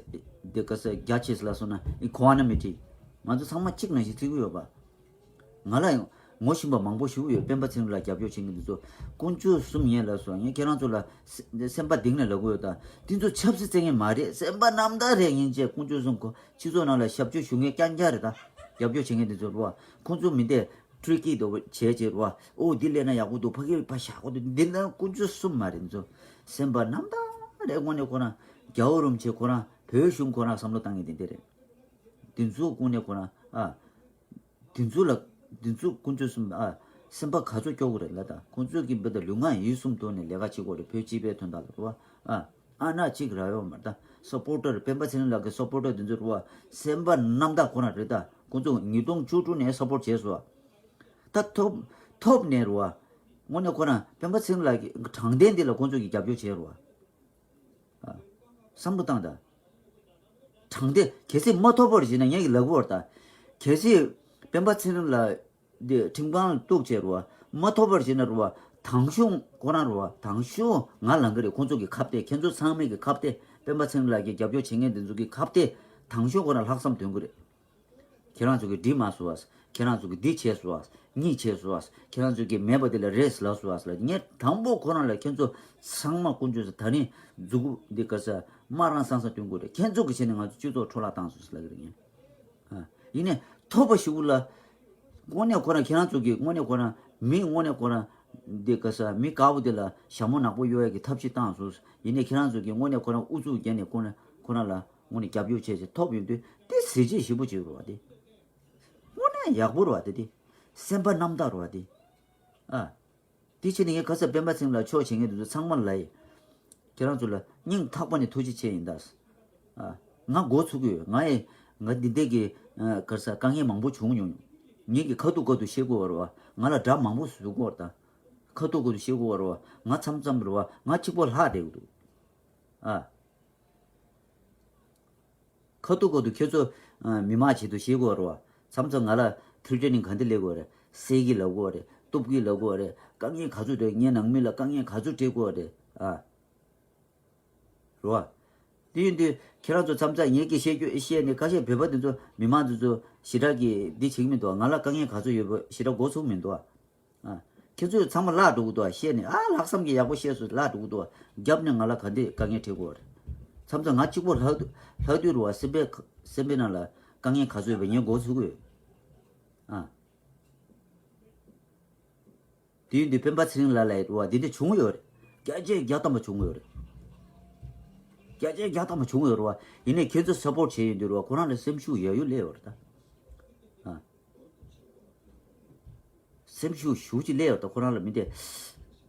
དེ་ག་ས་རྒྱ་ཆེ་ལ་སོང་ན་equanimity། ང་ཚོ་ཚང་མ་གཅིག་ནང་བཞིན་བརྩི་གི་ཡོད་པ། ང་ལ་ངོ་ཤེས་པ་མང་པོ་ཞིག་ཡོད། སྤེན་པ་ཚེ་རིང་ལགས་རྒྱབ་སྐྱོར་བྱེད་མཁན་འདི་ཚོ་དཀོན་མཆོག་གསུམ་ཡིན་ལབ་སོང་། ངས་ཁྱེད་རང་ཚོ་ལ་སེ་སེམས་པ་གཏིང་ནས་ལབ་གི་ཡོད་ད། འདི་ཚོ་ཆབ་སྲིད་བཙན་མཁན་མ་རེད། སེམས་པ་རྣམ་དག་རེད། སྙིང་རྗེ་དཀོན་མཆོག་གསུམ་ཁོ་སྤྱི་ཚོགས་ནང་ལ་ཞབས་ཕྱི་ཞུ་མཁན་རྐྱང་རྐྱང་རེད་ད། རྒྱབ་སྐྱོར་བྱེད་མཁན་འདི་ཚོ་རེད་བ། ཁོང་ཚོ་མི་འདས། ཊི་རི་ཀི་དོ་བྱས་བྱས་རོ། ཨོ་འདི་ལས་ན་ཡག་པོ་འདུག་ཕ་གི་ཕ་ཞག་པོ་འདུག་འདི་ན་དཀོན་མཆོག་གསུམ་མ་རེད་ཚོ། སེམས་པ་རྣམ་དག་རེད། དངོས་གནས་ཁོ་རང་རྒྱལ་བ་རིན་པོ་ཆེ་ཁོ་རང་བོད་གཞུང་ཁོ་རང་བསམ་བློ་བཏང་ངེས་འདི་འདི་རེད། འདི་ཚོ་དངོས་གནས་ཁོ་རང་ཨ། འདི་ཚོ་ལ་འདི་ཚོ་དཀོན་མཆོག་གསུམ་ཨ། སེམས་པ་ག་ཚོད་སྐྱོ་གི་རེད་ལ། ད་ཁོང་ཚོས་ཀྱི་འབུ་ད་ལུས་ངག་ཡིད་གསུམ་ཐོག་ནས་ལས་ཀ་བྱེད་དགོས་རེད། བོད་སྤྱི་པའི་དོན་དག་ལ་རོ་ཨ། ཨ་ན་གཅིག་ར་ཡོད་མ་རེད་ད། སཔོར་ཊར་སྤེན་པ་ཚེ་རིང་ལགས་ཀྱི་སཔོར་ཊར་འདི་ཚོ་རུ་བ་སེམས་པ་རྣམ་དག་ཁོ་ན་རེད་ད། ཁོ་ཚོ་ཉིས་སྟོང་བཅུ་དྲུག་ནས་སཔོར་ཊི་བྱས་སོང་བ། ད་ཐོབ་ཐོབ་ནས་རུ་བ། དངོས་གནས་ཁོ་རང་སྤེན་པ་ཚེ་རིང་ལགས་ཀྱི་དྲང་བདེན་འདི་ལ་ཁོ་ཚོ་གིས་རྒྱབ་སྐྱོར་བྱས་རུ་བ། ཨ། བསམ་བློ་བཏང་ད། དྲང་བདེན་གལ་སྲིད་མ་ཐོབ་པར་བྱས་ན་ངས་ཀྱི་ལབ་དགོས་རེད་ད། གལ་སྲིད་སྤེན་པ་ཚེ་རིང་ལགས། འདི་ཁྲིམས་ཁང་ལ་གཏུགས་བྱས་རུ་བ། མ་ཐོབ་པར་བྱས་ན་རུ་བ། དང་ཤོས་ཁོ་རང་རུ་བ། དང་ཤོས་ང་ལངས་གི་རེད། ཁོང་ཚོ་གི་ཁ་གཏད། ཁྱེད་ཚོ་ཚང་མས་གི་ཁ་གཏད། སྤེན་པ་ཚེ་རིང་ལགས་ཀྱི་རྒྱབ་སྐྱོར་བྱེད་མཁན་འདི་ཚོ་གི་ཁ་གཏད། དང་ཤོས་ཁོ་རང་ལྷག་བསམ་འདོན་གི་རེད། ཁྱེད་རང་ཚོ་གི་འདི་མ་བཟོ་བ། ཁྱེད་རང་ཚོ་གི་འདི་བྱས་སོང་བ། གཉིས་བྱས་སོང་བ། ཁྱེད་རང་ཚོ་གི་མེད་པ་དེ་ལ་རེད་ལབ་སོང་བ་ལ། ངས་དང་པོ་ཁོ་རང་ལ་ཁྱེད་ཚོ་ཚང་མ་དཀོན་མཆོག་ཟེར་ད་ནི་མཛུ་གུ་འདི་ག་ས་དམར་རང་སང་སང་སྟོན་དགོས་རེད། ཁྱེད་ཚོ་གི་ཆེད་ནས་ང་ཚོ་སྤྱི་ཚོགས་འཕྲོ་བརླག་བཏང་སོང་ཟེར་ལབ་གི་རེད་ངས། ཨ། ཡིན་ནས་ཐོབ་པ་ཞིག་ལ། དངོས་གནས་ཁོ་རང་ཁྱེད་རང་ཚོ་གི་དངོས་གནས་ཁོ་རང་མི་དངོས་གནས་ཁོ་རང་འདི་ག་ས་མི་དཀར་པོ་དེ་ལ་ཞྭ་མོ་ནག་པོ་གཡོག་ཡ་གི་ཐབས་ཤེས་བཏང་སོང་། ཡིན་ནས་ཁྱེད་རང་ཚོ་གི་དངོས་གནས་ཁོ་རང་ཨུ་ཚུགས་བརྒྱབ་ནས་ཁོ་རང་ཁོ་རང་ལ་དངོས་གནས་རྒྱབ་སྐྱོར་བྱས་བྱས་ཐོབ་ཡོང་དུས་དེ་གཟི་བརྗིད་ཞེ་པོ་ཅིག་རེད་བ་དེ། དངོས་གནས་ཡག་པོ་རེད་བ་དེ་དེ། སེམས་པ་རྣམ་དག་རེད་བ་དེ། ཨ། དེ་བྱས་ནས་ངས་ཁ་སང་སྤེན་པ་ཚེ་རིང་ལགས་ཕྱོགས་བྱེད་མཁན་དེ་ཚོ་ཚང་མ་ལ་ཡིན། ཁྱེད་རང་ཚོ་ལ་སྙིང་ཐག་པ་ནས་ཐུགས་རྗེ་ཆེ་ཡིན་ད། ཨ། ང་མགོ་ཚོས་ཀྱི་ཡོད། ང་ཡི་ང་འདི་འདྲས་ཀྱི་ཨ་ག་རེ་ཟ་དཀའ་ངལ་མང་པོ་བྱུང་མྱོང་། ངེད་ཀྱི་ཁ་ཐུག་ཁ་ཐུག་བཤད་དགོས་པ་རེད་བ། ང་ལ་དགྲ་མང་པོ་བཟོ་དགོས་པ་རེད་ད། ཁ་ཐུག་གོ་དུ་ཤེས་དགོས་རེད་བ། ང་མཚམས་མཚམས་རེད་བ། ང་གཅིག་པོ་ལྷག་བསྡད་ཀྱི་འདུག་ཨ། ཁ་ཐུག་གོ་དུ་ཁྱེད་ཚོ་ཨ། མི་མང་ཆེད་དུ་ཤེས་དགོས་རེད་བ། མཚམས་མཚམས་ང་ལ་ཐུར་ཏྲེ་ནིང་ག་འདི་ལས་དགོས་རེད། བསད་ཀྱི་ལབ་དགོས་རེད། གཏུབ་ཀྱི་ལབ་དགོས་རེད། དཀའ་ངལ་ག་ཚོད་འདུག་ངའི་ནང་མི་ལ་དཀའ་ངལ་ག་ཚོད་སྤྲད་དགོས་རེད་ཨ། རེད་བ། དེ་ཡིན་དུས་ཁྱེད་རང་ཚོ་མཚམས་མཚམས་ངེད་ཀྱིས་བཤད་རྒྱུ་བཤད་ནས་ཁ་ཤས་བོད་པ་འདི་ཚོ་མི་མང་འདི་ཚོ་ཞེ་དྲག་གི་འདི་བྱེད་ཀྱི་མི་འདུག་ང་ལ་དཀའ་ངལ་ག་ཚོད་ཡོད་པ་ཞེ་དྲག་མགོ་ཚོས་མི་འདུག་ཨ། ཁྱེད་ཚོས་ཚང་མ་བརླག་འགྲོ་གི་འདུག་ཨ། བཤད་ནས་ཨ་ལྷག་བསམ་གྱིས་ཡག་པོ་བཤད་སོང་བརླག་འགྲོ་གི་འདུག་ཨ། རྒྱབ་ནས་ང་ལ་ག་འདི་དཀའ་ངལ་འཕྲད་ཀྱི་ཡོད་རེད། མཚམས་མཚམས་ང་གཅིག་པོ་ལྷག་ལྷག་དུས་རེད་བ། སེམས་པའི་སེམས་པའི་ནང་ལ་དཀའ་ངལ་ག་ཚོད་ཡོད་པ་ངས་མགོ་ཚོས་ཀྱི་ཡོད་ཨ། དེ་ཡིན་དུས་སྤེན་པ་ཚེ་རིང་ལགས་ལ་ཡོད་བ་འདི་འདྲ་བྱུང་ཡོད་རེད། བརྒྱ་ཆ་བརྒྱ་ཐམ་པ་བྱུང་ཡོད་རེད། བརྒྱ་ཆ་བརྒྱ་ཐམ་པ་བྱུང་ཡོད་རེད་བ། ཡིན་ནའི་ཁྱེད་ཚོ་སབ་པོར་བྱས་ཡོད་འདུག་རེད་བ། ཁོ་རང་ལ་སེམས་ཤུགས་ཡག་ཡོད་སླེབས་ཡོད་རེད་ད། ཨ། སེམས་ཤུགས་ཞེ་ཅིག་སླེབས་ཡོད་ད། ཁོ་རང་ལ་མི་དེ་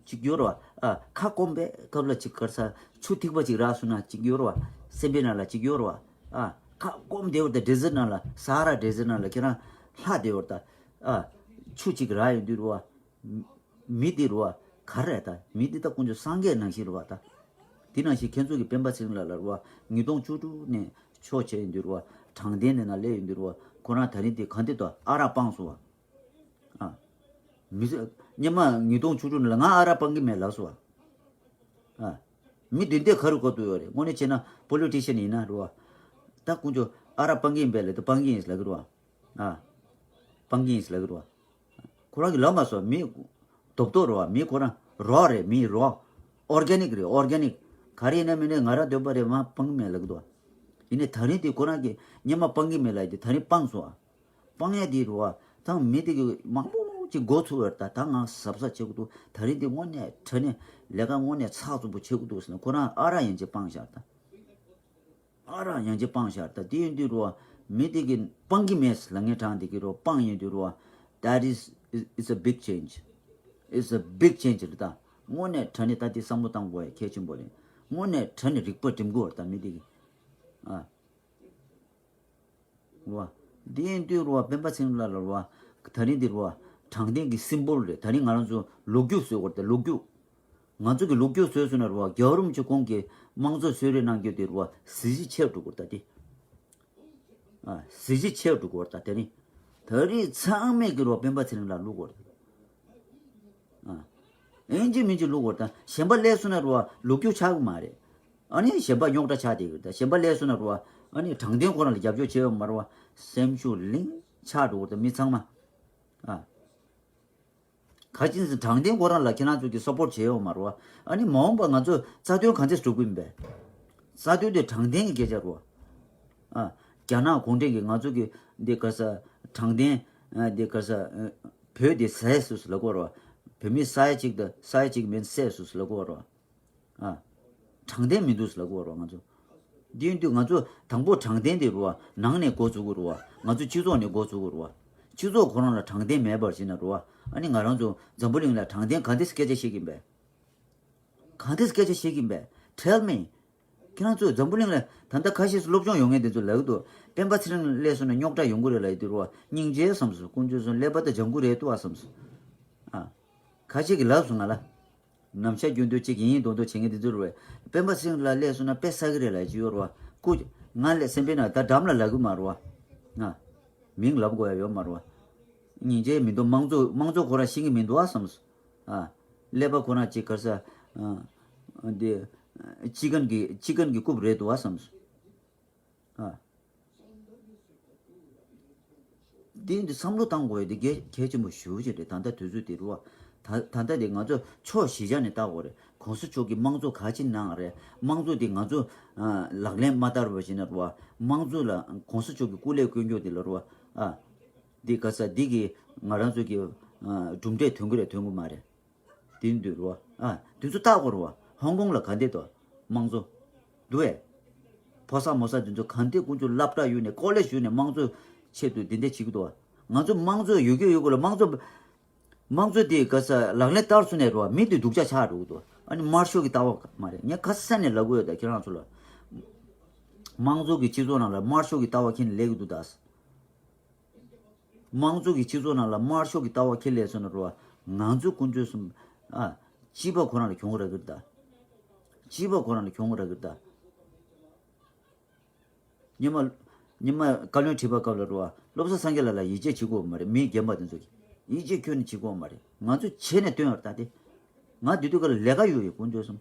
ཅིག་ཡོད་རེད་བ། ཨ། ཁ་སྐོམ་པའི་སྐབས་ལ་ཅིག་ག་རེ་ཟ། ཆུ་ཐིགས་པ་ཅིག་རག་སོང་ན་ཅིག་ཡོད་རེད་བ། སེམས་པའི་ནང་ལ་ཅིག་ཡོད་རེད་བ། ཨ། ཁ་སྐོམ་བསྡད་ཡོད་ད། ཌི་ཟར་ནང་ལ། ས་ཧ་ར་ཌི་ཟར་ནང་ལ་ཁྱེད་རང་ལྷག་བསྡད་ཡོད་ད། ཨ། ཆུ་ཅིག་རག་ཡོང་དུས་རེད་བ། མི་འདི་རུ་བ་ག་རེ་རེད་ད། མི་འདི་ད་ཀུན་སྤྱོད་སངས་རྒྱས་ནང་བཞིན་རུ་བ་ད། དེ་ནང་བཞིན་ཁྱེད་ཚོ་གི་སྤེན་པ་ཚེ་རིང་ལགས་ལ་རུ་བ་ཉིས་སྟོང་བཅུ་དྲུག་ནས་ཕྱོགས་བྱས་ཡིན་དུས་རུ་བ། དྲང་བདེན་ནས་ན་སླེབས་ཡིན་དུས་རུ་བ། ཁོ་རང་ད་རིང་དེ་ག་འདི་ད་ཨ་རག་སྤངས་སོང་བ། ཨ། མི་ཚེ་སྔོན་མ་ཉིས་སྟོང་བཅུ་དྲུག་ནས་ལ་ང་ཨ་རག་སྤང་གི་མེད་ལབ་སོང་བ། ཨ། མི་འདི་འདྲ་ག་རུ་གོ་ཐུབ་ཡོད་རེད། དངོས་གནས་བྱས་ན་པོ་ལི་ཊི་ཤན་ཡིན་ན་རུ་བ། ད་ཀུན་སྤྱོད་ཨ་རག་སྤང་གི་ཡིན་པས་ལབ་དུས་སྤང་གི་ཡིན་ལབ་གི་རུ་བ། ཨ། སྤང་གི་ཡིན་ལབ་གི་རུ་བ། ཁོ་རང་གིས་ལབ་མ་སོང་། མི་རྡོག་རྡོག་རེད་བ། མི་ཁོ་རང་རོ་རེད། མི་རོ། ཨོར་གེ་ནིག་རེད། ཨོར་གེ་ནིག། ག་རེ་ཡིན་ན་མིན་ན་ང་རང་འདོད་པ་རེད། མ་སྤང་གི་མེད་ལབ་གི་འདུག་ཡིན་ནའི་ད་རིང་དེ་ཁོ་རང་གིས་སྔོན་མ་སྤང་གི་མེད་ལབ་དེ་ད་རིང་སྤངས་སོང་ཨ། སྤང་ཡ་དེ་རེད་བ། ད་མི་དེ་གི་མང་པོ་ཅིག་མགོ་ཚོས་ཡོད་ད། ད་ང་གཟབ་གཟབ་བྱེད་དགོས་འདུག་ད་རིང་དེ་དངོས་གནས་དྲང་གནས་ལས་ཀ་དངོས་གནས་ཚགས་ཚུད་པོ་བྱེད་དགོས་འདུག་ཟེར་ནས་ཁོ་རང་ཨ་རག་ཡན་ཆད་སྤངས་བཞག་ད། ཨ་རག་ཡང་ཅིག་སྤངས་ཤག་ད་དེ་ཡིན་དུས་རུ་བ། མི་དེ་གིས་སྤང་གི་མེད་ཟེར་ལབ་མཁན་དྲང་དེ་གི་རུ་བ་སྤངས་ཡིན་དུས་རུ་བ། That is, it's a big change. It's a big change རེད་ད། དངོས་གནས་དྲང་གནས་ད་དེ་བསམ་བློ་བཏང་དགོས་ཡ་གལ་ཆེན་པོ་རེད། དངོས་གནས་དྲང་གནས་རིག་པ་སྒྲིམ་དགོས་རེད་ད་མི་དེ་གིས། ཨ། རུ་བ། དེ་ཡིན་དུས་རུ་བ་སྤེན་པ་ཚེ་རིང་ལགས་ལ་རུ་བ། ད་རིང་འདི་རུ་བ། དྲང་བདེན་གྱི་སིམ་བོལ་རེད། ད་རིང་ང་རང་ཚོ་ལོ་རྒྱུས་བཟོ་དགོས་རེད་ད་ལོ་རྒྱུས། ང་ཚོ་གི་ལོ་རྒྱུས་བཟོས་སོང་ན་རུ་བ་རྒྱལ་བ་རིན་པོ་ཆེ་ཁོང་གིས་དམངས་གཙོ་གསོལ་རས་གནང་རྒྱུ་དེ་རུ་བ་གཟི་བརྗིད་ཆེ་རུ་འགྲོ་གི་རེད་ད་དེ། ཨ། གཟི་བརྗིད་ཆེ་རུ་འགྲོ་གི་རེད་ད་དེ་རིང་། ད་རེས་ཚང་མས་གི་རུ་བ་སྤེན་པ་ཚེ་རིང་ལ་བླུག་གི་རེད། ཨ། ཨིན་ཇི་མིན་ཇི་བླུག་གི་རེད་ད་གཞན་པ་སླེབས་སོང་ན་རུ་བ་ལོ་རྒྱུས་ཆགས་གི་མ་རེད། ཨ་ནི་གཞན་པ་རྙོག་དྲ་ཆགས་བསྡད་གི་རེད་ད་གཞན་པ་སླེབས་སོང་ན་རུ་བ་ཨ་ནི་དྲང་བདེན་ཁོ་རང་ལ་རྒྱབ་སྐྱོར་བྱེད་ཡོད་མ་རུ་བ་སེམས་ཤུགས་ལིང་ཆགས་འགྲོ་གི་རེད་ད་མི་ཚང་མ། ཨ། ག་ཅི་ཟེར་དྲང་བདེན་ཁོ་རང་ལ་ཁྱེད་རང་ཚོ་གི་སབ་པོར་བྱེད་ཡོད་མ་རེད་བ། ཨ་ནི་མ་འོངས་པ་ང་ཚོ་རྩ་དོན་ག་འདྲས་སྒྲུབ་ཀྱི་ཡིན་པས། རྩ་དོན་དེ་དྲང་བདེན་གྱི་སྐད་ཆ་རེད་བ། ཨ། རྒྱ་ནག་གུང་ཁྲན་གྱིས་ང་ཚོ་གི་འདི་ག་ས་དྲང་བདེན་འདི་ག་ས་བོད་དེ་ཟས་སུ་ལབ་གོ་རེད་བ། བོད་མི་ས་ཡ་གཅིག་དང་ས་ཡ་གཅིག་མིན་བསད་སུ་ལབ་གོ་རེད་བ། ཨ། དྲང་བདེན་མི་འདུག་ཟེར་ལབ་ཀྱི་ཡོད་རེད་ང་ཚོ། འདི་ཡིན་དུས་ང་ཚོ་དང་པོ་དྲང་བདེན་དེ་རེད་བ་ནང་ནས་འགོ་བཙུགས་དགོས་རེད་བ། ང་ཚོ་སྤྱི་ཚོགས་ནས་འགོ་བཙུགས་དགོས་རེད་བ། སྤྱི་ཚོགས་ཁོ་རང་ལ་དྲང་བདེན་མེད་པར་བྱས་ན་རེད་བ། ཨ་ནི་ང་རང་ཚོ་འཛམ་བུ་གླིང་ལ་དྲང་བདེན་ག་འདྲས་སྐད་ཆ་བཤད་ཀྱི་ཡིན་པས། ག་འདྲས་སྐད་ཆ་བཤད་ཀྱི་ཡིན་པས། Tell me. ཁྱེད་རང་ཚོས་འཛམ་བུ་གླིང་ལ་ད་ལྟ་ཁ་ཤས་སུ་སློབ་སྦྱོང་ཡོད་མཁན་དེ་ཚོ་ལབ་ཀྱི་འདུག་སྤེན་པ་ཚེ་རིང་སླེབས་སོང་ན་རྙོག་དྲ་ཡོང་གི་རེད་ལབ་ཡོད་དུས་རེད་བ། སྙིང་རྗེ་བསམ་སོང་། དཀོན་མཆོག་གསུམ་ཀླད་པ་དང་ལྗང་གུ་རེད་འདུག་བ་བསམ་སོང་། ཨ། ཁ་ཤས་ཀྱིས་ལབ་སོང་ང་ལ། ནམ་ཞག་རྒྱུན་དུ་གཅིག་ཡིན་ཡིན་མདོག་མདོག་བྱེད་མཁན་དེ་ཚོ་རེད་བས། སྤེན་པ་ཚེ་རིང་ལགས་སླེབས་སོང་ན་དཔེ་ཟ་གི་རེད་ལབ་ཀྱི་ཡོད་རེད་བ། སྐུ། ང་ལས་སེམས་པའི་ནང་ད་འགྲམ་ལ་ལབ་གི་མ་རེད་བ། ང་། མིང་ལབ་དགོས་ཡ་ཡོད་མ་རེད་བ། སྙིང་རྗེ་མི་འདུག་དམངས་གཙོ་དམངས་གཙོ་ཁོ་རང་ཤེས་ཀྱི་མི་འདུག་བ་བསམ་སོང་། ཨ། ཀླད་པ་ཁོ་རང་གཅིག་ག་རེ་ཟ། ཨ། འདི། ཅི་གན་གི་ཅི་གན་གི་རྐུབ་རེད་འདུག་བ་བསམ་སོང་། ཨ། འདི་འདི་བསམ་བློ་བཏང་དགོས་ཡ་འདི་གལ་གལ་ཆེན་པོ་ཞེ་པོ་ཅིག་རེད། ད་ལྟ་དུས་ཚོད་འདི་རུ་བ། ད་ད་ལྟ་འདི་ང་ཚོ་ཕྱོགས་བཞི་ཆ་ནས་བལྟ་དགོས་རེད། གོང་ས་མཆོག་གིས་དམངས་གཙོ་ག་ཅི་གནང་རེད། དམངས་གཙོ་འདི་ང་ཚོ་ཨ། ལག་ལེན་མ་བསྟར་བ་ཞིག་ན་རུ་བ། དམངས་གཙོ་ལ་གོང་ས་མཆོག་གིས་སྐུ་ལས་བསྐྱོན་རྒྱུ་འདི་ལ་རུ་བ། ཨ། འདི་ག་ས་འདི་གིས་ང་རང་ཚོ་གི་ཨ། གྲུབ་འབྲས་ཐོན་གི་རེད་ཐོན་གི་མ་རེད། དེ་འདུག་རུ་བ། ཨ། དེ་ཚོ་བལྟ་དགོས་རུ་བ། ཧོང་ཀོང་ལ་ག་འདྲས་འདུག་དམངས་གཙོ། འདུག་ཨེ། ཕོ་གསར་མོ་གསར་དེ་ཚོ་ག་འདྲས་ཀུན་སྤྱོད་སློབ་གྲྭ་ཡོད་ནས་ཀོ་ལེཇ་ཡོད་ནས་དམངས་གཙོ་ཆེད་དུ་འདི་འདྲས་བྱེད་ཀྱི་འདུག་ང་ཚོ་དམངས་གཙོ་ཡོད་ཀྱི་ཡོད་དགོས་ལ་དམངས་གཙོ། དམངས་གཙོ་དེ་ག་ས་ལག་ལེན་བསྟར་སོང་ནས་རུ་བ་མི་དེ་སྡུག་ཅག་ཆགས་འགྲོ་གི་འདུག་ཨ་ནི་དམར་ཤོག་གི་ལྟ་བ་མ་རེད། ངས་ཁ་སང་ནས་ལབ་གི་ཡོད་ད་ཁྱེད་རང་ཚོ་ལ། དམངས་གཙོ་གི་སྤྱི་ཚོགས་ནང་ལ་དམར་ཤོག་གི་ལྟ་བ་འཁྱེར་ནས་སླེབས་ཀྱི་འདུག་ད། དམངས་གཙོ་གི་སྤྱི་ཚོགས་ནང་ལ་དམར་ཤོག་གི་ལྟ་བ་འཁྱེར་སླེབས་སོང་ན་རུ་བ། ང་ཚོ་ཀུན་སྤྱོད་གསུམ་ ཨ། སྐྱིད་པ་ཁོ་རང་ལ་གྱོང་རག་གི་རེད་ད། སྐྱིད་པ་ཁོ་རང་ལ་གྱོང་རག་གི་རེད་ད། ཉི་མ། ཉི་མ་བཀའ་བློན་ཁྲི་པ་སྐབས་ལ་རུ་བ་བློ་བཟང་སངས་རྒྱས་ལགས་ལ་ཡིད་ཆེས་བྱེད་དགོས་མ་རེད། མི་རྒན་པ་དེ་ཚོ་གིས་ཡིད་ཆེས་ཁྱོན་ནས་བྱེད་དགོས་མ་རེད། ང་ཚོ་བྱས་ནས་སྟོན་བར་ད་དེ། ང་དེ་དུས་ཀ་ལ་ལས་ཀ་ཡོད་ཡོད་དཀོན་མཆོག་གསུམ།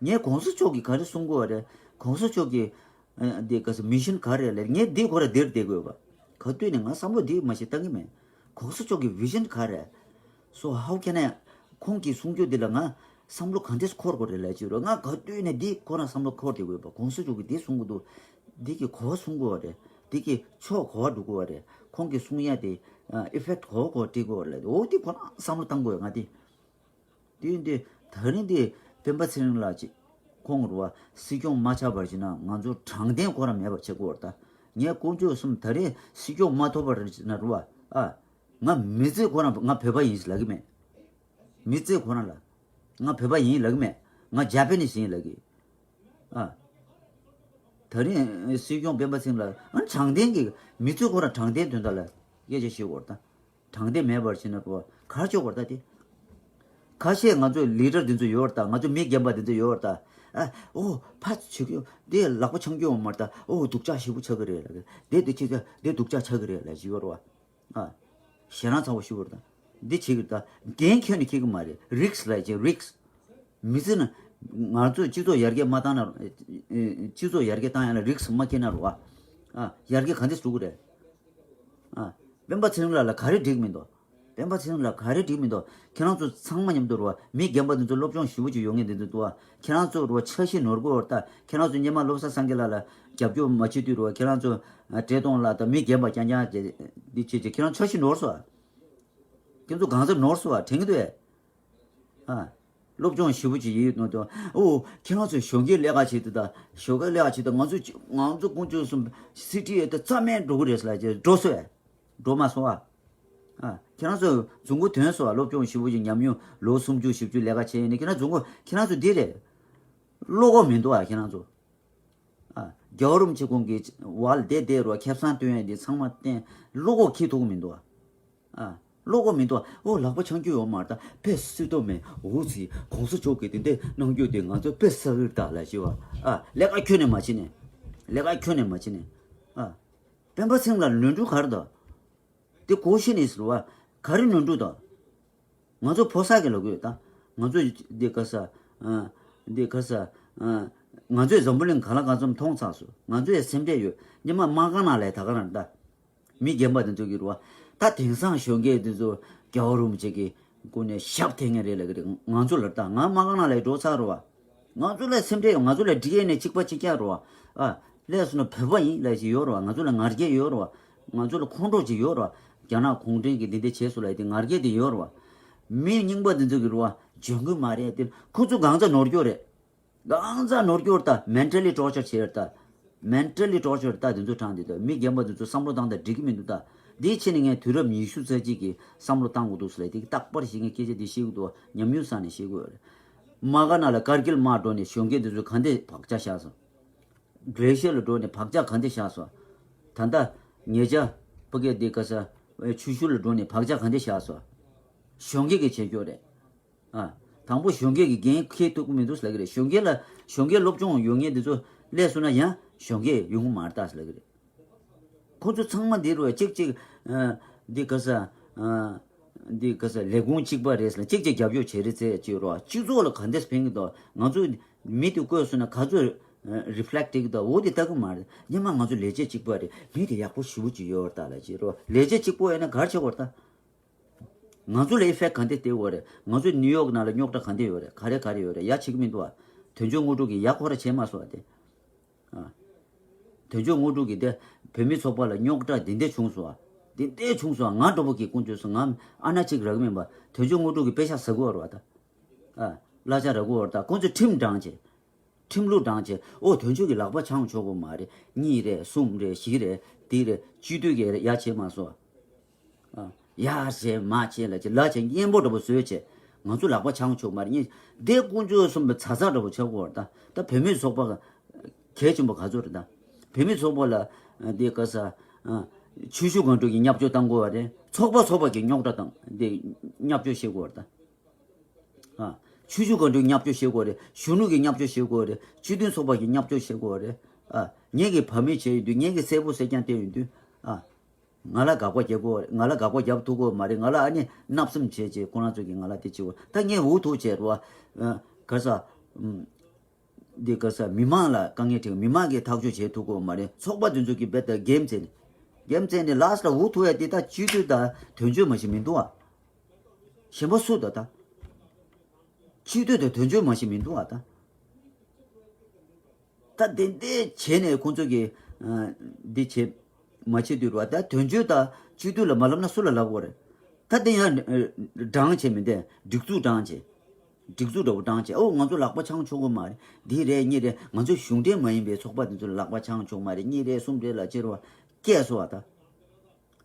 ངས་གོང་ས་མཆོག་གིས་ག་རེ་གསུང་གི་བ་རེད། གོང་ས་མཆོག་གིས་ཨ་འདི་ག་ས་མི་ཤན་ག་རེ་ལས། ངས་འདི་ཁོ་ར་འདིར་བསྡད་དགོས་པ། ག་དུས་ནས་ང་བསམ་བློ་འདི་མ་ཞིག་བཏང་གི་མེད། གོང་ས་མཆོག་གི་བི་ཤན་ག་རེ། So how can I། ཁོང་གིས་གསུང་རྒྱུ་འདི་ལ་ང་བསམ་བློ་ག་འདྲས་འཁོར་དགོས་རེད་ལས་བྱེད་རོགས། ང་ག་དུས་ནས་འདི་ཁོ་རང་བསམ་བློ་འཁོར་བསྡད་དགོས་པ། གོང་ས་མཆོག་གིས་འདི་གསུང་གི་འདུག་འདི་གི་གོ་བ་གསུང་དགོས་བ་རེད། འདི་གི་ཕྱོགས་གོ་བ་འགྲོ་དགོས་བ་རེད། ཁོང་གིས་གསུང་ཡ་དེ་ཨ་ཨི་ཕེག་གོ་བ་གོ་སྤྲད་དགོས་བ་རེད། འོ་འདི་ཁོ་རང་བསམ་བློ་བཏང་དགོས་ང་འདི། དེ་ཡིན་དུས་ད་རིང་འདི་སྤེན་པ་ཚེ་རིང་ལགས་ཀྱིས་ཁོང་རུ་བ་སྲིད་སྐྱོང་མ་ཆགས་པར་བྱས་ན་ང་ཚོ་དྲང་བདེན་ཁོ་རང་མེད་པ་བྱེད་དགོས་བར་ད། ངས་དཀོན་མཆོག་གསུམ་ད་རེས་སྲིད་སྐྱོང་མ་ཐོབ་པར་བྱས་ན་རུ་བ་ཨ། ང་མི་ཚེ་ཁོ་རང་ང་བོད་པ་ཡིན་ཟེར་ལབ་གི་མེད། མི་ཚེ་ཁོ་རང་ལ་ང་བོད་པ་ཡིན་ལབ་གི་མེད། ང་ཇ་པ་ནིས་ཡིན་ལབ་གི། ཨ། ད་རིང་སྲིད་སྐྱོང་སྤེན་པ་ཚེ་རིང་ལགས་ཨ་དྲང་བདེན་གྱི་མི་ཚེ་ཁོ་རང་དྲང་བདེན་དོན་དག་ལ་སྐད་ཆ་བཤད་དགོས་བར་ད། དྲང་བདེན་མེད་པར་བྱས་ན་བོ་གར་ཆོག་བར་ལྟ་སྟེ། ཁ་ཤས་ང་ཚོའི་ལི་ཌར་འདི་ཚོ་ཡོད་བར་ལྟ། ང་ཚོ་མི་རྒན་པ་འདི་ཚོ་ཡོད་བར་ལྟ། ཨ། ཨོ་ཕ་ཚོ་བྱེད་ཀྱི་ཡོད་འདི་ལག་པ་འཆང་རྒྱུ་ཡོད་མ་ལྟ། ཨོ་སྡུག་ཅག་ཞེ་པོ་ཆགས་ཀྱི་རེད་ལ། འདི་འདི་བྱེད་ཀྱི་འདི་སྡུག་ཅག་ཆགས་ཀྱི་རེད་ལ་ཞིག་ཡོད་རེད་བ། ཨ། ཞེ་སྡང་ཚ་བོ་ཞིག་ཡོད་རེད་ད། འདི་བྱེད་ཀྱི་རེད་ད། འགན་ཁྱོན་ནས་འཁྱེར་གྱི་མ་རེད། རིགས་ལ་ཅིག་རིགས། མི་ཚེ་ན། ང་ཚོས་སྤྱི་ཚོགས་ཡར་རྒྱས་མ་བཏང་ན། སྤྱི་ཚོགས་ཡར་རྒྱས་བཏང་ཡ་ལ་རིགས་མ་འཁྱེར་ན་རོ། ཨ། ཡར་རྒྱས་ག་འདྲས་འགྲོ་གི་རེད། ཨ། སྤེན་པ་ཚེ་རིང་ལགས་ལ་ག་རེ་འགྲིག་མི་འདུག་སྤེན་པ་ཚེ་རིང་ལགས་ག་རེ་འགྲིག་མི་འདུག་ཁྱེད་རང་ཚོ་ཚང་མ་མཉམ་དུ་རོ། མི་རྒན་པ་འདི་ཚོ་སློབ་སྦྱོང་ཞེ་པོ་ཅིག་ཡོད་མཁན་འདི་ཚོ་འདུག་ཨ། ཁྱེད་རང་ཚོ་རོ་འཆར་གཞི་ནོར་གི་ཡོད་རེད་ད། ཁྱེད་རང་ཚོ་སྔོན་མ་བློ་བཟང་སངས་རྒྱས་ལགས་ལ་རྒྱབ་སྐྱོར་མ་བྱེད་དུས་རོ། ཁྱེད་རང་ཚོ་བཀྲས་མཐོང་ལགས་དང་མི་རྒན་པ་རྐྱང་རྐྱང་འདི་བྱེད་ཅིག་ཁྱེད་རང་འཆར་གཞི་ནོར་སོང་ཨ། ཁྱེད་ཚོ་གང་ཚོད་ནོར་སོང་བ་དྲན་གྱི་འདུག་ཨ། སློབ་སྦྱོང་ཞེ་པོ་ཅིག་ཡིན་ནོ་དོ། ཨོ། ཁྱེད་རང་ཚོ་གཞོན་སྐྱེས་ལས་ཀ་བྱེད་དུས་ད། གཞོན་སྐྱེས་ལས་ཀ་བྱེད་དུས་ང་ཚོ་ང་ཚོ་དཀོན་མཆོག་གསུམ་སི་ཊི་ཨེ་ད་རྩ་མེད་འགྲོ་གི་རེད་ཟེར་ལ་ཅེ་འགྲོ་སོང་བས། འགྲོ་མ་སོང་ཨ། ཨ། ཁྱེད་རང་ཚོ་རྫོང་མགོ་ཐོན་སོང་ཨ། སློབ་སྦྱོང་ཞེ་པོ་ཅིག་ཉམས་མྱོང་ལོ་སུམ་ཅུ་བཞི་བཅུ་ལས་ཀ་བྱས་ཡིན་ནི་ཁྱེད་རང་རྫོང་མགོ་ཁྱེད་རང་ཚོ་འདི་རེད། བློ་ཁོག་མི་འདུག་ཨ་ཁྱེད་རང་ཚོ། ཨ། རྒྱལ་བ་རིན་པོ་ཆེ་ཁོང་གི་བར་བསྡད་བསྡད་རོ་ཁེ་བཟང་སྟོན་ཡ་འདི་ཚང་མ་བསྟན་བློ་ཁོག་འཁྱེར་ཐུབ་ཀྱི་མི་འདུག་ཨ། ཨ། བློ་ཁོག་མི་འདུག་ཨ། ཨོ་ལག་པ་འཆང་རྒྱུ་ཡོད་མ་རེད་ད། དཔེ་སྲིད་དོ་མེད་འུ་ཚི་གོང་ས་མཆོག་གིས་དེ་འདྲས་གནང་རྒྱུ་དེ་ང་ཚོ་དཔེ་བསགས་ཀྱི་རེད་ད་ལ་ཞེས་བ། ཨ། ལས་ཀ་ཁྱོན་ནས་མ་བྱེད་ནས། ལས་ཀ་ཁྱོན་ནས་མ་བྱེད་ནས། ཨ། སྤེན་པ་ཚེ་རིང་ལ་ནོར་འཁྲུལ་ག་རེ་འདུག་དེ་གོ་ཤེས་ནས་ཟེར་བ། ག་རེ་ནོར་འཁྲུལ་དང་། ང་ཚོ་ཕོ་གསར་གྱི་ལབ་དགོས་ད། ང་ཚོ་འདི་ག་ས། ཨ། འདི་ག་ས། ཨ། ང་ཚོས་འཛམ་བུ་གླིང་ག་ལ་གང་འཚམ་མཐོང་ཚར་སོང་། ང་ཚོ་ཡང་སེམས་ཁྲལ་ཡོད། ཉི་མ་མ་ག་ན་ལས་ད་ག་ན་ད། མི་རྒན་པ་དེ་ཚོ་གི་རུ་བ། ད་དེང་སང་གཞོན་སྐྱེས་དེ་ཚོ་རྒྱལ་བ་རིན་པོ་ཆེ་གི་སྐུ་ནས་ཞབས་འཐེན་མཁན་རེད་ལབ་གི་རེད། ང་ཚོ་ལ་ད་ང་མ་ག་ན་ལས་འགྲོ་ཚར་རུ་བ། ང་ཚོ་ལ་སེམས་ཁྲལ་ཡོད། ང་ཚོ་ལ་ཌི་ཨེན་ཨེ་གཅིག་པ་གཅིག་རྐྱང་རུ་བ། ཨ། ལས་སུ་ན་བོད་པ་ཡིན་ལས་ཞིག་ཡོད་རུ་བ། ང་ཚོ་ལ་ང་རྒྱལ་ཡོད་རུ་བ། ང་ཚོ་ལ་ཁོང་ཁྲོ་ཅིག་ཡོད་རུ་བ། རྒྱ་ནག་གུང་ཁྲན་གྱིས་འདི་འདི་བྱས་སོང་ལབ་དེ་ང་རྒྱལ་དེ་ཡོད་རུ་བ། མི་རྙིང་པ་འདི་ཚོ་གི་རུ་བ་འཇོན་གི་མ་རེད་དེ། ཁོ་ཚོ་གང་ཚ་ནོར་སྐྱོར་རེད། གང་ཚ་ནོར་སྐྱོར་ད་མེན་ཊལ་ལི་ཊོར་ཅར་བྱས་རེད་ད། མེན་ཊལ་ལི་ཊོར་ཅར་ད་དེ་ཚོ་དྲངས་དེ་ད་མི་རྒན་པ་དེ་ཚོ་བསམ་བློ་བཏང་ད་འགྲིག་གི་མི་འདུག་ད། འདི་ཕྱི་ནས་ངས་དུས་རབས་ཉི་ཤུ་རྩ་གཅིག་གི་བསམ་བློ་བཏང་དགོས་འདུག་ཟེར་ལབ་དེ་རྟག་པར་ཞིག་ངས་སྐད་ཆ་འདི་བཤད་གི་འདུག་ཉམས་མྱོང་བསགས་ནས་བཤད་གི་ཡོད་རེད། མ་ག་ན་ལ་ཀར་གིལ་དམག་འགྲོ་ནས་གཞོན་སྐྱེས་དེ་ཚོ་ག་འདྲས་བག་ཆགས་བཞག་སོང་། དགྲོལ་བཤད་ལ་འགྲོ་ནས་བག་ཆགས་ག་འདྲས་བཞག་སོང་། ད་ལྟ་ཉེ་ཆར་ཕ་གི་འདི་ག་ས་ཆུ་ཤུར་ལ་འགྲོ་ནས་བག་ཆགས་ག་འདྲས་བཞག་སོང་། གཞོན་སྐྱེས་ཀྱི་བྱེད་སྐྱོ་རེད། ཨ། དང་པོ་གཞོན་སྐྱེས་ཀྱི་འགན་འཁྱེར་ཐུབ་ཀྱི་མི་འདུག་ཟེར་ལབ་ཀྱི་རེད། གཞོན་སྐྱེས་ལ་གཞོན་སྐྱེས་སློབ་སྦྱོང་ཡོད་མཁན་འདི་ཚོ་སླེབས་སོང་ན་ཡང་གཞོན་སྐྱེས་ཡོང་གི་མ་རེད་ད་ཟེར་ལབ་ཀྱི་རེད། ཁོ་ཚོ་ཚང་མ་འདི་རུ་གཅིག་གཅིག་ཨ། འདི་ག་ས། ཨ། འདི་ག་ས་ལས་ཁུངས་གཅིག་པ་རེད་ཟེར་ན་གཅིག་གཅིག་རྒྱབ་སྐྱོར་བྱེད་རེད་ཟེར་གྱི་རོ། སྤྱི་ཚོགས་ལ་ག་འདྲས་ཕན་གྱི་འདུག་ང་ཚོ་མི་དེ་བསྐོས་སོང་ན་ག་ཚོད་རི་ཕི་ལེག་ཊི་བྱེད་ཀྱི་འདུག་འོ་དེ་ལྟ་གི་མ་རེད། སྔོན་མ་ང་ཚོ་ལས་བྱེད་གཅིག་པ་རེད། མི་དེ་ཡག་པོ་ཞེ་པོ་ཅིག་ཡོད་རེད་ད་ལབ་ཀྱི་རོ། ལས་བྱེད་གཅིག་པོ་ཡིན་ན་ག་རེ་བྱེད་དགོས་རེད་ད། ང་ཚོ་ལ་ཨི་ཕེག་ག་འདྲས་སྟེར་གྱི་ཡོད་རེད། ང་ཚོ་ནིའུ་ཡོག་ནང་ལ་རྙོག་དྲ་ག་འདྲས་ཡོད་རེད། ག་རེ་ག་རེ་ཡོད་རེད། ཡ་བྱེད་ཀྱི་མི་འདུག་ཨ། དོན་གཅོད་དངོས་གྲུབ་ཀྱིས་ཡ་ཁོ་ར་བྱས་མ་སོང་ཨ་དེ། ཨ། དོན་གཅོད་དངོས་གྲུབ་ཀྱིས་དེ་བོད་མི་ཚོགས་པ་ལ་རྙོག་དྲ་འདི་འདྲས་བྱུང་སོང་ཨ། འདི་འདྲས་བྱུང་སོང་ཨ། ང་འདྲ་པོ་གི་དཀོན་མཆོག་གསུམ་ང་ཨ་ན་གཅིག་རག་མིན་པ་དོན་གཅོད་དངོས་གྲུབ་ཀྱིས་དཔེ་ཤག་ཟ་དགོས་རེད་བ་ད། ཨ། གླ་ཆ་རག་གི་ཡོད་རེད་ད། ཁོང་ཚོས་ཁྲིམས་དྲངས་བྱས། ཁྲིམས་ལུགས་དྲངས་བྱས། ཨོ་དོན་གཅོད་ཀྱི་ལག་པ་འཆང་ཆོག་གི་མ་རེད། གཉིས་རེད། གསུམ་རེད། བཞི་རེད། འདི་རེད། སྤྱི་འཐུས་ཀྱི་ཡ་བྱས་མ་སོང་། ཨ། ཡར་བྱས་མར་བྱས་ལ་བྱས་ལ་བྱས་སྙན་པོ་འདྲ་པོ་བཟོས་བྱས། ང་ཚོ་ལག་པ་འཆང་ཆོག་མ་རེད། གཉིས་འདི་དཀོན་མཆོག་གསུམ་པའི་ཚ་ཚ་འདྲ་པོ་ཆགས་ཀྱི་ཡོད་རེད་ད། ད་བོད་མིའི་ཚོགས་པ་གལ་ཆེན་པོ་ག་ཚོད་རེད་ད། བོད་མིའི་ཚོགས་པ་ལ་འདི་ག་ས། ཨ། ཆུ་ཤུར་སྒང་དྲུག་གི་བརྙས་བཅོས་བཏང་དགོས་པ་རེད། ཚོགས་པ་ཚོགས་པ་གི་རྙོག་དྲ་དང་འདི་བརྙས་བཅོས་བྱེད་དགོས་པ་རེད་ད། ཨ། ཆུང་ཆུང་ག་འདྲ་བརྙས་བཅོས་བྱེད་དགོས་རེད། གཞོན་ནུ་གི་བརྙས་བཅོས་བྱེད་དགོས་རེད། སྤྱི་མཐུན་ཚོགས་པ་གི་བརྙས་བཅོས་བྱེད་དགོས་རེད། ཨ། ངེད་ཀྱི་བག་མེད་བྱས་ཡོང་དུས། ངེད་ཀྱི་གསལ་པོ་གསལ་རྐྱང་བསྟན་ཡོང་དུས། ཨ། ང་ལ་དགག་པ་རྒྱག་དགོས་རེད། ང་ལ་དགག་པ་རྒྱབ་ཐུབ་ཀྱི་ཡོད་མ་རེད། ང་ལ་ཨ་ནི་བརྣབ་སེམས་བྱས་བྱས་ཁོ་རང་ཚོ་གིས་ང་ལ་དེ་བྱེད་དགོས། ད་ངས་འུ་ཐུག་བྱས་རེད་བ། ཨ། ག་ས། ཨམ། འདི་ག་ས་མི་མང་ལ་དཀའ་ངལ་འཕྲད། མི་མང་གིས་ཐག་གཅོད་བྱེད་ཐུབ་ཀྱི་ཡོད་མ་རེད། ཚོགས་པ་དེ་ཚོ་གིས་རྦད་དེ་གེམ་རྩེ་ནས། གེམ་རྩེ་ནས་ལཱསི་ལ་འུ་ཐུག་ཡ་དེ་ད་སྤྱི་འཐུས་དང་དོན་གཅོད་མ་ཞིག་མི་འདུག་ཨ། གཞན་པ་སུ་ད་ད། སྤྱི་འཐུས་དང་དོན་གཅོད་མ་ཞིག་མི་འདུག་ཨ་ད། ད་དེ་འདྲ་བྱས་ནས་ཁོང་ཚོ་གིས། ཨ། འདི་བྱེད། མ་བྱེད་དུས་རེད་བ། ད་དོན་གཅོད་དང་སྤྱི་འཐུས་ལ་མ་ལབ་ན་སུ་ལ་ལབ་དགོས་རེད། ད་དེ་ཡང་། ཨ། སྒྲེང་བྱས་མི་འདུག་སྒྲིག་འཛུགས་སྒྲེང་བྱས། སྒྲིག་འཛུགས་འདྲ་བོ་སྒྲེང་བྱས། ཨོ་ང་ཚོ་ལག་པ་འཆང་ཆོག་གི་མ་རེད། འདི་རེད་གཉིས་རེད། ང་ཚོ་གཞུང་འབྲེལ་མ་ཡིན་པའི་ཚོགས་པ་དེ་ཚོ་ལ་ལག་པ་འཆང་ཆོག་མ་རེད། གཉིས་རེད་གསུམ་རེད་ལབ་བྱས་རེད་བ། སྐད་སོ་བ་ད།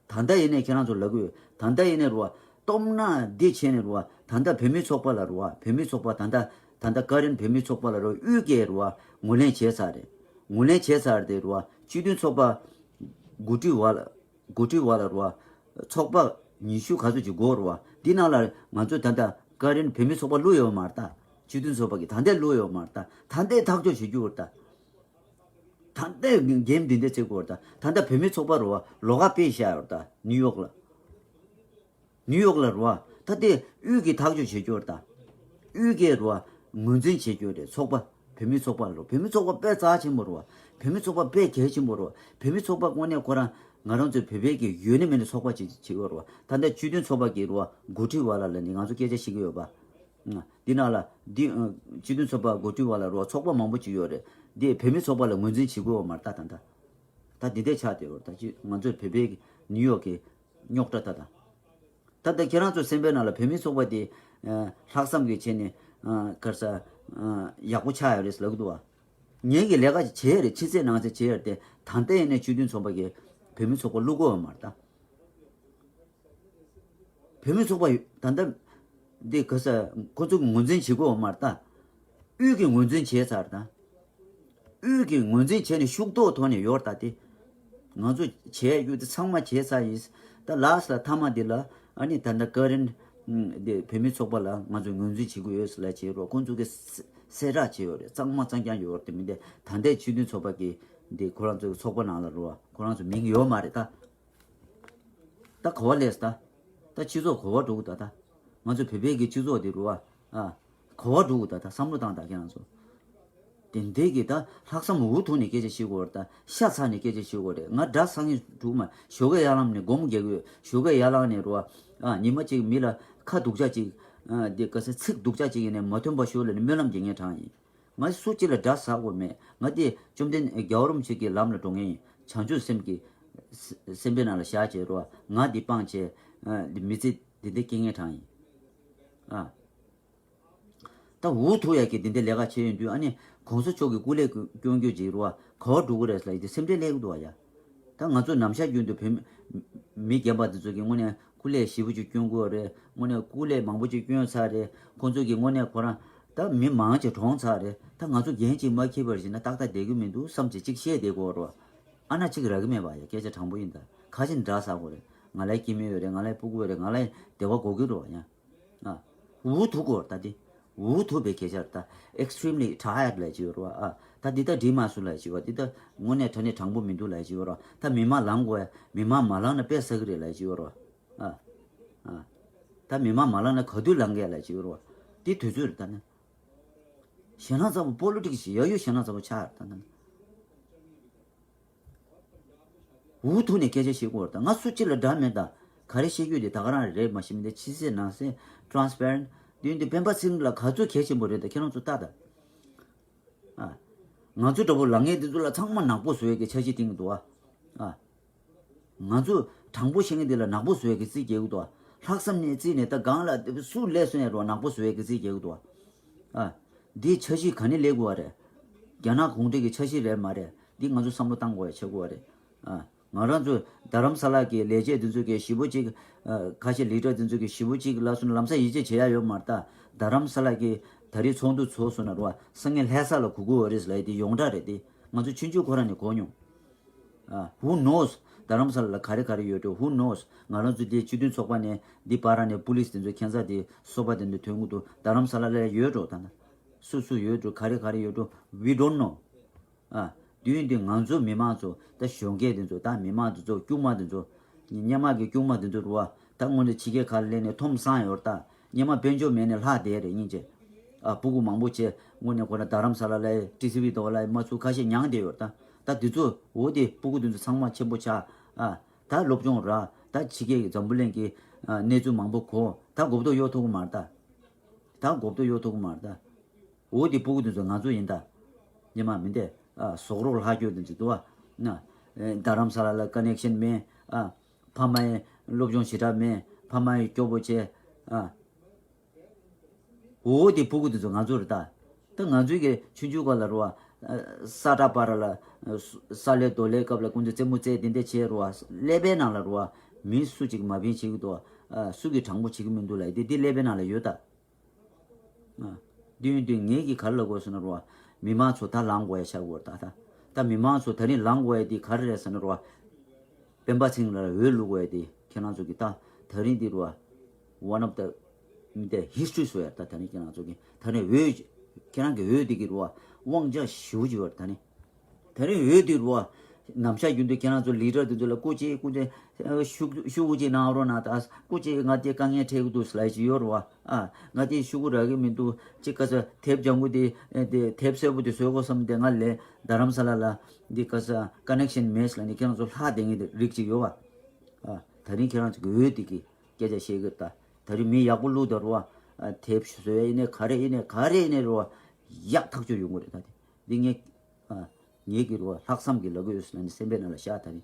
ད་ལྟ་ཡིན་ནའི་ཁྱེད་རང་ཚོ་ལབ་ཀྱི་ཡོད། ད་ལྟ་ཡིན་ནའི་རེད་བ། སྟོབས་ན་འདི་བྱས་ནས་རེད་བ། ད་ལྟ་བོད་མི་ཚོགས་པ་ལ་རེད་བ། བོད་མི་ཚོགས་པ་ད་ལྟ། ད་ལྟ་ཀ་རན་བོད་མི་ཚོགས་པ་ལ་རེད་བ། དབུས་ཀྱིས་རེད་བ། ངོས་ལེན་བྱས་ཚར་རེད། ངོས་ལེན་བྱས་ཚར་དེ་རེད་བ། སྤྱི་མཐུན་ཚོགས་པ་འགོ་ཁྲིད་བ་ལ། འགོ་ཁྲིད་བ་ལ་རེད་བ། ཚོགས་པ་ཉི་ཤུ་ག་ཚོད་ཅིག་དགོས་རེད་བ། འདི་ནང་ལ་ང་ཚོས་ད་ལྟ་ཀ་རན་བོད་མི་ཚོགས་པ་བླུགས་ཡོད་མ་རེད་ད། སྤྱི་མཐུན་ཚོགས་པ་གིས་ད་ལྟ་བླུགས་ཡོད་མ་རེད་ད། ད་ལྟའི་ཐག་གཅོད་བྱེད་རྒྱུ་རེད་ད། ད་ལྟའི་གེམ་འདི་འདྲ་བྱེད་དགོས་རེད་ད། ད་ལྟ་བོད་མི་ཚོགས་པ་རེད་བ། ལོགས་ཀ་སྤེལ་བཞག་ཡོད་རེད་ད། ནིའུ་ཡོག་ལ། ནིའུ་ཡོག་ལ་རེད་བ། ད་དེ་དབུས་ཀྱིས་ཐག་གཅོད་བྱེད་རྒྱུ་རེད་ད། དབུས་ཀྱིས་རེད་བ། ངོས་འཛིན་བྱེད་རྒྱུ་རེད། ཚོགས་པ། བོད་མི་ཚོགས་པ་ལ་རེད། བོད་མི་ཚོགས་པ་དཔེ་རྩ་ཆེན་པོ་རེད་བ། བོད་མི་ཚོགས་པ་དཔེ་གལ་ཆེན་པོ་རེད་བ། བོད་མི་ཚོགས་པ་དངོས་གནས་ཁོ་རང་ང་རང་ཚོའི་བོད་པའི་གི་ཡོད་ན་མེད་ན་ཚོགས་པ་ཅིག་བྱེད་ཀྱི་ཡོད་རེད་བ། ད་ལྟ་སྤྱི་མཐུན་ཚོགས་པ་གི་རེད་བ། འགོ་ཁྲིད་བ་ལ་ལ་ནི་ང་ཚོ་སྐད་ཆ་བཤད་ཀྱི་ཡོད་པ། ཨ། འདི་ནང་ལ་འདི། ཨ། སྤྱི་མཐུན་ཚོགས་པ་འགོ་ཁྲིད་བ་ལ་རེད་བ། ཚོགས་པ་མང་པོ་ཅིག་ཡོད་རེད། འདི་བོད་མི་ཚོགས་པ་ལ་ངོས་འཛིན་བྱེད་དགོས་བ་མ་རེད་ད། ད་ད། ད་འདི་འདྲ་ཆགས་བསྡད་ཡོད་རེད་ད། ཅི་ང་ཚོའི་བོད་པའི་གི་ནིའུ་ཡོག་གི་རྙོག་དྲ་ད་ད། ད་ལྟ་ཁྱེད་རང་ཚོ་སེམས་པའི་ནང་ལ་བོད་མི་ཚོགས་པ་དེ། ཨ། ལྷག་བསམ་གྱིས་བྱས་ནས། ཨ། ག་རེ་ཟ། ཨ། ཡག་པོ་ཆགས་ཡོད་རེད་ལབ་ཀྱི་འདུག་བ། ངེད་ཀྱིས་ལས་ཀ་བྱས་རེད། ཕྱི་གསལ་ནང་གསལ་བྱས་རེད་དེ། ད་ལྟ་ཡིན་ནའི་སྤྱི་མཐུན་ཚོགས་པ་གིས་བོད་མི་ཚོགས་པ་བླུག་གི་ཡོད་མ་རེད་ད། བོད་མི་ཚོགས་པ་ད་ལྟ་འདི་ག་ས་ཁོ་ཚོ་གིས་ངོས་འཛིན་བྱེད་དགོས་ཡོད་མ་རེད་ད། དབུས་ཀྱིས་ངོས་འཛིན་བྱས་ཚར་ད། དབུས་ཀྱིས་ངོས་འཛིན་བྱས་ནས་ཤུགས་རྡོག་ཐོག་ནས་ཡོད་རེད་ད་དེ། ང་ཚོ་བྱས་རྒྱུ་དེ་ཚང་མ་བྱས་ཚར་ཡིན། ད་ལཱསི་ལ་མཐའ་མ་འདི་ལ་ཨ་ནི་ད་ལྟ་ཀ་རན་འདི་བོད་མི་ཚོགས་པ་ལ་ང་ཚོས་ངོས་འཛིན་བྱེད་དགོས་ཡོད་ལབ་བྱས་རོགས། ཁོང་ཚོ་གིས་གསལ་བསྒྲགས་བྱས་ཡོད་རེད། གཙང་མ་གཙང་རྐྱང་ཡོད་རེད། དེ་མིན་དེ་ད་ལྟའི་སྤྱི་མཐུན་ཚོགས་པ་གི་འདི་ཁོ་རང་ཚོའི་ཚོགས་པ་ནང་ལ་རོགས། ཁོ་རང་ཚོ་མིང་ཡོད་མ་རེད་ད། ད་ག་བ་ལས་ད། ད་སྤྱི་ཚོགས་ག་བ་འགྲོ་གི་ད་ད། ང་ཚོ་བོད་པའི་གི་སྤྱི་ཚོགས་འདི་རུ་བ། ཨ། ག་བ་འགྲོ་གི་ད་ད། བསམ་བློ་བཏང་ད་ཁྱེད་རང་ཚོ། དེ་འདྲའི་གི་ད་ལྷག་བསམ་འུ་ཐུག་ནས་སྐད་ཆ་བཤད་དགོས་རེད་ད། ཤ་ཚ་ནས་སྐད་ཆ་བཤད་དགོས་རེད། ང་དགྲ་ཟ་མཁན་འགྲོ་གི་མ། ཞོགས་ཀས་ཡར་ལངས་ནས་སྒོར་མོ་རྒྱག་གི་ཡོད། ཞོགས་ཀས་ཡར་ལངས་ནས་རུ་བ། ཨ། ཉི་མ་གཅིག་མི་ལ་ཁ་སྡུག་ཅག་ཅིག་ཨ། འདི་ག་ས་ཚིག་སྡུག་ཅག་ཅིག་ཡིན་ནའི་མ་ཐོན་པ་ཤོག་ལབ་ནས་སྨོན་ལམ་རྒྱག་མཁན་གྲངས་ཡིན། ང་སུ་གཅིག་ལ་དགྲ་ཟ་དགོས་མེད། ང་དེ་བཅོམ་ལྡན་རྒྱལ་བ་རིན་པོ་ཆེ་གི་ལམ་ལ་འགྲོ་མཁན་ཡིན། བྱང་ཆུབ་སེམས་ཀྱི་སེམས་པའི་ནང་ལ་བཞག་བྱས་རོ། ང་འདི་སྤངས་བྱས། ཨ། འདི་མི་ཚེ་འདི་འདྲ་སྐྱེལ་མཁན་གྲངས་ཡིན། ཨ། ད་འུ་ཐུག་ཡག་གི་འདི་འདྲ་ལས་ཀ་བྱས་ཡོང་དུས། ཨ་ནི་གོང་ས་མཆོག་གི་སྐུ་ལས་སྐྱོན་རྒྱུ་ཅིག་རོ། ག་བ་འགྲོ་གི་རེད་ལབ་ཡིན་དུས་སེམས་ཁྲལ་སླེབས་ཀྱི་འདུག་བ་ཡ། ད་ང་ཚོ་ནམ་ཞག་རྒྱུན་དུ་བོད་མི་རྒན་པ་འདི་ཚོ་གིས་དངོས་གནས་སྐུ་ལས་ཞེ་པོ་ཅིག་སྐྱོན་གྱི་ཡོད་རེད། དངོས་གནས་སྐུ་ལས་མང་པོ་ཅིག་སྐྱོན་ཚར་རེད། ཁོང་ཚོ་གིས་དངོས་གནས་ཁོ་རང་ད་མི་མང་ཅིག་གྲོངས་ཚར་རེད། ད་ང་ཚོ་འགན་ཅིག་མ་འཁྱེར་བར་བྱས་ན་ཏག་ཏག་བསྡད་ཀྱི་མི་འདུག་བསམ་བྱས་ཅིག་བཤད་བསྡད་དགོས་རེད། ཨ་ན་ཅིག་རག་གི་མེད་པ་ཡ། སྐད་ཆ་དྲང་པོ་ཡིན་ད། ཁ་ཆེ་དགྲ་ཟ་དགོས་རེད། ང་ལ་སྐྱེ་དམན་ཡོད་རེད། ང་ལ་སྤུ་གུ་ཡོད་རེད། ང་ལ་བདེ་བ་དགོས་ཀྱི་རེད་ཡ། ཨ། འུ་ཐུག་གོ་ད་དེ། འུ་ཐུག་པའི་སྐད་ཆ་རེད་ད། Extremely tired ལབ་ཀྱི་ཡོད་རེད་བ། ཨ། ད་འདི་ད་འགྲིག་མ་སོང་ལབ་ཀྱི་ཡོད་རེད་བ། འདི་ད་དངོས་གནས་དྲང་གནས་དྲང་པོ་མི་འདུག་ལབ་ཀྱི་ཡོད་རེད་བ། ད་མི་མང་ལངས་དགོས་ཡ། མི་མང་མ་ལངས་ན་དཔེ་ཟ་གི་རེད་ལབ་ཀྱི་ཡོད་རེད་བ། ཨ། ཨ། ད་མི་མང་མ་ལངས་ན་ག་དུས་ལངས་གི་ཡ་ལབ་ཀྱི་ཡོད་རེད་བ། འདི་དུས་ཚོད་རེད་ད་ནི། ཞེད་སྣང་ཚ་པོ། པོ་ལི་ཊིག་སི་ཡ་ཡོ་ཞེད་སྣང་ཚ་པོ་ཆགས་རེད་ད་ནི། འུ་ཐུག་ནས་སྐད་ཆ་བཤད་དགོས་རེད་ད། ང་སུ་གཅིག་ལ་དགྲ་མེད་ད། ག་རེ་བཤད་རྒྱུ་དེ་ད་ག་རང་རེད་མ་གཞི་མི་འདི་ཕྱི་གསལ་ནང་གསལ། Transparent། དེ་ཡིན་དུས་སྤེན་པ་ཚེ་རིང་ལ་ག་ཚོད་གལ་ཆེན་པོ་རེད་ད་ཁྱེད་རང་ཚོ་ལྟ་ད། ཨ། ང་ཚོ་འདྲ་པོ་ལངས་མཁན་དེ་ཚོ་ལ་ཚང་མ་ནག་པོ་བཟོ་ཡས་ཀྱི་འཆར་གཞི་བཏིང་གི་འདུག་ཨ། ཨ། ང་ཚོ་དྲང་པོ་བཤད་མཁན་དེ་ལ་ནག་པོ་བཟོ་ཡས་ཀྱི་རྩིས་རྒྱག་གི་འདུག་ཨ། ལྷག་བསམ་ནས་རྩིས་ནས་ད་གང་ལ་སུ་ལས་སོན་ཡ་རོ་ནག་པོ་བཟོ་ཡས་ཀྱི་རྩིས་རྒྱག་གི་འདུག་ཨ། ཨ། འདིའི་འཆར་གཞི་ག་ནས་སླེབས་དགོས་པ་རེད། རྒྱ་ནག་གུང་ཁྲན་གྱི་འཆར་གཞི་རེད་མ་རེད། འདི་ང་ཚོ་བསམ་བློ་བཏང་དགོས་ཡ་ཆགས་ཀྱི་ཡོད་རེད། ཨ། ང་རང་ཚོ་རྡ་རམ་ས་ལ་གི་ལས་བྱེད་འདི་ཚོ་གིས་ཞེ་པོ་ཅིག་ཨ། ཁ་ཤས་ལི་ཌར་འདི་ཚོ་གིས་ཞེ་པོ་ཅིག་ལབ་སོང་ན་ལམ་སང་ཡིད་ཆེས་བྱེད་ཡ་ཡོད་མ་རེད་ད། རྡ་རམ་ས་ལ་གི་ད་རེས་ཚོགས་འདུ་ཚོགས་སོང་ན་རོ། སང་ཉིན་ལྷ་ས་ལ་གོ་གི་ཡོད་རེད་ལབ་ཡ་དེ་ཡོངས་གྲགས་རེད་དེ། ང་ཚོ་ཆུང་ཆུང་ཁོ་རང་ནས་གོ་མྱོང་། ཨ། Who knows? རྡ་རམ་ས་ལ་ལ་ག་རེ་ག་རེ་ཡོད་འགྲོ། Who knows? ང་རང་ཚོ་དེ་སྤྱི་མཐུན་ཚོགས་པ་ནས་འདི་བར་ནས་པུ་ལིས་དེ་ཚོ་ཁྱད་མཚར་དེ་སོ་པ་དེ་ཚོ་ཐོན་གི་འདུག་རྡ་རམ་ས་ལ་ལ་ཡོད་འགྲོ། ད་ལྟ་སུ་སུ་ཡོད་འགྲོ། ག་རེ་ག་རེ་ཡོད་འགྲོ། We don't know. ཨ། དུས་འདི་ང་ཚོ་མི་མང་ཚོ་ད་གཞོན་སྐྱེས་དེ་ཚོ་ད་མི་མང་དེ་ཚོ་སྐྱུག་མ་དེ་ཚོ་སྔོན་མ་གི་སྐྱུག་མ་དེ་ཚོ་རུ་བ་ད་དངོས་གནས་ཕྱི་རྒྱལ་ཁག་སླེབས་ནས་འཐོམ་སངས་ཡོད་ད། སྔོན་མ་དཔལ་འབྱོར་མེད་ནས་ལྷག་བསྡད་རེད་སྙིང་རྗེ། ཨ། སྤུ་གུ་མང་པོ་བྱས་དངོས་གནས་ཁོ་ན་རྡ་རམ་ས་ལ་ལ་ཊི་སི་ཝི་དོ་ལ་མ་ཚུགས་ཁ་ཤས་མྱངས་བསྡད་ཡོད་ད། ད་དེ་ཚོ་འོ་དེ་སྤུ་གུ་དེ་ཚོ་ཚང་མ་ཆེན་པོ་ཆགས། ཨ། ད་སློབ་སྦྱོང་རག་ད་ཕྱི་རྒྱལ་གྱི་འཛམ་བུ་གླིང་གི་ཨ་གནས་ཚུལ་མང་པོ་གོ་ད་གོ་རྟོགས་ཡོད་ཐུབ་ཀྱི་མ་རེད་ད། ད་གོ་རྟོགས་ཡོད་ཐུབ་ཀྱི་མ་རེད་ད། འོ་དེ་སྤུ་གུ་དེ་ཚོ་ང་ཚོ་ཡིན་ད། ཉི་མ་མི་འདས། ཨ། ཟོག་རོགས་ལྷག་སྐྱོ་དེ་ཚོ་འདུག་ཨ། ན། ཨེ། རྡ་རམ་ས་ལ་ལ་ཀ་ནེག་ཤན་མེད། ཨ། ཕ་མ་ཡི་སློབ་སྦྱོང་ཞེ་དྲག་མེད། ཕ་མ་ཡི་སྐྱོ་པོ་བྱས། ཨ། འོ་དེ་སྤུ་གུ་དེ་ཚོ་ང་ཚོ་རེད་ད། ད་ང་ཚོའི་གི་ཆུང་ཆུང་སྐབས་ལ་རུ་བ། ཨ། ས་ཏྲ་པ་ར་ལ། ཨ། ས་ལེ་རྡོ་ལེ་སྐབས་ལ་ཀུན་ཏུ་རྩེད་མོ་རྩེ་དེ་འདྲ་བྱས་རུ་བ། ཀླད་པའི་ནང་ལ་རུ་བ། མི་སུ་གཅིག་མ་བིན་བྱེད་ཀྱི་འདུག་ཨ། སུ་གིས་དྲང་པོ་བྱེད་ཀྱི་མི་འདུག་ལ་དེ་དེ་ཀླད་པའི་ནང་ལ་ཡོད་ད། ཨ། དུས་ཡུན་དུས་ངེད་ཀྱིས་ག་རེ་ལབ་དགོས་ཟེར་ན་རུ་བ། མི་མང་ཚོ་ད་ལངས་དགོས་ཡ་ཆགས་དགོས་ད་ད། ད་མི་མང་ཚོ་ད་རིང་ལངས་དགོས་ཡ་དེ་ག་རེ་རེད་ཟེར་ན་རུ་བ། སྤེན་པ་ཚེ་རིང་ལ་འོས་བླུག་དགོས་ཡ་དེ་ཁྱེད་རང་ཚོ་གི་ད་ད་རིང་འདི་རུ་བ། One of the མི་དེ་ཧི་སི་ཊོ་རི་བཟོ་ཡ་ད་ད་རིང་ཁྱེད་རང་ཚོ་གི་ད་རིང་འོས་ཁྱེད་རང་གི་འོས་དེ་གི་རུ་བ་དབང་ཆ་ཞེ་པོ་ཅིག་ཡོད་རེད་ད་རིང་། ད་རིང་འོས་དེ་རུ་བ། ནམ་ཞག་རྒྱུན་དུ་ཁྱེད་རང་ཚོ་ལི་ཌར་དེ་ཚོ་ལ་སྐུ་མཁྱེན་སྐུ་མཁྱེན་ཤུ་ཤུ་གུ་ཅིག་གནང་རོགས་གནང་ད། སྐུ་མཁྱེན་ང་དེ་དཀའ་ངལ་འཕྲད་ཀྱི་འདུག་ལབ་ཅིག་ཡོད་རུ་བ། ཨ། ང་དེ་ཤུ་གུ་རག་གི་མི་འདུག་ཅིག་ག་ས་དེབ་ལྗང་གུ་དེ་དེ་དེབ་སེར་པོ་དེ་བཟོ་དགོས་བསམ་དེ་ང་ལས་རྡ་རམ་ས་ལ་ལ་འདི་ག་ས་ཀ་ནེག་ཤན་མེད་ལ་ནི་ཁྱེད་རང་ཚོ་ལྷག་བསྡད་མཁན་དེ་རིགས་ཅིག་ཡོད་བ། ཨ། ད་རིང་ཁྱེད་རང་ཚོ་གི་འོས་དེ་གི་སྐད་ཆ་བཤད་གི་ད། ད་རིང་མི་ཡག་པོ་བླུག་ད་རུ་བ། ཨ། དེབ་བཟོ་ཡ་ཡིན་ནའི་ག་རེ་ཡིན་ནའི་ག་རེ་ཡིན་ནའི་རུ་བ། ཡག་ཐག་ཆོད་ཡོང་གི་རེད་ད་དེ། འདི་ངས། ཨ། ངེད་ཀྱི་རུ་བ་ལྷག་བསམ་གྱི་ལབ་གི་ཡོད་ཟེར་ན་ནི་སེམས་པའི་ནང་ལ་བཞག་ད་རིང་།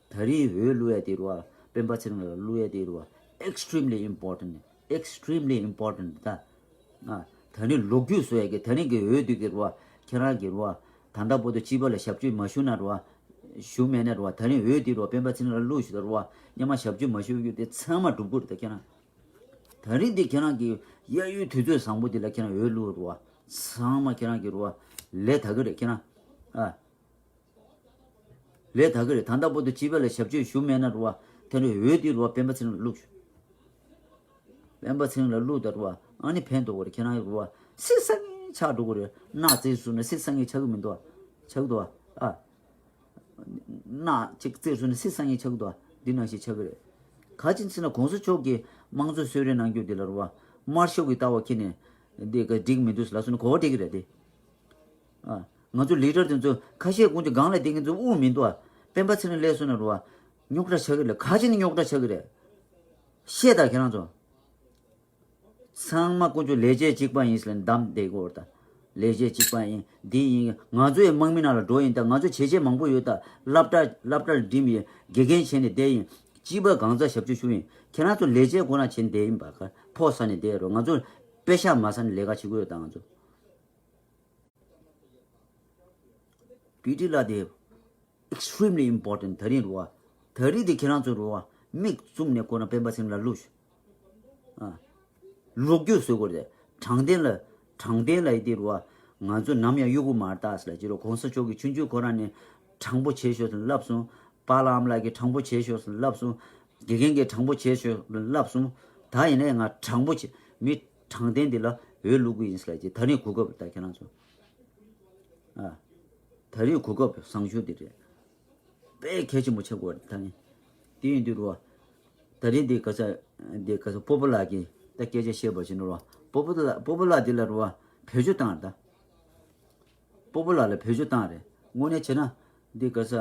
ད་རིང་འོས་བླུག་ཡ་དེ་རུ་བ་སྤེན་པ་ཚེ་རིང་ལ་བླུག་ཡ་དེ་རུ་བ་extremely important, extremely important ད། ཨ། ད་རིང་ལོ་རྒྱུས་བཟོ་ཡ་གི་ད་རིང་གི་འོས་དེ་གི་རུ་བ་ཁྱེད་རང་གི་རུ་བ་ད་ལྟ་བར་དུ་སྤྱི་པ་ལ་ཞབས་ཕྱི་མ་ཞུ་ན་རུ་བ་ཞུ་མེད་ན་རུ་བ་ད་རིང་འོས་དེ་རུ་བ་སྤེན་པ་ཚེ་རིང་ལ་བླུག་ཞུ་ད་རུ་བ་སྙན་མ་ཞབས་ཕྱི་མ་ཞུ་རྒྱུ་དེ་ཚང་མ་འགྲུབ་གི་རེད་ད་ཁྱེད་རང་། ད་རིང་འདི་ཁྱེད་རང་གི་གཡས་གཡོན་དུས་ཚོད་བཟང་པོ་འདི་ལ་ཁྱེད་རང་འོས་བླུག་རུ་བ། ཚང་མ་ཁྱེད་རང་གི་རུ་བ་ལས་ད་གི་རེད་ཁྱེད་རང་། ཨ། ལས་ད་གི་རེད་ད་ལྟ་བར་དུ་སྤྱི་པ་ལ་ཞབས་ཕྱི་ཞུ་མེད་ན་རུ་བ་དེ་འདྲ་འོས་འདི་རུ་བ་སྤེན་པ་ཚེ་རིང་ལ་བླུག་ཞུ། སྤེན་པ་ཚེ་རིང་ལ་བླུག་ད་རུ་བ་ཨ་ནི་ཕན་ཐོགས་གི་རེད་ཁྱེད་རང་གི་རུ་བ་སྲིད་ས་ངན་ཆགས་འགྲོ་གི་རེད་སྣག་རྩེ་བཟོས་ན་སྲིད་ས་ངན་ཆགས་གི་མི་འདུག་ཨ། ཆགས་འདུག་ཨ། ཨ། སྣག་ཅིག་རྩེ་བཟོས་ན་སྲིད་ས་ངན་ཆགས་འདུག་ཨ། འདི་ནང་བཞིན་ཆགས་ཀྱི་རེད། ག་ཅི་ཟེར་ན་གོང་ས་མཆོག་གིས་དམངས་གཙོ་གསོལ་རས་གནང་རྒྱུ་འདི་ལ་རུ་བ། དམར་ཤོག་གི་ལྟ་བ་ཁྱེར་ནས་འདི་ག་འགྲིག་མི་འདུག་ལབ་སོང་ན་གོ་བ་འགྲིག་གི་རེད་དེ། ཨ། ང་ཚོ་ལི་ཌར་དེ་ཚོ་ཁ་ཤས་ཀུན་གྱི་སྒང་ལ་བསྡད་མཁན་ཚོ་དབུགས་མི་འདུག་ཨ། སྤེན་པ་ཚེ་རིང་སླེབས་སོང་ན་རུ་བ། རྙོག་དྲ་ཆགས་ཀྱི་རེད་ག་ཅི་ནས་རྙོག་དྲ་ཆགས་ཀྱི་རེད། བཤད་ད་ཁྱེད་རང་ཚོ། ཚང་མ་དཀོན་མཆོག་ལས་བྱེད་གཅིག་པ་ཡིན་ཟེར་ནས་བདམས་བསྡད་ཀྱི་ཡོད་རེད་ད། ལས་བྱེད་གཅིག་པ་ཡིན་འདི་ཡིན་ང་ཚོ་ཡི་དམག་མི་ནང་ལ་འགྲོ་ཡིན་ད་ང་ཚོ་བྱས་རྗེས་མང་པོ་ཡོད་ད་སློབ་གྲྭ་སློབ་གྲྭ་ལ་འགྲིམ་ཡིན་དགེ་རྒན་བྱས་ནས་བསྡད་ཡིན་སྤྱི་པ་གང་ཚ་ཞབས་ཕྱི་ཞུ་ཡིན་ཁྱེད་རང་ཚོ་ལས་བྱེད་ཁོ་ན་བྱས་ནས་བསྡད་ཡིན་པ་ག་ཕོགས་ཟ་ནས་བསྡད་རོགས་ང་ཚོ་པེ་ཤག་མ་ཟ་ནས་ལས་ཀ་བྱེད་ཀྱི་ཡོད་ད་ང་ཚོ། པི་ཊི་ལ་དེ། Extremely important ད་རིང་རུ་བ། ད་རིང་དེ་ཁྱེད་རང་ཚོ་རུ་བ་མིག་བཙུམ་ནས་ཁོ་རང་སྤེན་པ་ཚེ་རིང་ལ་བླུགས་ཤོག་ཨ། ལོ་རྒྱུས་བཟོ་དགོས་རེད། དྲང་བདེན་ལ་དྲང་བདེན་ལ་ཡི་དེ་རུ་བ། ང་ཚོ་ནམ་ཡང་གཡོ་སྒྱུ་མ་རེད་ད་ཟེར་ལ་ཅི་རུ་གོང་ས་མཆོག་གིས་ཆུང་ཆུང་ཁོ་རང་ནས་དྲང་པོ་བྱེད་ཤོག་ཟེར་ལབ་སོང་། པཱ་ལགས་ཨ་མ་ལགས་ཀྱིས་དྲང་པོ་བྱེད་ཤོག་ཟེར་ལབ་སོང་། དགེ་རྒན་གྱིས་དྲང་པོ་བྱེད་ཤོག་ཟེར་ལབ་སོང་། ད་ཡིན་ནའི་ང་དྲང་པོ་བྱེད་མི་དྲང་བདེན་འདི་ལ་འོས་བླུག་གི་ཡིན་ཟེར་ལ་ཅི་ད་རིང་གོ་སྐབས་རེད་ད་ཁྱེད་རང་ཚོ། ཨ། ད་རེས་གོ་སྐབས་བཟང་ཤོས་འདི་རེད། དཔེ་གལ་ཆེན་པོ་ཆགས་ཀྱི་ཡོད་རེད་ད་ནི། དེ་ཡིན་དུས་རུ་བ། ད་རེས་འདི་ག་ས་འདི་ག་ས་སྤོ་བོ་ལགས་ཀྱིས་ད་སྐད་ཆ་བཤད་པ་བཞིན་རུ་བ། སྤོ་བོ་ལགས་སྤོ་བོ་ལགས་འདི་ལ་རུ་བ་བེད་སྤྱོད་བཏང་རེད་ད། སྤོ་བོ་ལགས་ལ་བེད་སྤྱོད་བཏང་རེད། དངོས་གནས་བྱས་ན་འདི་ག་ས་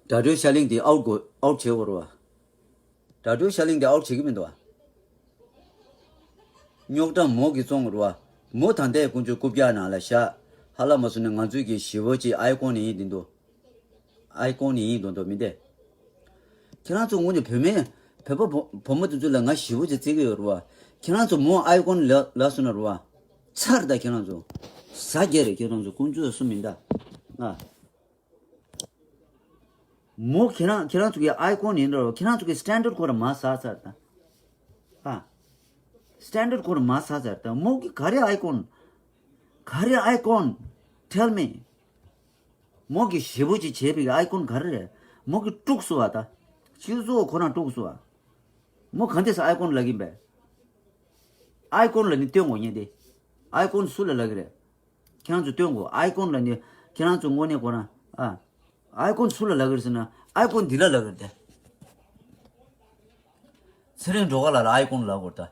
དྲ་གྲོགས་ཤར་གླིང་འདི་ཨའུཊ་དགོས་ཨའུཊ་བྱེད་དགོས་རུ་བ། དྲ་གྲོགས་ཤར་གླིང་དེ་ཨའུཊ་བྱེད་ཀྱི་མི་འདུག་ཨ། རྙོག་དྲ་མོ་གིས་བཙོང་རུ་བ། མོ་ད་ལྟའི་དཀོན་མཆོག་རྐུབ་བཀྱག་ནང་ལ་བཞག་ཧ་ལམ་མ་སོང་ནས་ང་ཚོའི་གི་ཞི་བ་ཅིག་ཨའི་ཀོན་ནས་ཡིན་འདི་འདུག་ཨའི་ཀོན་ནས་ཡིན་འདུག་འདུག་མི་འདི། ཁྱེད་རང་ཚོ་དངོས་གནས་བོད་མི་བོད་པ་བོ་བུ་མོ་དེ་ཚོ་ལ་ང་ཞི་བ་ཅིག་བརྩི་གི་ཡོད་རུ་བ། ཁྱེད་རང་ཚོ་མོ་ཨའི་ཀོན་ལ་ལ་སོང་ན་རུ་བ། ཚར་ད་ཁྱེད་རང་ཚོ། ཟ་རྒྱལ་རེད་ཁྱེད་རང་ཚོ་དཀོན་མཆོག་སུ་མིན་ད། ཨ། མོ་ཁྱེད་རང་ཁྱེད་རང་ཚོ་གི་ཨའི་ཀོན་ཡིན་འགྲོ་ཁྱེད་རང་ཚོ་གི་སི་ཊན་ཌར་ཁོ་ར་མ་ཟ་ཚར་ད། ཨ། སི་ཊན་ཌར་ཁོ་ར་མ་ཟ་ཚར་ད་མོ་གི་ག་རེ་ཨའི་ཀོན། ག་རེ་ཨའི་ཀོན། Tell me. མོ་གི་ཞེ་པོ་ཅིག་བྱས་པའི་ཨའི་ཀོན་ག་རེ་རེད། མོ་གི་དཀྲུགས་སོང་བ་ད། སྤྱི་ཚོགས་ཁོ་རང་དཀྲུགས་སོང་བ། མོ་ག་འདྲས་སེ་ཨའི་ཀོན་ལབ་ཀྱིན་པས། ཨའི་ཀོན་ལབ་ནི་སྟོན་དགོས་ཉན་ཏེ། ཨའི་ཀོན་སུ་ལ་ལབ་ཀྱི་རེད། ཁྱེད་རང་ཚོ་སྟོན་དགོས། ཨའི་ཀོན་ལབ་ནི་ཁྱེད་རང་ཚོ་དངོས་གནས་ཁོ་རང་ཨ། ཨའི་ཀོན་སུ་ལ་ལབ་ཀྱི་རེད་ཟེར་ན། ཨའི་ཀོན་འདི་ལ་ལབ་ཀྱི་རེད་དེ། ཚེ་རིང་སྒྲོལ་དཀར་ལགས་ལ་ཨའི་ཀོན་ལབ་དགོས་ད།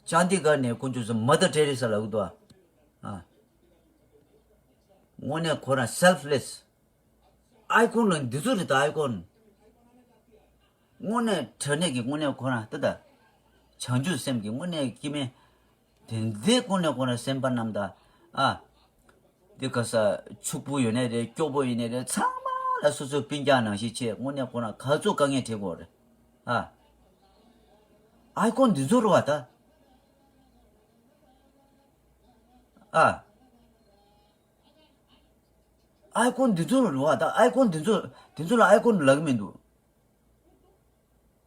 ཅན་ཌི་གྷར་ནས་དཀོན་མཆོག་གསུམ་མ་དར་ཏེ་རེ་ས་ལབ་ཀྱི་འདུག་ཨ། ཨ། དངོས་གནས་ཁོ་རང་selfless། ཨའི་ཀོན་ལ་འདི་ཚོ་རེད་ད་ཨའི་ཀོན། དངོས་གནས་དྲང་གནས་ཀྱི་དངོས་གནས་ཁོ་རང་ད་ལྟ། བྱང་ཆུབ་སེམས་ཀྱི་དངོས་གནས་སྐྱེ་དམན། དེ་འདྲའི་དངོས་གནས་ཁོ་རང་སེམས་པ་རྣམ་དག་ཨ། འདི་ག་ས་ཕྱུག་པོ་ཡོད་ནའི་རེད། སྐྱོ་པོ་ཡིན་ནའི་རེད། ཚང་མ་ལ་སོ་སོའི་སྤུན་ཀྱག་ནང་བཞིན་བྱས། དངོས་གནས་ཁོ་རང་ག་ཚོད་དཀའ་ངལ་འཕྲད་དགོས་རེད་ཨ། ཨའི་ཀོན་འདི་ཚོ་རེད་བ་ད། ཨ། ཨའི་ཀོན་འདི་ཚོ་རེད་བ་ད། ཨའི་ཀོན་འདི་ཚོ་འདི་ཚོ་ལ་ཨའི་ཀོན་ལབ་ཀྱི་མི་འདུག་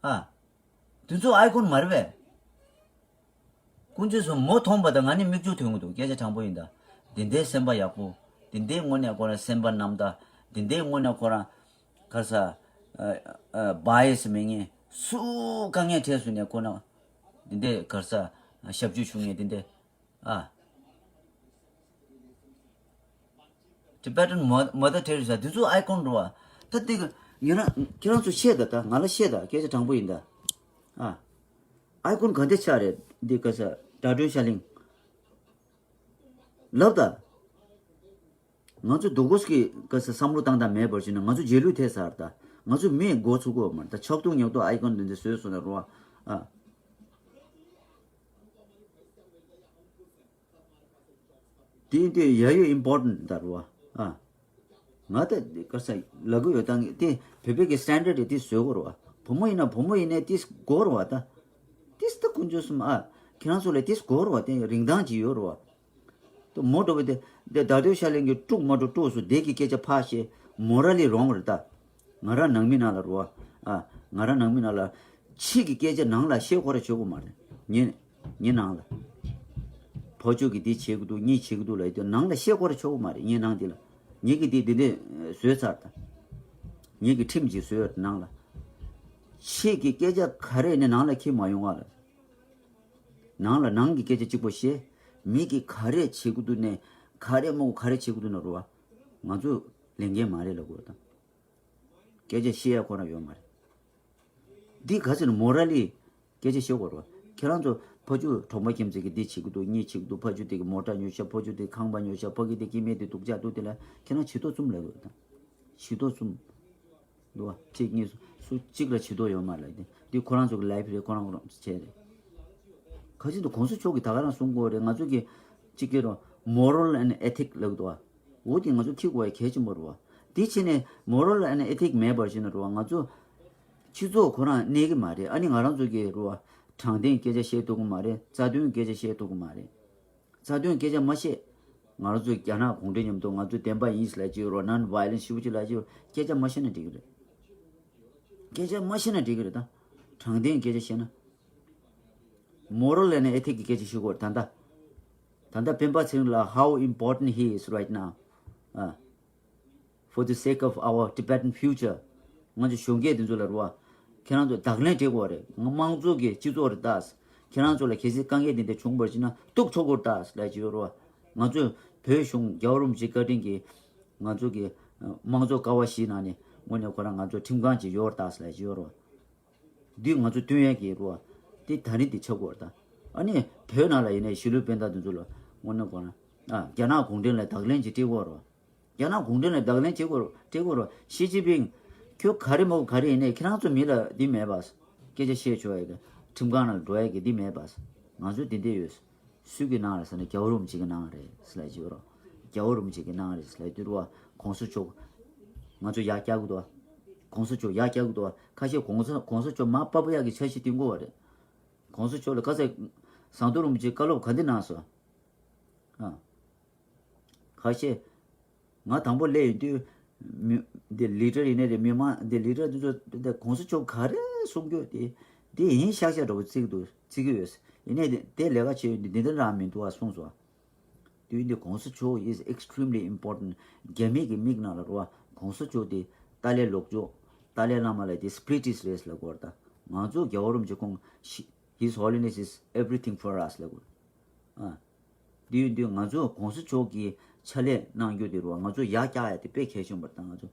ཨ། འདི་ཚོ་ཨའི་ཀོན་མ་རེད་པས། དཀོན་མཆོག་གསུམ་མོ་མཐོང་པ་དང་ང་ནི་མིག་ཆུ་ཐོན་གྱི་འདུག་སྐད་ཆ་དྲང་པོ་ཡིན་ད། འདི་འདྲའི་སེམས་པ་ཡག་པོ། འདི་འདྲའི་དངོས་གནས་ཁོ་རང་སེམས་པ་རྣམ་དག་འདི་འདྲའི་དངོས་གནས་ཁོ་རང་ག་ས། བ་ཡེ་སི་མེད་མཁན། སུ་དཀའ་ངལ་འཕྲད་སོང་ནས་ཁོ་ན་འདི་འདྲའི་ག་ས་ཞབས་ཕྱི་ཞུ་མཁན་འདི་འདྲའི། ཨ། Tibetan Mo- Mother Teresa འདི་ཚོ་ཨའི་ཀོན་རེད་བ། ད་འདི་ག་ཡིན་ན་ཁྱེད་རང་ཚོ་བཤད་ད། ད་ང་ལ་བཤད་ད། སྐད་ཆ་དྲང་པོ་ཡིན་ད། ཨ། ཨའི་ཀོན་ག་འདྲ་ཆགས་རེད། འདི་ག་ས་དགྲ་སྒྲོན་ཤར་གླིང་། ལབ་ད། ང་ཚོ་སྡུག་གོ་སྐྱེ་ག་ས་བསམ་བློ་བཏང་སྟངས་མེད་པར་བྱས་ན་ང་ཚོ་རྗེས་ལུས་ཐེབས་ཚར་ད། ང་ཚོ་མི་མགོ་ཚུགས་ཀྱི་ཡོད་མ་རེད་ད། ཆག་ཐུག་ཉོག་ཐུག་ཨའི་ཀོན་འདི་འདྲ་བཟོས་སོང་ན་རེད་བ། ཨ། དེ་དེ་ཡ་ཡོ་important ད་རུ་བ། ཨ། ང་ད་ག་ས་ལབ་གི་ཡོད་ད། དེ་བོད་པའི་གི་standard དེ་བཟོ་དགོས་རུ་བ། བུ་མོ་ཡིན་ན་བུ་མོ་ཡིན་ནའི་དེ་དགོས་རུ་བ་ད། དེ་ད་དཀོན་མཆོག་གསུམ་ཨ། ཁྱེད་རང་ཚོ་ལ་དེ་དགོས་རུ་བ། དེ་རིན་ཐང་ཅིག་ཡོད་རུ་བ། དེ་མོ་འགྲོ་བའི་དེ་དེ་དགྲ་སྒྲོན་ཤར་གླིང་གི་དཀྲུག་མ་དཀྲུག་དཀྲུག་སུ་དེ་གི་སྐད་ཆ་ཕར་བཤད། morally wrong རེད་ད། ང་རང་ནང་མི་ནང་ལ་རུ་བ། ཨ། ང་རང་ནང་མི་ནང་ལ། ཕྱི་གི་སྐད་ཆ་ནང་ལ་བཤད་དགོས་ར་ཆོག་གི་མ་རེད། ངའི་ངའི་ནང་ལ། ཕོ་ཆོས་ཀྱི་འདི་བྱེད་ཀྱི་འདུག་གཉིས་བྱེད་ཀྱི་འདུག་ལབ་དུས་ནང་ལ་བཤད་དགོས་ར་ཆོག་གི་མ་རེད། ངའི་ནང་འདི་ལ། ངེད་ཀྱི་འདི་འདི་འདི་བཟོས་ཚར་ད། ངེད་ཀྱི་ཁྲིམས་ཅིག་བཟོས་ནང་ལ། ཕྱི་གི་སྐད་ཆ་ག་རེ་ནས་ནང་ལ་འཁྱེར་མ་ཡོང་བ་ལ། ནང་ལ་ནང་གི་སྐད་ཆ་གཅིག་པོ་བཤད། མི་གི་ག་རེ་བྱེད་ཀྱི་འདུག་ནས་ག་རེ་མོ་ག་རེ་བྱེད་ཀྱི་འདུག་ན་རུ་བ། ང་ཚོ་ལས་འགན་མ་རེད་ལབ་དགོས་དང་། སྐད་ཆ་བཤད་ཡ་ཁོ་རང་ཡོད་མ་རེད། འདི་ག་ཚོད་ནས་མོ་ར་ལི་སྐད་ཆ་བཤད་དགོས་རེད་བ། ཁྱེད་རང་ཚོ་ཕ་ཆུ་གྲོང་པ་ཁྱིམ་མཚེས་ཀྱི་འདི་བྱེད་ཀྱི་འདུག་གཉིས་བྱེད་ཀྱི་འདུག་ཕ་ཆུ་དེ་གི་མོ་ཊ་ཉོ་ཤག་ཕ་ཆུ་དེ་ཁང་པ་ཉོ་ཤག་ཕ་གི་དེ་སྐྱེ་དམན་དེ་སྡུག་ཅག་འདུག་དེ་ལ་ཁྱེད་རང་བྱི་དོ་གསུམ་ལབ་དགོས་དང་། བྱི་དོ་གསུམ། འདུག་བ། གཅིག་གཉིས་གསུམ་གཅིག་ལ་བྱི་དོ་ཡོད་མ་རེད་དེ། འདི་ཁོ་རང་ཚོ་གི་ལའིཕ་རེད། ཁོ་རང་ཁོ་རང་ཚོ་བྱས་རེད། ག་ཅི་འདུག་གོང་ས་མཆོག་གིས་ད་ག་རང་གསུང་གི་ཡོད་རེད། ང་ཚོ་གི་གཅིག་གི་རོ་moral and ethic ལབ་འདུག་བ། འོ་དེ་ང་ཚོ་འཁྱེར་དགོས་ཡ་གལ་ཆེན་པོ་རེད་བ། དེ་ཕྱིན་ནས་moral and ethic མེད་པར་བྱས་ན་རེད་བ། ང་ཚོ་སྤྱི་ཚོགས་ཁོ་རང་གནས་ཀྱི་མ་རེད། ཨ་ནི་ང་རང་ཚོ་གི་རེད་བ། དྲང་བདེན་སྐད་ཆ་བཤད་ཐུབ་ཀྱི་མ་རེད། རྩ་དོན་སྐད་ཆ་བཤད་ཐུབ་ཀྱི་མ་རེད། རྩ་དོན་སྐད་ཆ་མ་བཤད། ང་རང་ཚོ་རྒྱ་ནག་གུང་ཁྲན་མཉམ་དུ་ང་ཚོ་བདེན་པ་ཡིན་ལབ་ཀྱི་ཡོད་རེད་བ། non violence ཞེ་པོ་ཅིག་ལབ་ཀྱི་ཡོད་རེད། སྐད་ཆ་མ་བཤད་ན་འགྲིག་གི་རེད། སྐད་ཆ་མ་བཤད་ན་འགྲིག་གི་རེད་ད། དྲང་བདེན་སྐད་ཆ་བཤད་ན། Moral and ethic གི་སྐད་ཆ་ཞུ་དགོས་རེད་ད་ལྟ། ད་ལྟ་སྤེན་པ་ཚེ་རིང་ལགས་how important he is right now. ཨ། For the sake of our Tibetan future. ང་ཚོ་གཞོན་སྐྱེས་དེ་ཚོ་ལ་རེད་བ། ཁྱེད་རང་ཚོ་བརྡ་ལན་སྤྲད་དགོས་རེད། ང་དམངས་གཙོ་གི་སྤྱི་ཚོགས་རེད་ད། ཁྱེད་རང་ཚོ་ལ་གལ་སྲིད་དཀའ་ངལ་དེ་འདྲ་བྱུང་བར་ཕྱིན་ན་གཏུག་ཐུབ་དགོས་རེད་ད་ལབ་ཀྱི་ཡོད་རེད་བ། ང་ཚོས་བོད་གཞུང་རྒྱལ་བ་རིན་པོ་ཆེ་བཀའ་དྲིན་གྱིས་ང་ཚོ་གི་དམངས་གཙོ་ཀ་བ་བཞིའི་ནང་ནས་དངོས་གནས་ཁོ་རང་ང་ཚོ་ཁྲིམས་ཁང་ཅིག་ཡོད་རེད་ད་ལབ་ཀྱི་ཡོད་རེད་བ། འདི་ང་ཚོ་སྟོན་ཡས་ཀྱི་རེད་བ། དེ་ད་རིང་དེ་ཆགས་དགོས་རེད་ད། ཨ་ནི་བོད་ནང་ལ་ཡིན་ནའི་གཞིས་ལུས་སྤུན་ཟླ་དེ་ཚོ་ལ་དངོས་གནས་ཁོ་རང་ཨ་རྒྱ་ནག་གུང་ཁྲན་ལ་བརྡ་ལན་ཅིག་སྤྲད་དགོས་རེད་བ། རྒྱ་ནག་གུང་ཁྲན་ལ་བརྡ་ལན་བྱེད་དགོས་རེད། སྤྲད་དགོས་རེད། ཞི་ཅིན་ཕིང་། ཁྱོད་ག་རེ་མོ་ག་རེ་ཡིན་ནའི་ཁྱེད་རང་ཚོ་མི་ལ་འདི་མེད་པ། སྐད་ཆ་བཤད་ཆོག་ཡ་གི་ཁྲིམས་ཁང་ནང་ལ་འགྲོ་ཡ་གི་འདི་མེད་པ། ང་ཚོ་འདི་འདྲ་ཡོད། སུ་གི་གནང་རེད་ཟེར་ན་རྒྱལ་བ་རིན་པོ་ཆེ་གི་གནང་རེད་ཟེར་ལབ་ཀྱི་ཡོད་རེད། རྒྱལ་བ་རིན་པོ་ཆེ་གི་གནང་རེད་ཟེར་ལབ་དུས་རེད་བ། གོང་ས་མཆོག་ང་ཚོ་ཡར་བཀྱག་གི་འདུག་བ། གོང་ས་མཆོག་ཡར་བཀྱག་གི་འདུག་བ། ཁ་ཤས་གོང་ས་གོང་ས་མཆོག་མར་པ་ཕབ་ཡ་གི་འཆར་གཞི་བཏིང་གི་ཡོད་རེད། གོང་ས་མཆོག་ལ་ཁ་ས་ཟམ་གདོང་རིན་པོ་ཆེ་བཀའ་སློབ་ག་འདྲ་གནང་སོང་། ཨ། ཁ་ཤས། ང་དང་པོ་སླེབས་ཡོང་དུས། མི། འདི་ལི་ཌར་ཡིན་ནའི་རེད། མི་མང་འདི་ལི་ཌར་འདི་ཚོ་འདི་གོང་ས་མཆོག་ག་རེ་གསུང་རྒྱུ་དེ། འདི་ཡིན་ཤག་ཤག་འདྲ་པོ་བརྩི་གི་འདུག་བརྩི་གི་ཡོད། ཡིན་ནའི་དེ་དེ་ལས་ཀ་བྱེད་ཡོང་དུས་འདི་འདྲ་རང་མི་འདུག་ཨ་གསུངས་སོང་། དུས་འདི་གོང་ས་མཆོག is extremely important. རྒྱ་མི་གི་མིག་ནང་ལ་རེད་བ། གོང་ས་མཆོག་དེ་ཏཱ་ལའི་ལོག་ཕྱོགས། ཏཱ་ལའི་བླ་མ་ལ་དེ་སྤི་རི་ཊིསཊ་རེད་ལབ་དགོས་རེད་ད། ང་ཚོ་རྒྱལ་བ་རིན་པོ་ཆེ་ཁོང་ཤི- His Holiness is everything for us ལབ་དགོས། ཨ། དུས་འདི་ང་ཚོ་གོང་ས་མཆོག་གི་ཕྱག་ལས་གནང་རྒྱུ་དེ་རེད་བ། ང་ཚོ་ཡར་བཀྱག་ཡ་དེ་དཔེ་གལ་ཆེན་པོ་རེད་ད། ང་ཚོ་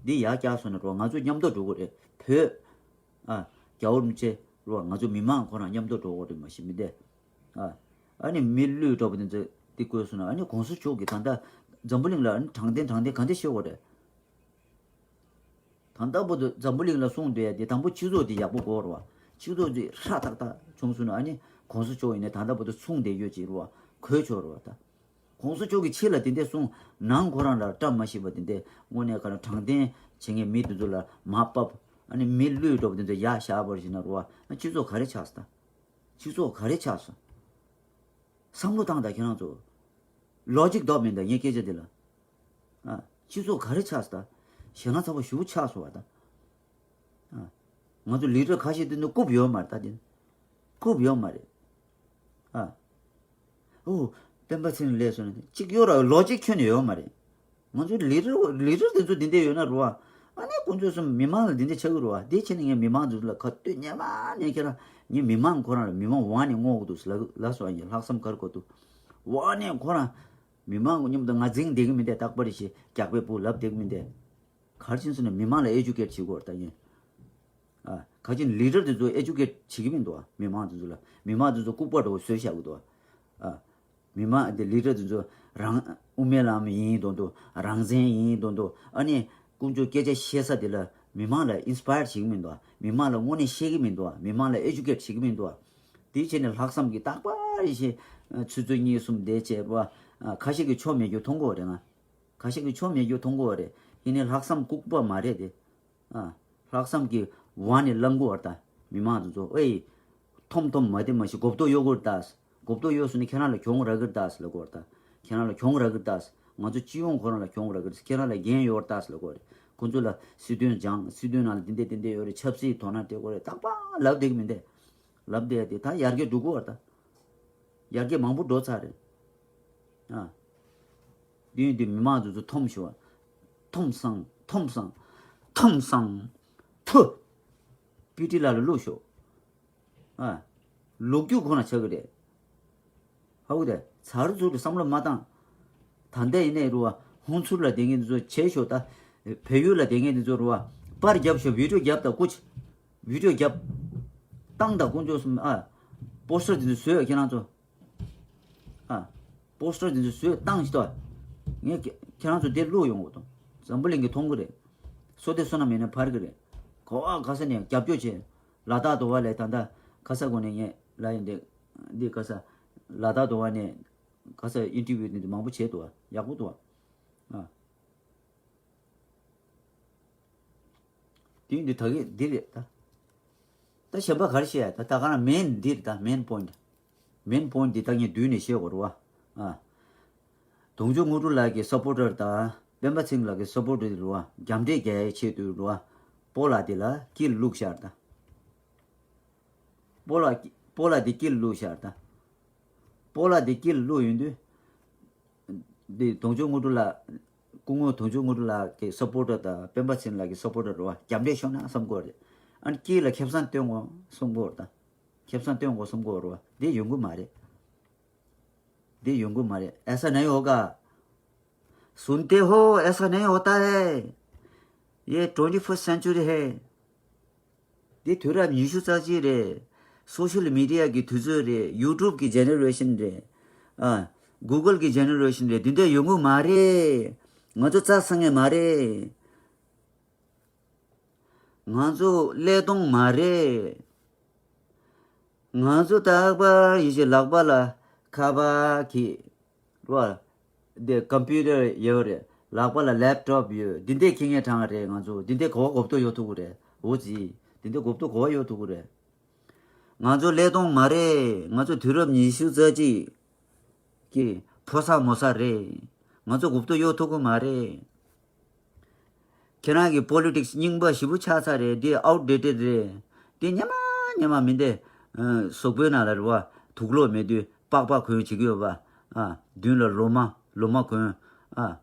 འདི་ཡར་བཀྱག་སོང་ན་རེད་བ། ང་ཚོ་མཉམ་དུ་འགྲོ་དགོས་རེད། བོད། ཨ། རྒྱལ་བ་རིན་པོ་ཆེ་རེད་བ། ང་ཚོ་མི་མང་ཁོ་རང་མཉམ་དུ་འགྲོ་དགོས་རེད། མ་གཞི་མི་འདི། ཨ། ཨ་ནི་མི་ལུས་འགྲོ་བ་དེ་ཚོ་འདི་བཀོད་སོང་ན། ཨ་ནི་གོང་ས་མཆོག་གིས་ད་ལྟ་འཛམ་བུ་གླིང་ལ་ཨ་ནི་དྲང་བདེན་དྲང་བདེན་ག་འདྲ་བཤད་དགོས་རེད། ད་ལྟ་བར་དུ་འཛམ་བུ་གླིང་ལ་གསུངས་བསྡད་ཡ་དེ་དང་པོ་སྤྱི་ཚོགས་དེ་ཡག་པོ་དགོས་རེད་བ། སྤྱི་ཚོགས་དེ་ཧྲ་ཐག་ཐག་བྱུང་སོང་ན། ཨ་ནི་གོང་ས་མཆོག་ཡིན་ནའི་ད་ལྟ་བར་དུ་གསུངས་བསྡད་ཡོད་ཅིག་རེད་བ། གོ་ཆོད་རེད་བ་ད། གོང་ས་མཆོག་གིས་ཕྱི་ལ་དེ་འདྲས་གསུངས། ནང་ཁོ་རང་ལ་བཀྲ་མ་ཤིས་པ་དེ་འདྲས། དངོས་གནས་ཁ་ན་དྲང་བདེན་བྱེད་མཁན་མི་དེ་ཚོ་ལ་མར་ཕབ། ཨ་ནི་མི་ལུས་འགྲོ་བ་དེ་ཚོ་ཡར་བཞག་པར་བྱས་ན་རེད་བ། ཨ། སྤྱི་ཚོགས་ག་རེ་ཆགས་སོང་ད། སྤྱི་ཚོགས་ག་རེ་ཆགས་སོང་། བསམ་བློ་བཏང་དང་ཁྱེད་རང་ཚོ། ལོ་ཇིག་ལྡོག་མིན་ད་ངའི་སྐད་ཆ་འདི་ལ། ཨ། སྤྱི་ཚོགས་ག་རེ་ཆགས་སོང་ད། ཞེད་སྣང་ཚ་པོ་ཞེ་པོ་ཆགས་སོང་བ་ད། ཨ། ང་ཚོ་ལི་ཌར་ཁ་ཤས་འདི་ནི་རྐུབ་ཡོད་མ་རེད་ད། འདི་ནི་རྐུབ་ཡོད་མ་རེད། ཨ། ཨོ། སྤེན་པ་ཚེ་རིང་ལས་སོང་ན་གཅིག་ཡོད་ར། ལོ་ཇིག་ཁྱོན་ནས་ཡོད་མ་རེད། ང་ཚོའི་ལི་ཌར་ལི་ཌར་དེ་ཚོ་འདི་འདྲ་ཡོད་ན་རེད་བ། ཨ་ནི་ཁོང་ཚོས་སམ་མི་མང་ལ་འདི་འདྲ་ཆགས་ཀྱི་རེད་བ། དེ་བྱས་ནས་ངས་མི་མང་ཚོ་ལ་ཁ་གཏད་ཉན་མ་ཉན། ཁྱེད་རང་ངས་མི་མང་ཁོ་རང་ལ་མི་མང་འོག་ནས་བསྔོག་གི་འདུག་ལབ་ལབ་སོང་། ཡིན་ལྷག་བསམ་ག་རེ་དགོས་འདུག་འོག་ནས་ཁོ་རང་མི་མང་མཉམ་དུ་ང་འཛིང་བསྡད་ཀྱི་མི་འདུག་རྟག་པར་ཞིག་རྒྱག་པའི་སྤུ་ལབ་བསྡད་ཀྱི་མི་འདུག་ག་རེ་བྱས་ནས་ཟེར་ན་མི་མང་ལ་ཨེ་ཌུ་ཀེཊ་བྱེད་དགོས་རེད་ད། ཡིན། ཨ། ག་ཅིག་ལི་ཌར་དེ་ཚོ་ཨེ་ཌུ་ཀེཊ་བྱེད་ཀྱི་མི་འདུག་བ། མི་མང་དེ་ཚོ་ལ། མི་མང་དེ་ཚོ་ལྐུགས་པ་འདྲ་བོ་བཟོས་བཞག་གི་འདུག་བ། ཨ། མི་མང་དེ་ལི་ཌར་དེ་ཚོ་རང་དབུ་མའི་ལམ་ཡིན་མདོག་མདོག་རང་བཙན་ཡིན་མདོག་མདོག་ཨ་ནི་ཀུན་སྤྱོད་སྐད་ཆ་བཤད་ས་དེ་ལ་མི་མང་ལ་ཨིན་སི་པ་ཡར་བྱེད་ཀྱི་མི་འདུག་བ། མི་མང་ལ་དངོས་གནས་བཤད་ཀྱི་མི་འདུག་བ། མི་མང་ལ་ཨེ་ཌུ་ཀེཊ་བྱེད་ཀྱི་མི་འདུག་བ། དེ་བྱས་ནས་ལྷག་བསམ་གྱིས་རྟག་པར་ཡིན་ཞེས་ཆུ་ཚོད་གཉིས་གསུམ་བསྡད་བྱས་པ། ཁ་ཤས་ཀྱིས་ཆོ་མེད་རྒྱུ་མཐོང་གི་ཡོད་རེད་ང་། ཁ་ཤས་ཀྱིས་ཆོ་མེད་རྒྱུ་མཐོང་གི་ཡོད་རེད། ཡིན་ནའི་ལྷག་བསམ་ལྐུགས་པ་མ་རེད་དེ། ཨ། ལྷག་བསམ་གྱི་འོག་ནས་ལངས་དགོས་བ་ད། མི་མང་དེ་ཚོ་ཨེ། འཐོམ་འཐོམ་མ་བདེ་མ་ཞིག་གོ་རྟོགས་ཡོད་དགོས་རེད་ད། གོ་རྟོགས་ཡོད་སོང་ནས་ཁྱེད་རང་ལ་གྱོང་རག་གི་རེད་ད་ལབ་དགོས་རེད་ད། ཁྱེད་རང་ལ་གྱོང་རག་གི་རེད་ད། ང་ཚོ་སྤྱི་ཡོངས་ཁོ་རང་ལ་གྱོང་རག་གི་རེད། ཁྱེད་རང་ལ་འགན་ཡོད་རེད་ད་ལབ་དགོས་རེད། ཁོ་ཚོ་ལ་སྲིད་དོན་སྦྱང་། སྲིད་དོན་ནང་ལ་འདི་འདྲ་འདི་འདྲ་ཡོད་རེད། ཆབ་སྲིད་དོ་སྣང་སྤྲད་དགོས་རེད། རྟག་པར་ལབ་བསྡད་ཀྱི་མི་འདུག་ལབ་བསྡད་དེ་ད་ཡར་རྒྱས་འགྲོ་གི་ཡོད་རེད་ད། ཡར་རྒྱས་མང་པོ་འགྲོ་ཚར་རེད། ཨ། དེ་ཡིན་དུས་མི་མང་ཚོ་ཚོ་འཐོམ་ཤོག་འཐོམ་སང་། འཐོམ་སང་། འཐོམ་སང་། ཐུ། པི་ཊི་ལ་ལ་བླུགས་ཤོག་ཨ། ལོ་རྒྱུས་ཁོ་ན་ཆགས་ཀྱི་རེད། ཧ་གོ་དེ། ཚར་ཚུར་གྱི་བསམ་བློ་མ་བཏང་། ད་ལྟ་ཡིན་ནའི་རུ་བ་ཧུན་ཚུར་ལ་བསྡད་མཁན་དེ་ཚོ་བྱས་ཤོག་ད། བལ་ཡུལ་ལ་བསྡད་མཁན་དེ་ཚོ་རུ་བ་པར་རྒྱབ་ཤོག་བི་ཌི་ཡོ་རྒྱབ་ད་ཀུ་ཆ། བི་ཌི་ཡོ་རྒྱབ། བཏང་དང་དཀོན་མཆོག་གསུམ་ཨ། པོ་སི་ཊར་དེ་ཚོ་བཟོས་ཁྱེད་རང་ཚོ། ཨ། པོ་སི་ཊར་དེ་ཚོ་བཟོས་བཏང་ཞིག་ཏོ། ངས་ཁྱེད་ཁྱེད་རང་ཚོ་དེ་བླུགས་ཡོང་གི་འདུག་འཛམ་བུ་གླིང་གི་མཐོང་གི་རེད། བསོད་བདེ་བསོད་ནམས་ཡིན་ན་ཕར་གི་རེད། ག་བ་ག་ས་ནས་རྒྱབ་སྐྱོར་བྱས། ལ་དྭགས་དུ་བ་ལས་ད་ལྟ་ག་ས་གོ་ནས་ངས་ལ་ཡིན་འདི་འདི་ག་ས་ལ་དྭགས་དུ་བ་ནས་ག་ས་ཨིན་ཊར་བིའུ་འདི་མང་པོ་བྱས་འདུག་བ། ཡག་པོ་འདུག་བ། ཨ། དེ་འདི་ད་གི་འདི་རེད་ད། ད་གཞན་པ་ག་རེ་བཤད་ཡ་ད། ད་ག་རང་མེན་འདི་རེད་ད། མེན་པོ་ཡིན་ཊི། མེན་པོ་ཡིན་ཊི་འདི་ད་ངས་བསྡུས་ནས་བཤད་དགོས་རེད་བ། ཨ། དུང་ཕྱུར་དངོས་གྲུབ་ལགས་ཀྱི་སབ་པོར་ཊར་དང་སྤེན་པ་ཚེ་རིང་ལགས་ཀྱི་སབ་པོར་ཊར་རེད་བ། རྒྱབ་འདྲེ་རྒྱག་ཡའི་ཆེད་དུ་རེད་བ། སྤོ་ལགས་འདི་ལ་དཀྱིལ་བླུགས་ཤར་ད། སྤོ་ལགས་སྤོ་ལགས་འདི་དཀྱིལ་བླུགས་ཤར་ད། སྤོ་ལགས་འདི་དཀྱིལ་བླུགས་ཡོང་དུས། འདི་དུང་ཕྱུར་དངོས་གྲུབ་ལགས། སྐུ་ངོ་དུང་ཕྱུར་དངོས་གྲུབ་ལགས་ཀྱི་སབ་པོར་ཊར་དང་སྤེན་པ་ཚེ་རིང་ལགས་ཀྱི་སབ་པོར་ཊར་རེད་བ། རྒྱབ་འདྲེ་ཤོར་ན་བསམ་གྱི་ཡོད་རེད། ཨ་ནི་དཀྱིལ་ལ་ཁེ་བཟང་སྟོན་དགོས་བསམ་གྱི་ཡོད་རེད་ད། ཁེ་བཟང་སྟོན་དགོས་བསམ་གྱི་ཡོད་རེད་བ། འདི་ཡོང་གི་མ་རེད། འདི་ཡོང་གི་མ་རེད། ऐसा नहीं होगा। सुनते हो, ऐसा नहीं होता है। ये ट्वेंटी फर्स्ट सेंचुरी है। འདི་དུས་རབས་ཉི་ཤུ་རྩ་གཅིག་རེད། སོ་ཤལ་མི་ཌི་ཡ་གི་དུས་ཚོད་རེད། ཡུ་ཊུབ་གི་ཇེ་ནེ་རེ་ཤན་རེད། ཨ། གུ་གལ་གི་ཇེ་ནེ་རེ་ཤན་རེད། འདི་འདྲ་ཡོང་གི་མ་རེད། ང་ཚོ་རྩྭ་ཟ་མཁན་མ་རེད། ང་ཚོ་ཀླད་སྟོང་མ་རེད། ང་ཚོ་རྟག་པར་ཡིན་ཞིག་ལག་པ་ལ་ཁ་པར་གྱིས་རོ། འདི་ཀམ་པུ་ཊར་ཡོད་རེད། ལག་པ་ལ་ལེབ་ཊོབ་ཡོད། འདི་འདྲས་ཁྱེར་མཁན་གྲས་རེད། ང་ཚོ་འདི་འདྲས་གོ་བ་གོ་ཐོས་ཡོད་ཐུབ་ཀྱི་རེད། འོ་ཙི། འདི་འདྲས་གོ་ཐོས་གོ་བ་ཡོད་ཐུབ་ཀྱི་རེད། ང་ཚོ་ཀླད་སྟོང་མ་རེད། ང་ཚོ་དུས་རབས་ཉི་ཤུ་རྩ་གཅིག་གི་ཕོ་གསར་མོ་གསར་རེད། ང་ཚོ་གོ་ཐོས་ཡོད་ཐུབ་ཀྱི་མ་རེད། ཁྱེད་རང་གི་པོ་ལི་ཊིག་སི་རྙིང་པ་ཞེ་པོ་ཆགས་ཚར་རེད། འདི་ཨའུཊ་ཌེ་ཊེཌ་རེད། འདི་སྔོན་མ་སྔོན་མ་མི་འདི། ཨ། གཟུགས་པོའི་ནང་ལ་རེད་བ། དུག་སློག་མེད་དུས་པགས་པ་གོན་བྱེད་ཀྱི་ཡོད་པ། ཨ། ཨ། མདུན་ལ་ལོ་མ་ལོ་མ་གོན། ཨ།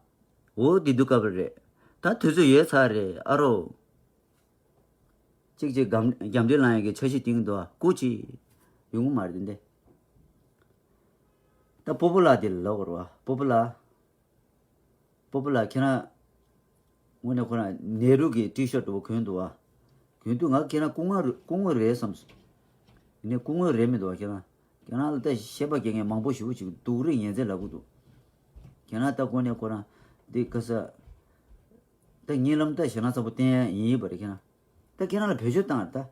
འོ་དེ་དུས་སྐབས་རེད། ད་དུས་ཚོད་ཡོལ་ཚར་རེད་ཨ་རོ། གཅིག་གཅིག་གམ་རྒྱབ་འདྲེ་ལངས་ཡག་གི་འཆར་གཞི་བཏིང་འདུག་ཨ། སྐུ་མཁྱེན། ཡོང་གི་མ་རེད་དེ་འདྲ། ད་སྤོ་བོ་ལགས་དེ་ལ་ལབ་དགོས་རེད་བ། སྤོ་བོ་ལགས། སྤོ་བོ་ལགས་ཁྱེད་རང་། དངོས་གནས་ཁོ་རང་ནེ་རུ་གི་ཊི་ཤར་ཊི་འདྲ་བོ་གོན་འདུག་བ། གོན་དུས་ང་ཁྱེད་རང་སྐུ་ངོ་རེད། སྐུ་ངོ་རེད་བསམ་སོང་། ཡིན་ནའི་སྐུ་ངོ་རེད་མི་འདུག་བ། ཁྱེད་རང་ཁྱེད་རང་ལ་ད་ཤེས་པ་དགེ་མཁན་མང་པོ་ཞེ་པོ་ཅིག་སྡུག་རུས་ངན་ཚད་ལབ་གི་འདུག་ཁྱེད་རང་ད་དངོས་གནས་ཁོ་རང་འདི་ག་ས། ད་གཉིད་ལམ་ད་ཞེད་སྣང་ཚ་པོ་བསྟན་ཡ་ཡིན་པ་རེད་ཁྱེད་རང་། ད་ཁྱེད་རང་ལ་བེད་སྤྱོད་བཏང་ད།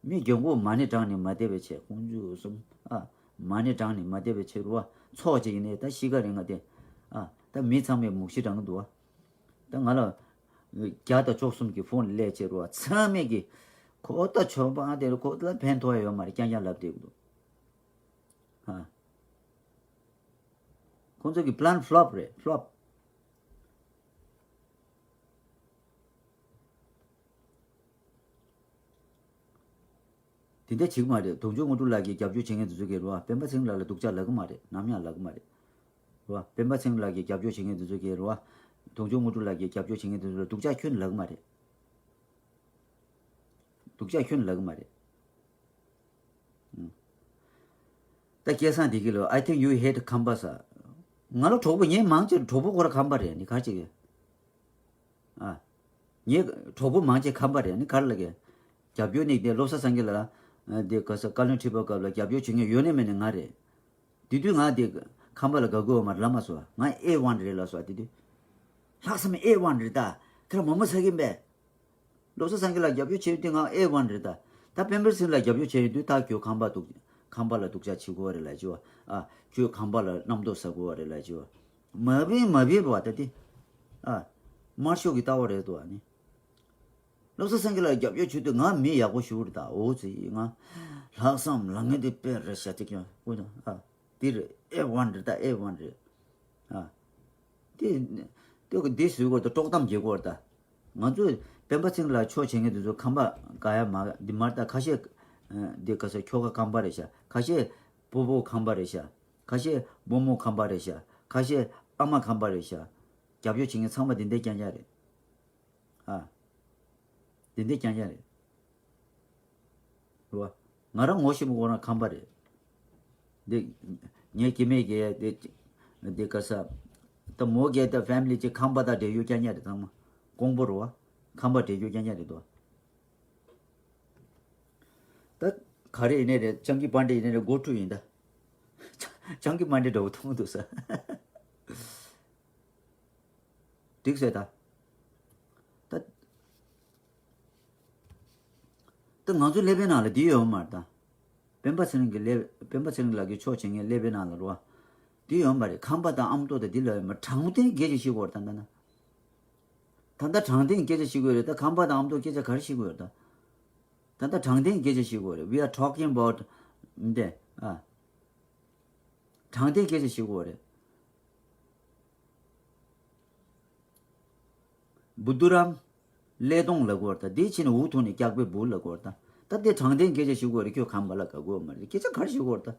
མི་མགྱོགས་པོ་མ་ཎི་བགྲངས་ནས་མ་བསྡད་པའི་ཆེད། དཀོན་མཆོག་གསུམ། ཨ། མ་ཎི་བགྲངས་ནས་མ་བསྡད་པའི་ཆེད་རུ་བ། ཚོགས་བྱེད་ཀྱི་ནས་ད་ཤི་ཁ་རེད་ང་དེ། ཨ། ད་མི་ཚང་མས་མུག་ཤི་བགྲང་གི་འདུག་བ། ད་ང་ལ། བརྒྱ་དང་བཅུ་གསུམ་གྱི་ཕོན་སླེབས་བྱེད་རུ་བ་ཚང་མས་ཀྱི། ཁོ་ད་ཆོས་པ་དེ་རུ་ཁོ་ད་ཕན་ཐོགས་ཡོད་མ་རེད་རྐྱང་རྐྱང་ལབ་བསྡད་ཀྱི་འདུག་ཨ། ཁོང་ཚོ་གི་པི་ལན་ཕི་ལོབ་རེད། ཕི་ལོབ། དེ་འདྲ་བྱེད་ཀྱི་མ་རེད། དུང་ཕྱུར་དངོས་གྲུབ་ལགས་ཀྱིས་རྒྱབ་སྐྱོར་བྱེད་མཁན་དེ་ཚོ་གིས་རེད་བ། སྤེན་པ་ཚེ་རིང་ལགས་ལ་སྡུག་ཅག་ལབ་ཀྱི་མ་རེད། ནམ་ཡང་ལབ་ཀྱི་མ་རེད། རེད་བ། སྤེན་པ་ཚེ་རིང་ལགས་ཀྱིས་རྒྱབ་སྐྱོར་བྱེད་མཁན་དེ་ཚོ་གིས་རེད་བ། དུང་ཕྱུར་དངོས་གྲུབ་ལགས་ཀྱིས་རྒྱབ་སྐྱོར་བྱེད་མཁན་དེ་ཚོ་ལ་སྡུག་ཅག་ཁྱོན་ནས་ལབ་ཀྱི་མ་རེད། སྡུག་ཅག་ཁྱོན་ནས་ལབ་ཀྱི་མ་རེད། ཨང་། ད་སྐལ་བཟང་བདེ་སྐྱིད་ལགས། I think you hate ཁམས་པ་ཟེར། ང་ལ་གྲོགས་པོ་ངའི་མང་ཆེ་གྲོགས་པོ་ཁོ་རང་ཁམས་པ་རེད། ནི་ག་རེ་བྱེད་ཀྱི། ཨ། ངའི་གྲོགས་པོ་མང་ཆེ་ཁམས་པ་རེད། ནི་ག་རེ་ལབ་ཀྱི། རྒྱབ་སྐྱོར་ནི་དེ་བློ་བཟང་སེང་གེ་ལ། ཨ། དེ་ག་ས་བཀའ་བློན་ཁྲི་པ་སྐབས་ལ་རྒྱབ་སྐྱོར་བྱེད་མཁན་ཡོད་ནི་མེད་ནི་ང་རེད། དེ་དུས་ང་དེ་ཁམས་པ་ལ་དགའ་དགོས་པ་མ་རེད་ལབ་མ་སོང་། ང་ཨེ་ཝན་རེད་ལབ་སོང་དེ་དུས། ལྷག་བསམ་ཨེ་ཝན་རེད་ད། ཁྱེད་རང་མོག་མོག་ཟ་གི་ཡིན་པས། བློ་བཟང་སེང་གེ་ལ་རྒྱབ་སྐྱོར་བྱེད་ཡོད་དུས་ང་ཨེ་ཝན་རེད་ད། ད་སྤེན་པ་ཚེ་རིང་ལ་རྒྱབ་སྐྱོར་བྱེད་ཡོད་དུས་ད་ཁྱོད་ཁམས་པ་སྡུག་ཁམས་པ་ལ་སྡུག་ཅག་བྱེད་དགོས་རེད་ལབ་བྱས་བ། ཨ། ཁྱོད་ཁམས་པ་ལ་རྣམ་རྟོག་ཟ་དགོས་རེད་ལབ་བྱས་བ། མ་བིན་མ་བིན་པ་ད་དེ། ཨ། དམར་ཤོག་གི་ལྟ་བ་རེད་དོ། ཨ་ནི། བློ་བཟང་སེང་གེ་ལ་རྒྱབ་སྐྱོར་བྱེད་དུས་ང་མི་ཡག་པོ་ཞིག་རེད་ད། འོ་ཙི་ང་། ལྷག་བསམ་ལབ་མཁན་དེ་དཔེ་རེད་ཤག་ཅིག་ཀྱང་དགོས་ད། ཨ། འདི་རེད། ཨེ་ཝན་རེད་ད། ཨེ་ཝན་རེད། ཨ། དེ། དེ་གི་འདི་བཟོས་དགོས་ད། དཀྲོག་གཏམ་རྒྱག་དགོས་རེད་ད། ང་ཚོས་སྤེན་པ་ཚེ་རིང་ལ་ཕྱོགས་བྱེད་མཁན་དེ་ཚོ་ཁམས་པ་དགའ་ཡ་མ་དགའ་འདི་མ་རེད་ད། ཁ་ཤས། ཨ། འདི་ག་ས་ཁྱོ་ག་ཁམས་པ་རེད་ཤག་ཁ་ཤས་སྤོ་བོ་ཁམས་པ་རེད་ཤག་ཁ་ཤས་སྤོ་རྨོ་ཁམས་པ་རེད་ཤག་ཁ་ཤས་ཨ་མ་ཁམས་པ་རེད་ཤག་རྒྱབ་སྐྱོར་བྱེད་མཁན་ཚང་མ་དེ་འདྲ་རྐྱང་རྐྱང་རེད། ཨ། དེ་འདྲ་རྐྱང་རྐྱང་རེད། རེད་བ། ང་རང་ངོ་ཤེས་པ་ཁོ་རང་ཁམས་པ་རེད། འདི། ངའི་སྐྱེ་དམན་གྱི་འདི། འདི་ག་ས། ད་མོ་གི་ད་ཕེ་མི་ལི་གཅིག་ཁམས་པ་དང་འབྲེལ་ཡོད་རྐྱང་རྐྱང་རེད། ཚང་མ་ཀོང་པོ་རེད་བ། ཁམས་པ་འབྲེལ་ཡོད་རྐྱང་རྐྱང་རེད་དོ། ད་ག་རེ་ཡིན་ནའི་རེད། སྤྱང་ཀི་པན་ཌེ་ཡིན་ནའི་རེད། སྒོ་ཕྱུགས་ཡིན་ད། སྤྱང་ཀི་པན་ཌེ་འདྲ་བོ་མཐོང་འདུག་ས། འགྲིག་ཟེར་ད། ད། ད་ང་ཚོ་ཀླད་པའི་ནང་ལ་འདི་ཡོད་མ་རེད་ད། སྤེན་པ་ཚེ་རིང་གི་ཀླད། སྤེན་པ་ཚེ་རིང་ལགས་ཀྱི་ཕྱོགས་བྱེད་མཁན་ཀླད་པའི་ནང་ལ་རེད་བ། འདི་ཡོད་མ་རེད། ཁམས་པ་དང་ཨ་མདོ་དང་འདི་ལ་ཡོད་མ། དྲང་བདེན་སྐད་ཆ་བཤད་དགོས་རེད་ད་ལྟ་ན། ད་ལྟ་དྲང་བདེན་སྐད་ཆ་བཤད་དགོས་རེད་ད། ཁམས་པ་དང་ཨ་མདོ་སྐད་ཆ་ག་རེ་བཤད་དགོས་རེད་ད། ད་ལྟ་དྲང་བདེན་སྐད་ཆ་བཤད་དགོས་རེད། We are talking about འདི། ཨ། དྲང་བདེན་སྐད་ཆ་བཤད་དགོས་རེད། བུ་དུ་རམ། ཀླད་སྟོང་ལབ་དགོས་རེད་ད། འདི་ཕྱིན་ནས་འུ་ཐུག་ནས་སྐྱག་པའི་བུ་ལབ་དགོས་རེད་ད། ད་འདི་དྲང་བདེན་སྐད་ཆ་བཤད་དགོས་རེད། ཁྱོད་ཁམས་པ་ལ་དགའ་དགོས་མ་རེད། སྐད་ཆ་ག་རེ་བཤད་དགོས་རེད་ད།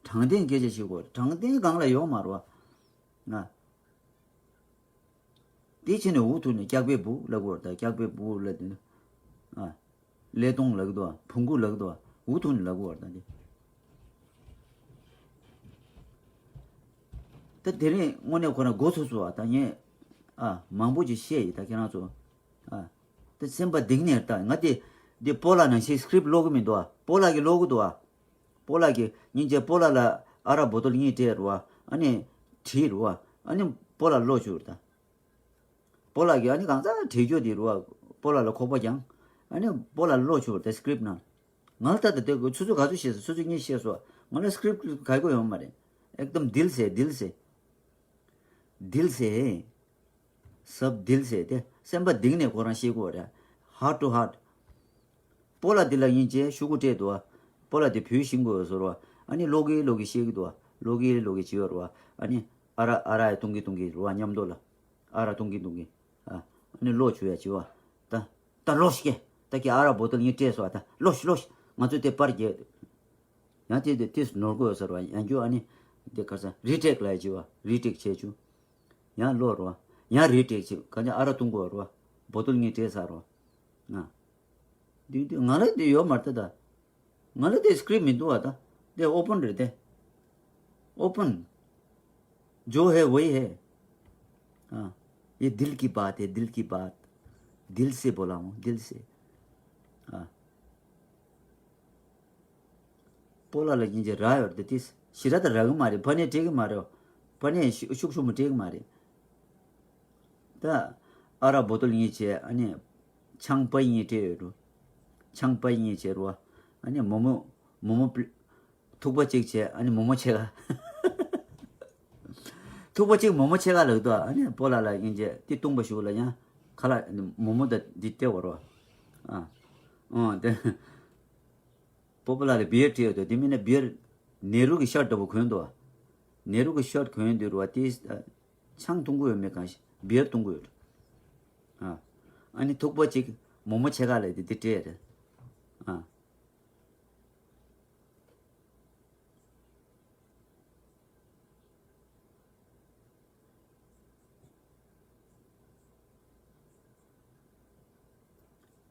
དྲང་བདེན་སྐད་ཆ་བཤད་དགོས་རེད། དྲང་བདེན་སྒང་ལ་ཡོད་མ་རེད་བ། ང་། འདི་ཕྱིན་ནས་འུ་ཐུག་ནས་སྐྱག་པའི་བུ་ལབ་དགོས་རེད་ད། སྐྱག་པའི་བུ་ལབ་དུས། ཨ། ཀླད་སྟོང་ལབ་གི་འདུག་བ། བོང་གུ་ལབ་གི་འདུག་བ། འུ་ཐུག་ནས་ལབ་གི་ཡོད་རེད་ད་འདི། ད་དེ་རིང་དངོས་གནས་ཁོ་རང་མགོ་ཚོས་སོང་བ། ད་ངས། ཨ། མང་པོ་ཅིག་བཤད་ཡིན་ད་ཁྱེད་རང་ཚོ། ཨ། ད་སེམས་པ་གཏིང་ནས་ད་ང་དེ། འདི་སྤོ་ལགས་ནང་བཞིན་སི་ཀི་རིབ་ཀློག་གི་མི་འདུག་བ། སྤོ་ལགས་ཀྱིས་ཀློག་གི་འདུག་བ། སྤོ་ལགས་ཀྱིས་སྙིང་རྗེ་སྤོ་ལགས་ལ་ཨ་རག་བོ་ཏོལ་གཉིས་སྤྲད་རེད་བ། ཨ་ནི། བྲིས་རེད་བ། ཨ་ནི་སྤོ་ལགས་ཀློག་བཅུག་རེད་ད། སྤོ་ལགས་ཀྱིས་ཨ་ནི་གང་ཙམ་བྲིས་རྒྱུ་དེ་རུ་བ། སྤོ་ལགས་ལ་ཁོག་པ་བརྒྱངས། ཨ་ནི་སྤོ་ལགས་ཀློག་བཅུག་དེ་སི་ཀི་རིབ་ནང་། ང་ལ་ད་ལྟ་དེ་ཆུ་ཚོད་ག་ཚོད་བཤད་སོང་། ཆུ་ཚོད་གཉིས་བཤད་སོང་། ང་ལ་སི་ཀི་རིབ་ག་གོ་ཡོང་མ་རེད། ཨེག་དམ་དིལ་སེ་དིལ་སེ། དིལ་སེ། སབ་དིལ་སེ་དེ་སེམས་པ་གཏིང་ནས་ཁོ་རང་བཤད་དགོས་རེད། Heart to heart། སྤོ་ལགས་འདི་ལ་སྙིང་རྗེ་ཤོག་གུ་སྤྲད་འདུག་བ། སྤོ་ལགས་འདི་བུད་ཤིང་དགོས་ཟེར་བ། ཨ་ནི་ཀློག་གི་ཀློག་གི་བཤད་ཀྱི་འདུག་བ། ཀློག་གི་ཀློག་གི་བྱེད་ཡོད་རེད་བ། ཨ་ནི་ཨ་རག་ཨ་རག་ཡ་འཐུང་གི་འཐུང་གི་རེད་བ། མཉམ་དུ་ལ་ཨ་རག་འཐུང་གི་འཐུང་གི། ཨ། ཨ་ནི་ཀློག་བཅུག་ཡ་བྱེད་བ། ད་ད་ཀློག་ཤིག་གེ། ད་ཀྱི་ཨ་རག་བོ་ཏོལ་གཉིས་སྤྲད་སོང་བ། ད་ཀློག་ཤིག་ཀློག་ཤིག་ང་ཚོས་དེ་པར་རྒྱག་ཡང་དེ་དེ་ཏིས་ནོར་དགོས་ཟེར་བ། ཡང་རྒྱུ་ཨ་ནི་ འདི་ག་ས་རི་ཊེག་ལ་བྱེད་བ། རི་ཊེག་བྱེད་བཅུག་ཡང་ལོག་རོ། ཡང་རི་ཊེག་བྱེད། ག་ཅི་ཨ་ར་ཐུང་གོ་རོ། བོ་ཏོལ་གཉིས་སྤྲད་ས་རོ། ང་འདི་འདི་ང་ལ་འདི་ཡོད་མ་རེད་ད། ང་ལ་དེ་སི་ཀི་རིབ་མི་འདུག་བ་ད། དེ་ཨོ་པན་རེད་དེ། ཨོ་པན། जो है वही है। हाँ, ये दिल की बात है, दिल की बात। दिल से बोला हूँ, दिल से। हाँ। སྤོ་ལགས་ལ་སྙིང་རྗེ་རག་ཡོད་རེད་དེ། ཞེ་དྲག་ད་རག་གི་མ་རེད། ཕ་ནས་སྤྲད་གི་མ་རེད། ཕ་ནས་ཤུ་ཤུགས་ཤུགས་མ་སྤྲད་གི་མ་རེད། ད་ཨ་རག་བོ་ཏོལ་གཉིས་བྱས། ཨ་ནི་ཆང་པ་གཉིས་སྤྲད་ཡོད་འགྲོ། ཆང་པ་གཉིས་བྱས་རོ། ཨ་ནི་མོག་མོག་མོག་མོག་པི་ཐུག་པ་གཅིག་བྱས། ཨ་ནི་མོག་མོག་ཕྱེད་ཀ་ཐུག་པ་གཅིག་མོག་མོག་ཕྱེད་ཀ་ལབ་འདུག་ཨ་ནི་སྤོ་ལགས་ལ་སྙིང་རྗེ་དེ་བཏུང་པ་ཞུ་ལ་ཡང་ཁ་ལག་མོག་མོག་དང་འདི་སྤྲད་བ་རོ། ཨ། ཨོ་དེ། སྤོ་པོ་ལགས་ལ་བི་ཡར་སྤྲད་ཡོད་དོ། དེ་མིན་ན་བི་ཡར་ནེ་རུ་གི་ཤར་ལྟ་བུ་གོན་འདུག་ནེ་རུ་གི་ཤར་གོན་འདུག་རོ། དེ་ཆང་འཐུང་གི་ཡོད་མེད་གང་ཤེས། བི་ཡར་འཐུང་གི་ཡོད། ཨ། ཨ་ནི་ཐུག་པ་གཅིག་མོག་མོག་ཕྱེད་ཀ་ལས་དེ་དེ་སྤྲད་རེད། ཨ།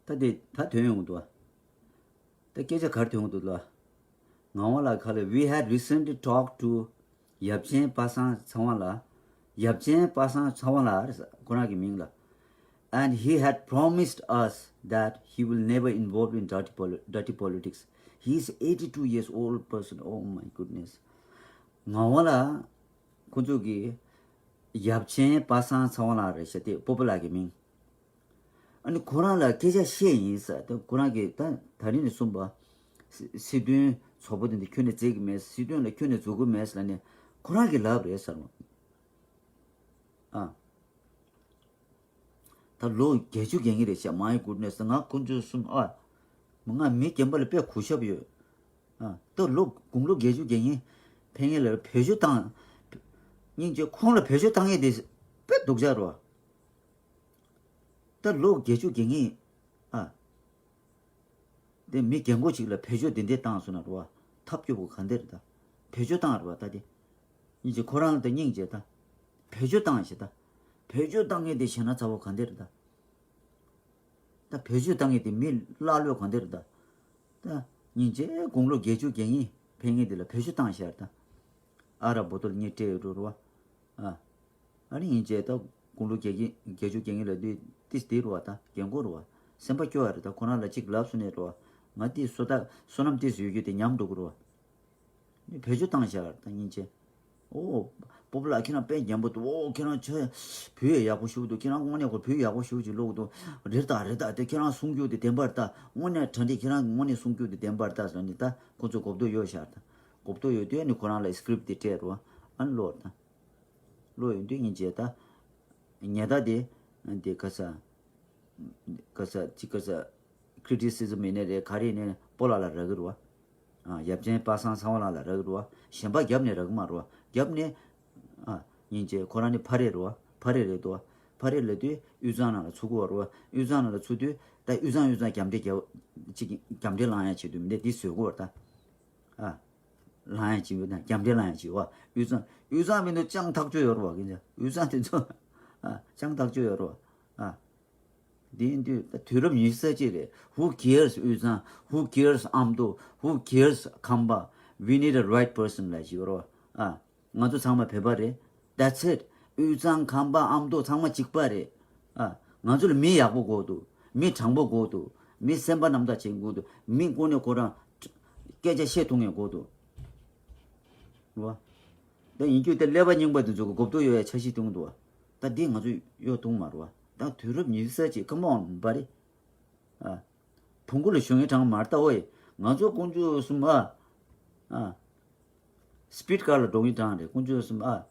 ད་དེ་ད་ཐོན་ཡོང་འདུག་ད་སྐད་ཆ་གར་ཐོན་འདུག་ལ། ངག་དབང་ལགས་ཁ་ལ། We had recently talked to ཡབ་ཆེན་པ་སངས་ཚེ་དབང་ལགས། ཡབ་ཆེན་པ་སངས་ཚེ་དབང་ལགས་ཁོ་རང་གི་མིང་ལ། And he had promised us that he will never involved in dirty, poli- dirty politics. He is eighty-two years old person. Oh my goodness. ངག་དབང་ལགས་ཁོ་ཚོ་གི་ཡབ་ཆེན་པ་སངས་ཚེ་དབང་ལགས་རེད་ཤག་དེ་སྤོ་པོ་ལགས་ཀྱི་མིང་། ཨ་ནི་ཁོ་རང་ལ་སྐད་ཆ་བཤད་ཡིན་ཟེར། ད་ཁོ་རང་གིས་ད་ད་རིང་ནས་གསུངས་པ། སྲི་སྲིད་དོན་ཚོགས་པ་དེ་འདི་ཁྱོན་ནས་བརྩི་གི་མེད། སྲིད་དོན་ལ་ཁྱོན་ནས་འཛུལ་གི་མེད་ཟེར་ནས་ཁོ་རང་གིས་ལབ་རེད་ཟེར་བ། ཨ། ད་ལོ་བརྒྱད་ཅུ་གྱ་གཉིས་རེད་ཤག My goodness. ང་དཀོན་མཆོག་གསུམ་ཨ། ང་མི་རྒན་པ་ལ་དཔེ་གུས་ཞབས་ཡོད། ཨ། ད་ལོ་དགུང་ལོ་བརྒྱད་ཅུ་གྱ་གཉིས་ཕེབས་མཁན་ལ་བེད་སྤྱོད་བཏང་། སྙིང་རྗེ་ཁོང་ལ་བེད་སྤྱོད་བཏང་ཡས་དེ་དཔེ་སྡུག་ཅག་རེད་བ། ད་ལོ་བརྒྱད་ཅུ་གྱ་གཉིས། ཨ། དེ་མི་རྒན་གོག་ཅིག་ལ་བེད་སྤྱོད་དེ་འདྲ་བཏང་སོང་ན་རེད་བ། ཐབས་སྐྱོ་པོ་ག་འདྲ་རེད་ད། བེད་སྤྱོད་བཏང་རེད་བ་ད་དེ། སྙིང་རྗེ་ཁོ་རང་ལ་ད་སྙིང་རྗེ་ད། བེད་སྤྱོད་བཏང་ཞེ་ད། བེད་སྤྱོད་བཏང་མཁན་དེ་བྱས་ན་ཚ་བོ་ག་འདྲ་རེད་ད། ད་བེད་སྤྱོད་བཏང་མཁན་དེ་མི་ཀླ་ཀློ་ག་འདྲ་རེད་ད། ད་སྙིང་རྗེ་དགུང་ལོ་བརྒྱད་ཅུ་གྱ་གཉིས་ཕེབས་མཁན་དེ་ལ་བེད་སྤྱོད་བཏང་ཤག་ད། ཨ་རག་བོ་ཏོལ་གཉིས་སྤྲད་ཡོད་འགྲོ་རེད་བ། ཨ། ཨ་ནི་སྙིང་རྗེ་ད་དགུང་ལོ་བརྒྱད་ཀྱི་བརྒྱད་ཅུ་གྱ་གཉིས་ལ་དུས་ཏིས་དེ་རུ་བ་ད་རྒན་གོག་རུ་བ། སེམས་པ་སྐྱོ་བ་རེད་ད། ཁོ་རང་ལ་གཅིག་ལབ་སོང་ནས་རུ་བ། ང་དེ་བསོད་བདག་བསོད་ནམས་ཏིས་ཡོད་རྒྱུ་དེ་ཉམས་འགྲོ་གི་རུ་བ། ནི་བེད་སྤྱོད་བཏང་བཞག་ད་སྙིང་རྗེ། ཨོ། སྤོ་བོ་ལགས་ཁྱེད་རང་དཔེ་རྒན་པོ་འདུག་ཨོ་ཁྱེད་རང་ཆ་བོད་ཡག་པོ་ཞུ་འདུག་ཁྱེད་རང་དངོས་གནས་ཁོ་བོད་ཡག་པོ་ཞུ་ཅིག་ལོག་འདུག་རེད་ད་རེད་ད། དེ་ཁྱེད་རང་གསུང་རྒྱུ་དེ་བདེན་པ་རེད་ད། དངོས་གནས་གྲ་སྒྲིག་ཁྱེད་རང་དངོས་གནས་གསུང་རྒྱུ་དེ་བདེན་པ་རེད་ད་ཟེར་ནི་ད་ཁོ་ཚོ་གོ་བསྡུར་ཡོད་བཞག་ད། གོ་བསྡུར་ཡོད་དུས་ནི་ཁོ་རང་ལ་སི་ཀི་རིབ་དེ་སྤྲད་རོགས་ཨ་ནི་ལོག་ད། ལོ་ཡོད་དུས་སྙིང་རྗེ་ད། ཉེ་ད་དེ། དེ་ག་ས། ག་ས་ཅི་ག་ས། ཀི་རི་ཊི་སི་ཛམ་ཡིན་ནའི་རེད་ག་རེ་ཡིན་ནའི་སྤོ་ལགས་ལ་རག་གི་རེད་བ། ཨ་ཡབ་ཆེན་པ་སངས་ཚེ་དབང་ལགས་ལ་རག་གི་རེད་བ། གཞན་པ་རྒྱབ་ནས་རག་གི་མ་རེད་བ། རྒྱབ་ནས། ཨ་སྙིང་རྗེ་ཁོ་རང་ནི་ཕ་རེད་རེད་བ། ཕ་རེད་རེད་དོ། ཕ་རེད་ལབ་དུས་དབུས་གཙང་ནང་ལ་ཚུད་ཀྱི་ཡོད་རེད་བ། དབུས་གཙང་ནང་ལ་ཚུད་དུས་ད་དབུས་གཙང་དབུས་གཙང་རྒྱབ་འདྲེ་རྒྱབ། ཅིག་རྒྱབ་འདྲེ་ལངས་ཡ་ཆེད་དུ་མི་འདྲ་འདི་བཟོས་ཀྱི་ཡོད་རེད་ད། ཨ། ལངས་ཡ་ཅིག་ཡོད་ན་རྒྱབ་འདྲེ་ལངས་ཡ་ཅིག་ཡོད་བ། དབུས་གཙང་དབུས་གཙང་མི་འདུག་ཅང་ཐག་ཆོད་ཡོད་རེད་བ། ཀིན་ཅང་དབུས་གཙང་དེ་ཚོ། ཨ་ཅང་ཐག་ཆོད་ཡོད་རེད་བ། ཨ། འདི་ཡིན་དུས་ད་དུས་རབས་ཉི་ཤུ་རྩ་གཅིག་རེད། Who cares དབུས་གཙང་། Who cares ཨ་མདོ། Who cares ཁམས་པ། We need a right person ལབ་ཞིག་ཡོད་རེད་བ། ཨ། ང་ཚོ་ཚང་མ་བོད་པ་རེད། That's it. དབུས་གཙང་ཁམས་པ་ཨ་མདོ་ཚང་མ་གཅིག་པ་རེད། ཨ། ང་ཚོ་ལ་མི་ཡག་པོ་དགོས་འདུག་མི་དྲང་པོ་དགོས་འདུག་མི་སེམས་པ་རྣམ་དག་ཅན་དགོས་འདུག་མི་དངོས་གནས་ཁོ་རང་སྐད་ཆ་བཤད་ཐུབ་མཁན་དགོས་འདུག་རེད་བ། ད་ཡིན་རྒྱུ་དེ་ཀླད་པ་རྙིང་པ་དེ་ཚོ་གི་གོ་བསྡུར་ཡོད་ཡ་འཆར་གཞི་བཏིང་འདུག་བ། ད་འདི་ང་ཚོ་གཡོ་བཏང་མ་རེད་བ། ད་དུས་རབས་ཉི་ཤུ་རྩ་གཅིག Come on buddy. ཨ། བོང་གུ་ལ་ཞོན་མཁན་གྲངས་མ་རེད་ད་ཨོ་ཡེ། ང་ཚོ་དཀོན་མཆོག་གསུམ་ཨ། ཨ། སི་པིཌ་ཀར་ལ་འགྲོ་མཁན་གྲངས་རེད་དཀོན་མཆོག་གསུམ་ཨ།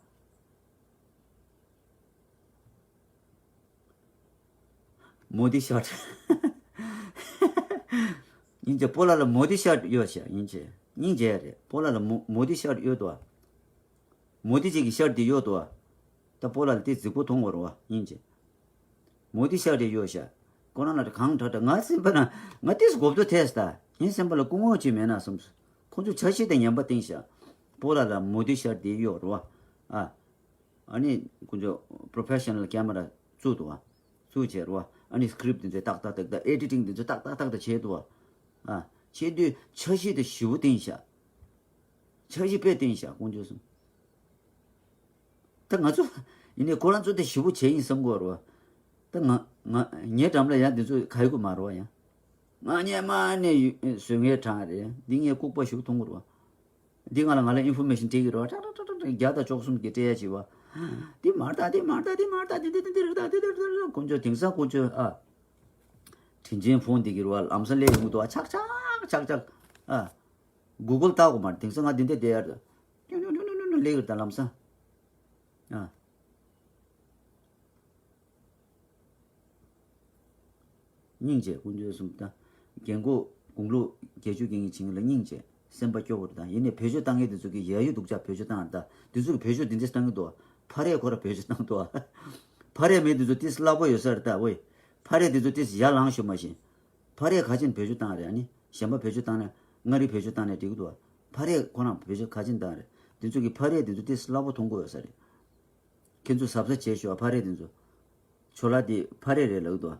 མོ་དི་ཤོཊ། སྙིང་རྗེ་སྤོ་ལགས་ལ་མོ་དི་ཤོཊ་གཡོ་ཤག་སྙིང་རྗེ། སྙིང་རྗེ་རེད་སྤོ་ལགས་ལ་མོ་མོ་དི་ཤོཊ་གཡོ་འདུག་བ། མོ་དི་ཅིག་གི་ཤོཊ་དེ་གཡོ་འདུག་བ། ད་སྤོ་ལགས་ལ་དེ་རྫིག་པོ་མཐོང་བ་རེད་བ་སྙིང་རྗེ། མོ་དི་ཤོཊ་དེ་གཡོ་ཤག་ཁོ་རང་ལ་གང་དྲག་དྲག་ང་སེམས་པ་ན་ང་དེས་གོ་བསྡུར་ཐེབས་ད་ངའི་སེམས་པ་ལ་སྐུ་ངོ་ཅིག་མེད་ན་བསམས། ཁོ་ཚོ་འཆར་གཞི་དེ་ངན་པ་བཏིང་ཤག་པོ་ལ་ལ་མོ་དི་ཤར་དེ་ཡོད་རེད་བ། ཨ། ཨ་ནི་ཁོང་ཚོ་པོ་རོ་ཕེ་ཤ་ནལ་ཀེ་མ་ར་བཙུགས་འདུག་བ། བཙུགས་བྱས་རེད་བ། ཨ་ནི་སི་ཀི་རིབ་དེ་ཚོ་ཏག་ཏག་ཏག་ཏག་ཨེ་ཌི་ཊིང་དེ་ཚོ་ཏག་ཏག་ཏག་ཏག་བྱས་འདུག་བ། ཨ། བྱས་དུས་འཆར་གཞི་དེ་ཞེ་པོ་བཏིང་ཤག་འཆར་གཞི་དཔེ་བཏིང་ཤག་དཀོན་མཆོག་གསུམ། ད་ང་ཚོ་ཡིན་ནའི་ཁོ་རང་ཚོ་དེ་ཞེ་པོ་བྱས་ཡིན་བསམ་གྱི་ཡོད་རེད་བ། ད་ང་ང་ངའི་འགྲམ་ལ་ཡང་དེ་ཚོ་ག་ཡོད་ཀྱི་མ་རེད་བ་ཡ། ང་སྔོན་མ་ནས་ཡོད་བཟོས་མཁན་གྲས་རེད། འདི་ངས་ལྐུགས་པ་ཞིག་མཐོང་གི་རེད་བ། འདི་ང་ལ་ང་ལ་ཨིན་ཕོར་མེ་ཤིན་སྤྲད་ཀྱི་རེད་བ། ཏག་ཏག་ཏག་ཏག་ཏག་བརྒྱ་དང་བཅུ་གསུམ་གྱི་སྤྲད་ཡ་བྱེད་བ། འདི་མ་རེད་ད། འདི་མ་རེད་ད། འདི་མ་རེད་ད། འདི་འདི་འདི་འདི་རེད་ད། འདི་འདི་འདི་རེད་ད། དཀོན་མཆོག། དེང་སང་དཀོན་མཆོག་ཨ། དྲིན་ཆེན་ཕོན་འདི་གི་རེད་བ། ལམ་སང་སླེབས་ཡོང་གི་འདུག་བ། ཆག་ཆག་ཆག་ཆག་ཨ། གུ་གལ་ལྟ་དགོས་མ་རེད། དེང་སང་ང་འདི་འདྲ་བསྡད་ཡ་རེད། ཏུ་ནུ་ནུ་ནུ་ནུ་ནུ་སླེབས་ཀྱི་རེད་ད་ལམ་སང་། ཨ། སྙིང་རྗེ་དཀོན་མཆོག་གསུམ་ད། རྒན་གོག་དགུང་ལོ་བརྒྱད་ཅུ་གྱ་གཉིས་ཕྱིན་ལ་སྙིང་རྗེ། སེམས་པ་སྐྱོ་བོ་རེད་ད། ཡིན་ནའི་བེད་སྤྱོད་བཏང་མཁན་དེ་ཚོ་གི་ཡ་ཡུ་སྡུག་ཅག་བེད་སྤྱོད་བཏང་རེད་ད། དེ་ཚོ་གི་བེད་སྤྱོད་དེ་འདྲས་བཏང་གི་འདུག་ཕ་རས་ཁོ་ར་བེད་སྤྱོད་བཏང་འདུག་ཕ་རས་མེད་དེ་ཚོ་ཏིས་སླ་པོ་ཡོད་ས་རེད་ད། ཝེ། ཕ་རས་དེ་ཚོ་ཏིས་ཡར་ལངས་ཤོག་མ་གཞི། ཕ་རས་ག་ཅིན་བེད་སྤྱོད་བཏང་རེད། ཨ་ནི་གཞན་པ་བེད་སྤྱོད་བཏང་ན། མངའ་རིས་བེད་སྤྱོད་བཏང་ན་འགྲིག་གི་འདུག་ཕ་རས་ཁོ་རང་བེད་སྤྱོད་ག་ཅིན་བཏང་རེད། དེ་ཚོ་གི་ཕ་རས་དེ་ཚོ་ཏིས་སླ་པོ་མཐོང་གི་ཡོད་ས་རེད། ཁྱེད་ཚོ་གཟབ་གཟབ་བྱས་ཤོག་ཕ་རས་དེ་ཚོ། ཆོ་ལ་དེ་ཕ་རས་རེད་ལབ་འདུག་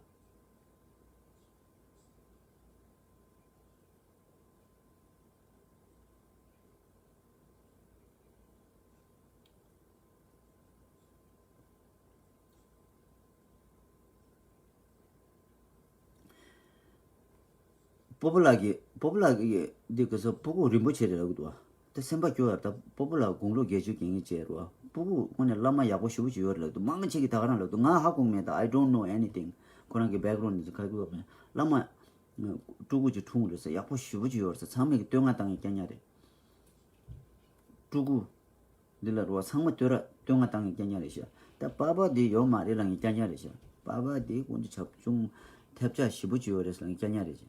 སྤོ་བོ་ལགས་ཀྱིས། སྤོ་བོ་ལགས་ཀྱིས་འདི་ག་ས་སྤུ་གུ་རིན་པོ་ཆེ་རེད་ལབ་ཀྱི་འདུག་བ། ད་སེམས་པ་སྐྱོ་ཡ་རེད་ད། སྤོ་བོ་ལགས་དགུང་ལོ་བརྒྱད་ཅུ་གྱ་གཉིས་བྱས་རེད་བ། སྤུ་གུ་དངོས་གནས་བླ་མ་ཡག་པོ་ཞེ་པོ་ཅིག་ཡོད་རེད་ལབ་འདུག་མང་ཆེ་གིས་ད་ག་རང་ལབ་འདུག་ང་ཧ་གོ་མེད་ད། I don't know anything. ཁོ་རང་གི་བེག་རོན་འདི་ཚོ་ག་གི་ཡོད་མེད། བླ་མ་སྤྲུལ་སྐུ་ཅིག་འཁྲུངས་རེད་ཟེར། ཡག་པོ་ཞེ་པོ་ཅིག་ཡོད་རེད་ཟེར། ཚང་མས་ཀྱི་བསྟོད་བསྔགས་བཏང་ཡ་རྐྱང་རྐྱང་རེད། སྤྲུལ་སྐུ། འདི་ལ་རུ་བ་ཚང་མ་བསྟོད་ར་བསྟོད་བསྔགས་བཏང་ངེས་རྐྱང་རྐྱང་རེད་ཤག་ད་པ་པ་འདི་ཡོད་མ་རེད་ལབ་ངེས་རྐྱང་རྐྱང་རེད་ཤག་པ་པ་འདི་དཀོན་མཆོག་བྱབ་ཆུང་ཐེབས་ཆག་ཞེ་པོ་ཅིག་ཡོད་རེད་ལབ་ངེས་རྐྱང་རྐྱང་རེད་ཤག་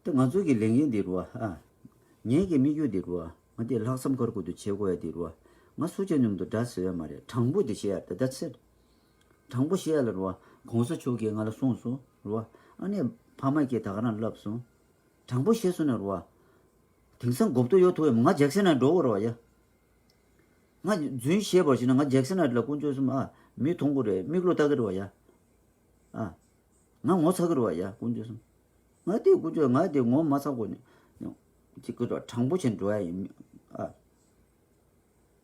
ད་ང་ཚོ་གི་ལས་འགན་འདི་རུ་བ་ཨ། ངེད་ཀྱི་དམིགས་ཡུལ་འདི་རུ་བ། ང་དེ་ལྷག་བསམ་དཀར་པོ་དུ་བྱེད་དགོས་ཡ་འདི་རུ་བ། ང་སུ་ཆ་མཉམ་དུ་འདྲ་ཟེར་ཡ་མ་རེད། དྲང་པོ་དེ་བཤད་ཡ་ད་that's it། དྲང་པོ་བཤད་ཡ་ལ་རུ་བ། གོང་ས་མཆོག་གིས་ང་ལ་གསུངས་སོང་རུ་བ། ཨ་ནི་ཕ་མ་གིས་ད་ག་རང་ལབ་སོང་། དྲང་པོ་བཤད་སོང་ན་རུ་བ། དེང་སང་གོ་བསྡུར་ཡོད་ཐུབ་ཡ་མ། ང་ཇེག་སན་ན་འགྲོ་དགོས་རེད་བ་ཡ། ང་རྫུན་བཤད་པར་བྱས་ན་ང་ཇེག་སན་ན་ལ་དཀོན་མཆོག་གསུམ་ཨ། མི་མཐོང་གི་རེད། མིག་ལོག་ལྟ་གི་རེད་བ་ཡ། ཨ། ང་ངོ་ཚ་གི་རེད་བ་ཡ་དཀོན་མཆོག་གསུམ། ང་དེ་དཀོན་མཆོག་ང་དེ་ངོ་མ་ཚ་གོ་ནས། ཅིག་གི་རེད་བ། དྲང་པོ་བྱས་འགྲོ་ཡ་ཡིན་ཨ།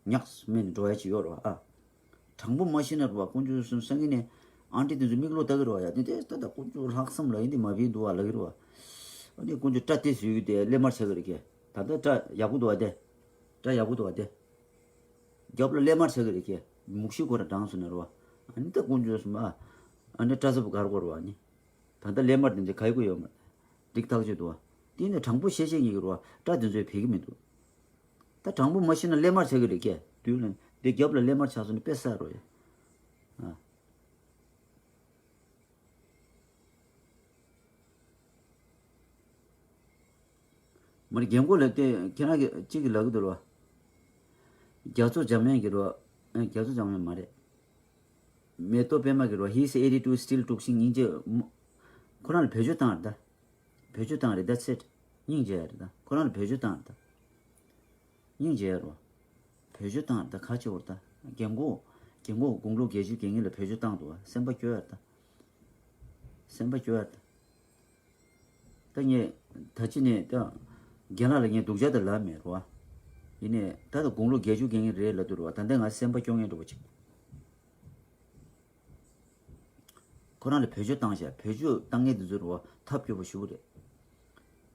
ཉག་མེད་འགྲོ་ཡ་ཅིག་ཡོད་རེད་བ་ཨ། དྲང་པོ་མ་བཤད་ན་རེད་བ། དཀོན་མཆོག་གསུམ། སང་ཉིན་ནས་ཨང་ཀྲི་དེ་ཚོ་མིག་ལོག་ལྟ་གི་རེད་བ་ཡ། དེ་དེ་ད་ད་དཀོན་མཆོག་ལྷག་བསམ་ལ་ཡིན་དེ་མ་བིན་འདུག་བ་ལབ་གི་རེད་བ། ཨ་ནི་དཀོན་མཆོག་སྐྲ་དེ་བཟོས་ཡོད་དེ་ཀླད་དམར་ཆགས་གི་རེད་ཀྱེ། ད་ལྟ་སྐྲ་ཡག་པོ་འདུག་བ་དེ། སྐྲ་ཡག་པོ་འདུག་བ་དེ། རྒྱབ་ལ་ཀླད་དམར་ཆགས་གི་རེད་ཀྱེ། མུག་ཤི་ཁོ་ར་གྲང་སོང་ན་རེད་བ། ཨ་ནི་ད་དཀོན་མཆོག་གསུམ་ཨ། ཨ་ནི་སྐྲ་ཚབ་གར་གོ་རེད་བ་ཨ་ནི། ད་ལྟ་ཀླད་དམར་དེ་འདྲ་ག་ཡི་གོ་ཡོད་མ་རེད། འགྲིག་ཐག་ཆོད་འདུག་བ། དེ་ནས་དྲང་པོ་བཤད་བཤད་ཉིད་ཀྱི་རེད་བ། སྐྲ་དེ་ཚོས་བེད་ཀྱི་མི་འདུག་ད་དྲང་པོ་མ་བཤད་ན་ཀླད་དམར་ཆགས་ཀྱི་རེད་ཀྱེ། དུས་ལ་འདི་རྒྱབ་ལ་ཀླད་དམར་ཆགས་སོང་ན་དཔེ་བསགས་རོགས་ཡ། ཨ། མར་རྒན་གོག་ལབ་དེ་ཁྱེད་རང་གི་གཅིག་གིས་ལབ་གི་འདུག་རོ། རྒྱ་མཚོ་འཇམ་དབྱངས་ཀྱི་རོ། ཨ། རྒྱ་མཚོ་འཇམ་དབྱངས་མ་རེད། མེ་ཏོག་པད་མ་གི་རོ། He's eighty two, still འཁྲུག་ཤིང་སྙིང་རྗེ་མོ། ཁོ་རང་ལ་བེད་སྤྱོད་བཏང་རེད་ད། བེད་སྤྱོད་བཏང་རེད། That's it. སྙིང་རྗེ་ཡ་རེད་ད། ཁོ་རང་ལ་བེད་སྤྱོད་བཏང་རེད་ད། སྙིང་རྗེ་ཡ་རོ། བེད་སྤྱོད་བཏང་རེད་ད། ག་ཅི་བོར་ད། རྒན་གོག་རྒན་གོག་དགུང་ལོ་བརྒྱད་ཅུ་གྱ་གཉིས་ལ་བེད་སྤྱོད་བཏང་འདུག་བ། སེམས་པ་སྐྱོ་ཡ་རེད་ད། སེམས་པ་སྐྱོ་ཡ་རེད་ད། ད་ངས་ད་ཅི་ནས་ད་རྒན་ལགས་ལ་ངས་སྡུག་ཅག་ད་ལབ་མེད་རོ། ཡིན་ནས་ད་ད་དགུང་ལོ་བརྒྱད་ཅུ་གྱ་གཉིས་རེད་ལབ་འདུག་རོ། ད་ལྟ་ང་སེམས་པ་སྐྱོ་ངེས་འགྲོ་བ་ཅིག་ཁོ་རང་ལ་བེད་སྤྱོད་བཏང་བཞག་བེད་སྤྱོད་བཏང་མཁན་དེ་ཚོ་རུ་བ་ཐབས་སྐྱོ་པོ་ཞེ་པོ་རེད།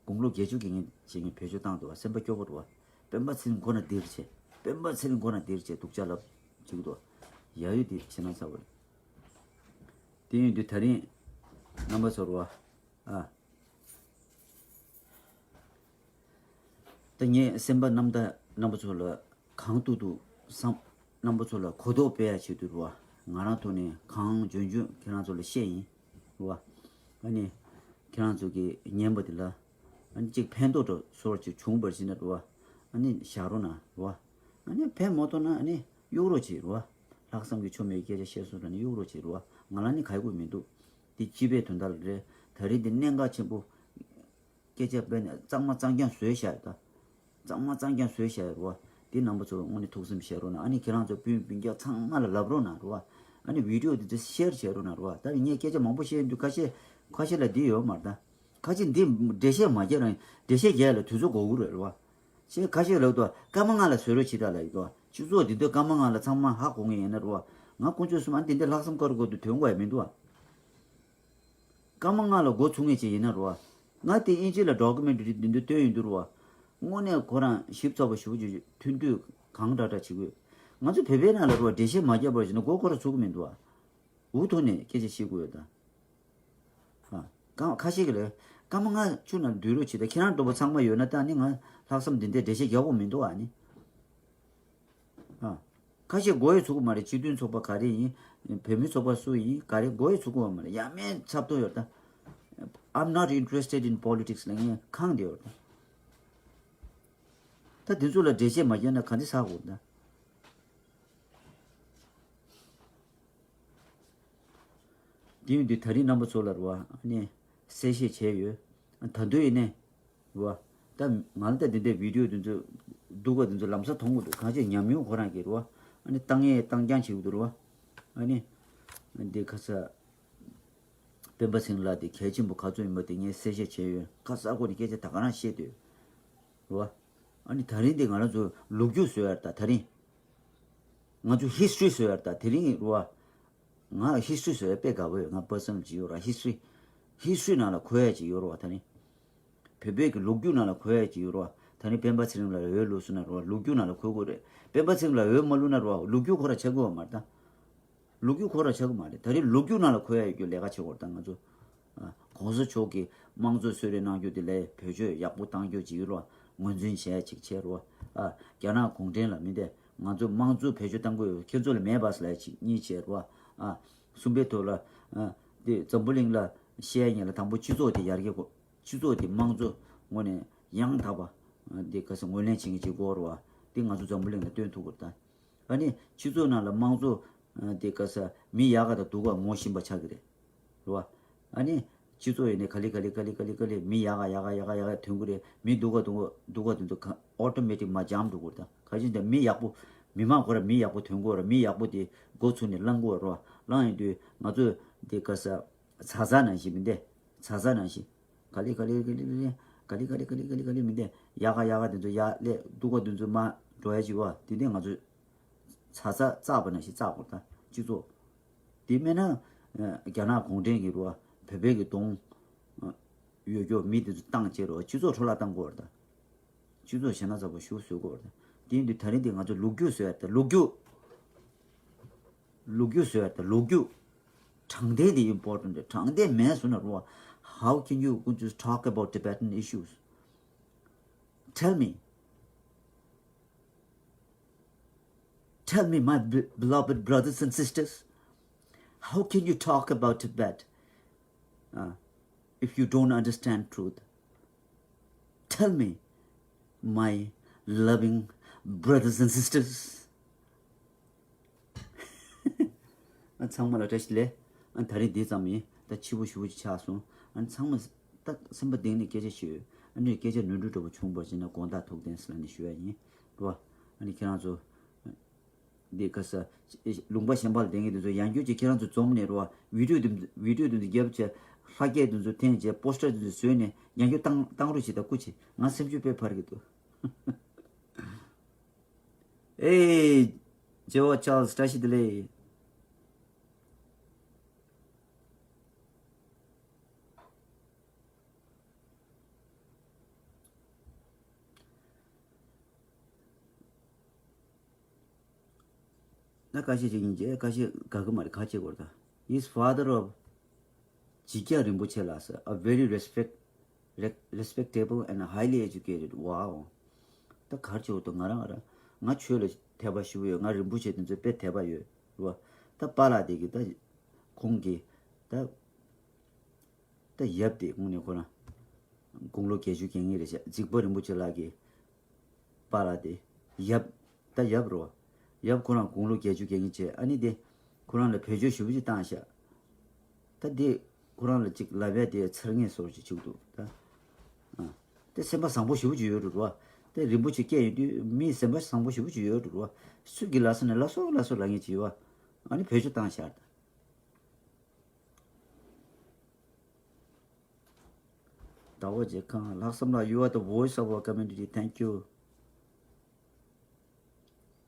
དགུང་ལོ་བརྒྱད་ཅུ་གྱ་གཉིས་བྱེད་མཁན་བེད་སྤྱོད་བཏང་འདུག་བ། སེམས་པ་སྐྱོ་པོ་རུ་བ། སྤེན་པ་ཚེ་རིང་མགོ་ན་ལྡིར་བྱས། སྤེན་པ་ཚེ་རིང་མགོ་ན་ལྡིར་བྱས་སྡུག་ཅག་ལབ་བྱེད་ཀྱི་འདུག་བ། ཡ་ཡོད་དེ་བྱེད་ན་ཚ་བ་རེད། དེ་ཡིན་དུས་ད་རིང་རྣམ་པ་ཚོ་རུ་བ། ཨ། ད་ངས་སེམས་པ་རྣམ་དག་རྣམ་པ་ཚོ་ལ་གང་ཐུབ་ཐུབ་བསམ། རྣམ་པ་ཚོ་ལ་གོ་རྟོགས་སྤེལ་ཡ་ཆེད་དུ་རུ་བ། ང་རང་ཐོག་ནས་གང་འཇོན་འཇོན་ཁྱེད་རང་ཚོ་ལ་བཤད་ཡིན་རུ་བ། ཨ་ནི་ཁྱེད་རང་ཚོ་གིས་ཉན་པ་དེ་ལ་ ཨ་ནི་གཅིག་ཕན་ཐོགས་འགྲོ་སོར་ཅིག་བྱུང་བར་བྱས་ན་རེད་བ། ཨ་ནི་བཞག་རོགས་གནང་རེད་བ། ཨ་ནི་ཕན་མ་ཐོགས་ན་ཨ་ནི་གཡུག་རོགས་བྱེད་རེད་བ། ལྷག་བསམ་གྱི་ཆོ་མེད་སྐད་ཆ་བཤད་སོང་ན་ནི་གཡུག་རོགས་བྱེད་རེད་བ། ང་ལ་ནི་ག་ཡི་དགོས་མི་འདུག་འདི་སྤྱི་པའི་དོན་དག་ལ་རེད། ད་རེས་འདི་གནད་འགག་ཆེན་པོ། སྐད་ཆ་དཔེ་ནས་གཙང་མ་གཙང་རྐྱང་བཟོས་བཞག་ཡོད་ད། གཙང་མ་གཙང་རྐྱང་བཟོས་བཞག་ཡོད་རེད་བ། འདི་རྣམ་པ་ཚོ་དངོས་གནས་ཐུགས་བསམ་བཞེས་རོགས་གནང་། ཨ་ནི་ཁྱེད་རང་ཚོ་སྤུན་སྤུན་ཀྱག་ཚང་མ་ལ་ལབ་རོགས་གནང་རེད་བ། ཨ་ནི་བི་ཌི་ཡོ་འདི་ཚོ་ཤེར་བྱེད་རོགས་གནང་རེད་བ། ད་ངས་སྐད་ཆ་མང་པོ་བཤད་ཡོང་དུས་ཁ་ཤས་ཁ་ཤས་ལ་འདི་ཡོད་མ་རེད་ད། ཁ་ཅིག་འདི་འགྲེལ་བཤད་མ་རྒྱག་རང་འགྲེལ་བཤད་རྒྱག་ཡ་ལ་དུས་ཚོད་འགོར་གི་རེད་བ། ཞེས་ཁ་ཤས་ལབ་འདུག་སྐར་མ་ལྔ་ལ་བཟོ་རོགས་བྱེད་དང་ལབ་ཡོད་དོ། སྤྱི་ཚོགས་འདི་འདོད་སྐར་མ་ལྔ་ལ་ཚང་མ་ཧ་གོ་ངེས་ཡིན་ན་རེད་བ། ང་དཀོན་མཆོག་གསུམ་ཨ་འདི་འདི་ལྷག་བསམ་དཀར་དགོས་དུ་དོན་དགོས་ཡ་མི་འདུག་བ། སྐར་མ་ལྔ་ལ་འགོ་ཚུགས་ངེས་ཅིག་ཡིན་ན་རེད་བ། ང་དེ་དབྱིན་ཇི་ལ་ཌོ་ཀུ་མེན་ཊ་རི་འདི་འདི་བཏོན་ཡོད་འདུག་རེད་བ། དངོས་གནས་ཁོ་རང་ཞིབ་ཚགས་པོ་ཞེ་པོ་ཅིག་ཐུང་དུས་གང་དྲག་དྲག་བྱེད་དགོས། ང་ཚོ་བོད་པའི་ནང་ལ་རེད་བ་འགྲེལ་བཤད་མ་རྒྱབ་པར་བྱས་ན་མགོ་འཁོར་ཚུགས་ཀྱི་མི་འདུག་བ། འུ་ཐུག་ནས་སྐད་ཆ་བཤད་དགོས་ཡོད་ད། ཨ། སྐར་ཁ་ཤས་ཀྱི་ལས། སྐར་མ་ལྔ་བཅུ་ནང་སྡོད་རོགས་བྱེད་ད། ཁྱེད་རང་འདྲ་པོ་ཚང་མ་ཡོད་ན་ད་ནི་ང་ལྷག་བསམ་འདི་འདྲའི་འགྲེལ་བཤད་རྒྱག་དགོས་མི་འདུག་ཨ་ནི། ཨ། ཁ་ཤས་མགོ་ཡི་ཚུགས་ཀྱི་མ་རེད། སྤྱི་མཐུན་ཚོགས་པ་ག་རེ་ཡིན། བོད་མི་ཚོགས་པ་སུ་ཡིན། ག་རེ་མགོ་ཡི་ཚུགས་ཀྱི་མ་རེད། ཡ་མེད་ཚབ་ཏུ་ཡོད་ད། I'm not interested in politics ལབ་མཁན་ཁེངས་བསྡད་ཡོད་ད། ད་དེ་ཚོ་ལ་འགྲེལ་བཤད་མ་རྒྱག་ན་ག་འདྲ་ཟ་དགོས་ད། དེ་ཡིན་དུས་ད་རིང་རྣམ་པ་ཚོ་ལ་རེད་བ། ཨ་ནི་གསལ་བཤད་བྱས་ཡོད། ད་དུང་ཡིན་ནའི་རེད་བ། ད་ང་ལ་ད་འདི་འདྲའི་བི་ཌི་ཡོ་འདི་ཚོ་སྡུག་ག་འདི་ཚོ་ལམ་སང་མཐོང་གི་འདུག་གང་ཅི་ཉམས་མྱོང་ཁོ་རང་གི་རེད་བ། ཨ་ནི་བཏང་ཡས་བཏང་རྐྱང་བྱེད་ཀྱི་འདུག་རེད་བ། ཨ་ནི་འདི་ཁ་ས་སྤེན་པ་ཚེ་རིང་ལགས་དེ་གལ་ཆེན་པོ་ག་ཚོད་ཡིན་པ་དེ་ངས་གསལ་བཤད་བྱས་ཡོད། ཁ་གསར་ཁོ་ནས་སྐད་ཆ་ད་ག་རང་བཤད་འདུག་རེད་བ། ཨ་ནི་ད་རིང་འདི་ང་རང་ཚོ་ལོ་རྒྱུས་བཟོ་ཡ་རེད་ད། ད་རིང་ང་ཚོ་ཧི་སི་ཊོ་རི་བཟོ་ཡ་རེད་ད། དེ་རིང་རེད་བ། ང་ལ་ཧི་སི་ཊོ་རི་བཟོ་ཡ་དཔེ་དགའ་པོ་ཡོད། ང་པར་སོ་ནལ་ཅིག་ཡོད་ར། ཧི་སི་ཊོ་རི། ཧི་སི་ཊོ་རི་ནང་ལ་འཁོད་ཡ་ཅིག་ཡོད་ར་བ། ད་ནི་བོད་པའི་གི་ལོ་རྒྱུས་ནང་ལ་འཁོད་ཡ་ཅིག་ཡོད་ར་བ། ད་ནི་སྤེན་པ་ཚེ་རིང་ལ་འོས་བླུགས་སོང་ན་ར་བ། ལོ་རྒྱུས་ནང་ལ་འཁོད་དགོས་རེད། སྤེན་པ་ཚེ་རིང་ལ་འོས་མ་བླུགས་ན་ར་བ། ལོ་རྒྱུས་ཁོ་ར་ཆགས་ཀྱི་ཡོད་མ་རེད་ད། ལོ་རྒྱུས་ཁོ་ར་ཆགས་ཀྱི་མ་རེད། ད་རེས་ལོ་རྒྱུས་ནང་ལ་འཁོད་ཡ་ཡོད་རྒྱུ་ལས་ཀ་བྱེད་དགོས་རེད་ད་ང་ཚོ། ཨ། གོང་ས་མཆོག་གིས་དམངས་གཙོ་གསོལ་རས་གནང་རྒྱུ་དེ་ལས་བེད་སྤྱོད་ཡག་པོ་བཏང་རྒྱུ་ཅིག་ཡོད་ར་བ། ངོས་འཛིན་བྱས་ཅིག་བྱས་ར་བ། ཨ། རྒྱ་ནག་གུང་ཁྲན་ལ་མི་དེ་ང་ཚོ་དམངས་གཙོ་བེད་སྤྱོད་བཏང་དགོས་ཡོད། ཁྱེད་ཚོ་ལ་མེད་པ་ཟེར་ལ་ཅིག་གཉིས་བྱས་ར་བ། ཨ། གསུམ་པའི་ཐོག་ལ། ཨ། དེ་འཛམ་བུ་གླིང་ལ་བཤད་ཡ་ལ་དང་པོ་སྤྱི་ཚོགས་དེ་ཡར་རྒྱས་དགོས། སྤྱི་ཚོགས་དེ་དམངས་གཙོ་ངོས་ནས་ཡང་དག་པ། ཨ། དེ་ག་ས་ངོས་ལེན་བྱེད་མཁན་ཅིག་དགོས་ར་བ། དེ་ང་ཚོ་འཛམ་བུ་གླིང་ལ་སྟོན་ཐུབ་དགོས་རེད་ད། ཨ་ནི་སྤྱི་ཚོགས་ནང་ལ་དམངས་གཙོ། ཨ། དེ་ག་ས་མི་ཡག་ག་དང་སྡུག་ག་ངོ་ཤེས་པ་ཆགས་ཀྱི་རེད། རེད་བ། ཨ་ནི་སྤྱི་ཚོགས་ཡིན་ནའི་ག་ལེ་ག་ལེ་ག་ལེ་ག་ལེ་ག་ལེ་མི་ཡག་ག་ཡག་ག་ཡག་ག་ཡག་ག་ཐོན་གི་རེད། མི་སྡུག་ག་སྡུག་ག་སྡུག་ག་དེ་ཚོ་ག་ཨོ་ཊོ་མེ་ཊིག་མར་འཇམ་འགྲོ་གི་རེད་ད། ག་ཅི་འདྲ་མི་ཡག་པོ། མི་མང་ཁོ་ར་མི་ཡག་པོ་ཐོན་གི་རེད། མི་ཡག་པོ་དེ་འགོ་ཚུགས་ནས་བསླང་གི་རེད་བ། བསླང་ཡོང་དུས་ང་ཚོས་དེ་ག་ས་ཚ་ཚ་ནང་བཞིན་མི་འདས། ཚ་ཚ་ནང་བཞིན་ག་ལེ་ག་ལེ་ག་ལེ་ག་ལེ་ག་ལེ་ག་ལེ་ག་ལེ་ག་ལེ་མི་འདས། ཡག་ག་ཡག་ག་དེ་ཚོ་ཡར་སླེབས། སྡུག་ག་དེ་ཚོ་མར་འགྲོ་ཡ་ཅིག་བ། དེ་འདྲས་ང་ཚོས་ཚ་ཚ་བཙགས་པ་ནང་བཞིན་བཙགས་དགོས་ད་སྤྱི་ཚོགས། དེ་མེད་ན། ཨ། རྒྱ་ནག་གུང་ཁྲན་གྱི་རུ་བ་བོད་པའི་གི་གདོང་། ཨ། ཡོད་རྒྱུ་མི་དེ་ཚོ་བཏང་བྱས་རུ་བ་སྤྱི་ཚོགས་འཕྲོ་བརླག་བཏང་དགོས་རེད་ད། སྤྱི་ཚོགས་ཞེ་ན་ཚ་པོ་ཞིག་བཟོ་དགོས་རེད་ད། དེ་ཡིན་དུས་ད་རིང་འདི་ང་ཚོ་ལོ་རྒྱུས་བཟོ་ཡ་རེད་ད། ལོ་རྒྱུས། ལོ་རྒྱུས་བཟོ་ཡ་རེད་ད། ལོ་རྒྱུས། དྲང་བདེན་དེ་ཨིམ་པོར་ཊེན་ཊི་རེད། དྲང་བདེན་མེད་སོང་ན་རུ་བ། How can you just talk about Tibetan issues? Tell me. Tell me, my be- beloved brothers and sisters, how can you talk about Tibet, uh, if you don't understand truth? Tell me, my loving brothers and sisters. ཨ། ཚང་མ་ལ་བཀྲ་ཤིས་བདེ་ལེགས། ཨ། ད་རེས་འདི་ཙམ་ཡིན། ད་ཕྱི་པོ་ཞུ་བོ་ཅིག་ཆགས་སོང་། ཨ། ཚང་མ་ད་སེམས་པ་གཏིང་ནས་སྐད་ཆ་ཤོད། ཨ་ནི་སྐད་ཆ་ནོར་འཁྲུལ་འདྲ་པོ་བྱུང་བ་ཅིག་ན་དགོངས་དག་ཐུགས་བདེན་ཟེར་ལ་ནི་ཞུ་ཡ་ཡིན། རེད་བ། ཨ་ནི་ཁྱེད་རང་ཚོ་འདི་ག་ས་ལུང་པ་གཞན་པ་ལ་བསྡད་མཁན་དེ་ཚོ་ཡང་བསྐྱར་ཅིག་ཁྱེད་རང་ཚོ་འཛོམས་ནས་རེད་བ། བི་ཌིའོ་དེ་བི་ཌིའོ་དེ་ཚོ་རྒྱབ་བྱས། ལྷ་སྐད་དེ་ཚོ་འཐེན་བྱས། པོ་སི་ཊར་དེ་ཚོ་བཟོས་ནས་ཡང་བསྐྱར་བཏང་བཏང་རོགས་བྱེད་ད། སྐུ་མཁྱེན། ང་སེམས་ཤུགས་དཔེ་འཕར་གྱི་འདུག་ཨེ། ཇེ་ཝ་ཅཱལ་སི། བཀྲ་ཤིས་བདེ་ལེགས། ད་ཁ་ཤས་ཅིག་ཡིན་ཅེས། ཁ་ཤས་དགའ་གི་མ་རེད། ག་བྱེད་དགོས་རེད་ད། He's father of ཇི་ཀྱ་རིན་པོ་ཆེ་ལགས་སོ། A very respect- re- respectable and highly educated. Wow. ད་ག་རེ་བྱེད་དགོས་འདུག་ང་རང་ང་རང་ང་ཆོས་ལ་དད་པ་ཞེ་པོ་ཡོད། ང་རིན་པོ་ཆེ་དེ་ཚོ་དཔེ་དད་པ་ཡོད་རེད་བ། ད་པཱ་ལགས་དེ་གི་ད་ཁོང་གི་ད་ད་ཡབ་དེ་དངོས་གནས་ཁོ་རང་ དགུང་ལོ་བརྒྱད་ཅུ་གྱ་གཉིས་རེད་བྱས། རྫིག་པ་རིན་པོ་ཆེ་ལགས་ཀྱི་པཱ་ལགས་དེ། ཡབ། ད་ཡབ་རོ། ཡབ་ཁོ་རང་དགུང་ལོ་བརྒྱད་ཅུ་གྱ་གཉིས་བྱས། ཨ་ནི་དེ་ཁོ་རང་ལ་བེད་སྤྱོད་ཞེ་པོ་ཅིག་བཏང་བཞག། ད་དེ་ཁོ་རང་ལ་ཅིག་ལབ་ཡ་དེ་ཚར་ངེས་བཟོ་ཅིག་བྱུང་འདུག་ད། ཨ། དེ་སེམས་པ་བཟང་པོ་ཞེ་པོ་ཅིག་ཡོད་འགྲོ་རོ། དེ་རིན་པོ་ཆེ་སྐྱེས་ཡོང་དུས་མི་སེམས་པ་བཟང་པོ་ཞེ་པོ་ཅིག་ཡོད་འགྲོ་རོ། སུ་གི་ལ་ས་ནས་ལ་སོ་ལ་སོ་ལ་ངེས་ཅིག་ཡོད་བ། ཨ་ནི་བེད་སྤྱོད་བཏང་བཞག་ད། ཟླ་བ་རྗེ་ཁང་། ལྷག་བསམ་ལགས, you are the voice of our community. Thank you.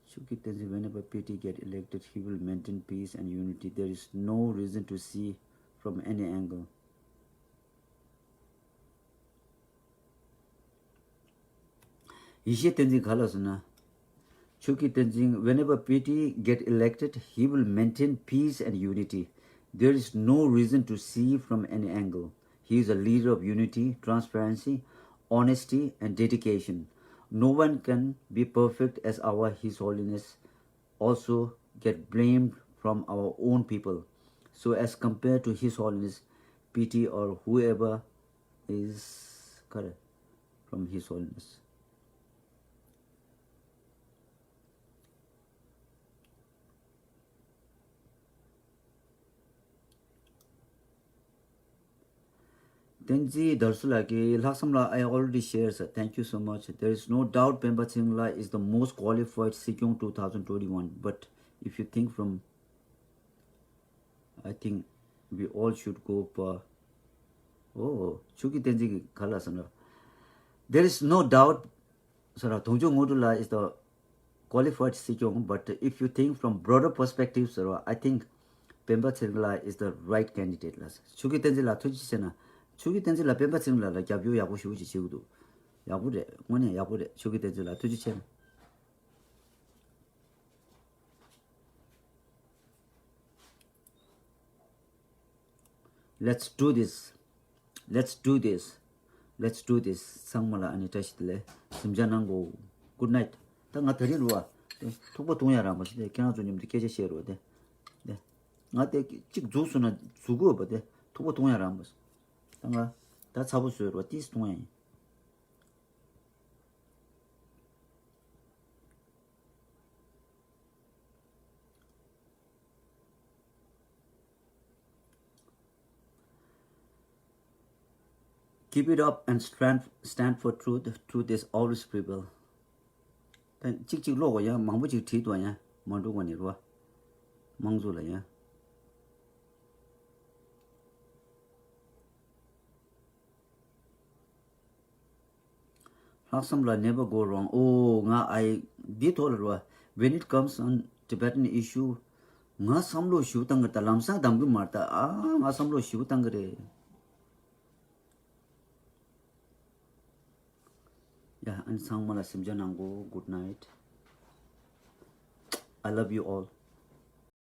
Chökyi Tenzin, whenever P T get elected, he will maintain peace and unity. There is no reason to see from any angle. ཡེ་ཤེས་བསྟན་འཛིན་ག་ལ་སོང་ན། ཆོས་ཀྱི་བསྟན་འཛིན, whenever P T get elected, he will maintain peace and unity. There is no reason to see from any angle. He is a leader of unity, transparency, honesty, and dedication. No one can be perfect as our His Holiness also get blamed from our own people. So as compared to His Holiness, P T or whoever is correct from His Holiness. བསྟན་འཛིན་དར་སུ་ལགས་ཀྱིས། ལྷག་བསམ་ལགས, I already shared, sir. Thank you so much. There is no doubt Pemba Tshering Lal is the most qualified Sikyong two thousand twenty-one. But if you think from, I think we all should go for, oh, ཆོས་ཀྱི་བསྟན་འཛིན་གྱིས་ག་ལ་ཟེར་ན། There is no doubt, sir, Thongchog Ngurdu Lal is the qualified Sikyong, but if you think from broader perspective, sir, I think Pemba Tshering Lal is the right candidate. ལགས། ཆོས་ཀྱི་བསྟན་འཛིན་ལགས་ཐུགས་རྗེ་ཆེ་གནང་། ཆོས་ཀྱི་བསྟན་འཛིན་ལགས་པེན་པ་ཚེ་རིང་ལགས་ལ་རྒྱབ་སྐྱོར་ཡག་པོ་ཞེ་པོ་ཅིག་བྱེད་ཀྱི་འདུག། ཡག་པོ་རེད། དངོས་གནས་ཡག་པོ་རེད། ཆོས་ཀྱི་བསྟན་འཛིན་ལགས་ཐུགས་རྗེ་ཆེ་གནང་། Let's do this. Let's do this. Let's do this. ཚང་མ་ལ་ཨ་ནི་བཀྲ་ཤིས་བདེ་ལེགས། གཟིམ་འཇག་གནང་གོ། Good night. ད་ང་ད་རིང་རུ་བ། དེ་ཐུག་པ་འཐུང་ཡ་རག་མ་སོང་། དེ་ཁྱེད་རང་ཚོ་མཉམ་དུ་སྐད་ཆ་བཤད་རུ་བ་དེ། དེ། ང་དེ་གཅིག་འཛུགས་སོང་ན་འཛུགས་དགོས་པ་དེ། ཐུག་པ་འཐུང་ཡ་རག་མ་སོང་། ད་ང་ད་ཚ་པོ་བཟོས་རུ་བ་ཏིས་འཐུང་ཡ་ཡིན། Keep it up and stand, stand for truth. Truth is always prevail. ད་གཅིག་གཅིག་ཀློག་གོ་ཡ། མང་པོ་ཅིག་བྲིས་འདུག་ཡ། མ་འགྲོ་གོ་ནི་རུ་བ། མང་གཙོ་ལ་ཡ། ལྷག་བསམ་ལགས། Never go wrong. ཨོ། ང་ཨའི་འདི་ཐོག་ལ་རུ་བ། When it comes on Tibetan issue, ང་བསམ་བློ་ཞིབ་བཏང་གི་རེད། ད་ལམ་སང་གདམ་གི་མ་རེད། ད་ཨ་ང་བསམ་བློ་ཞིབ་བཏང་གི་རེད། ཡ། ཨ་ནི་ཚང་མ་ལ་གཟིམ་འཇག་གནང་གོ། Good night. I love you all.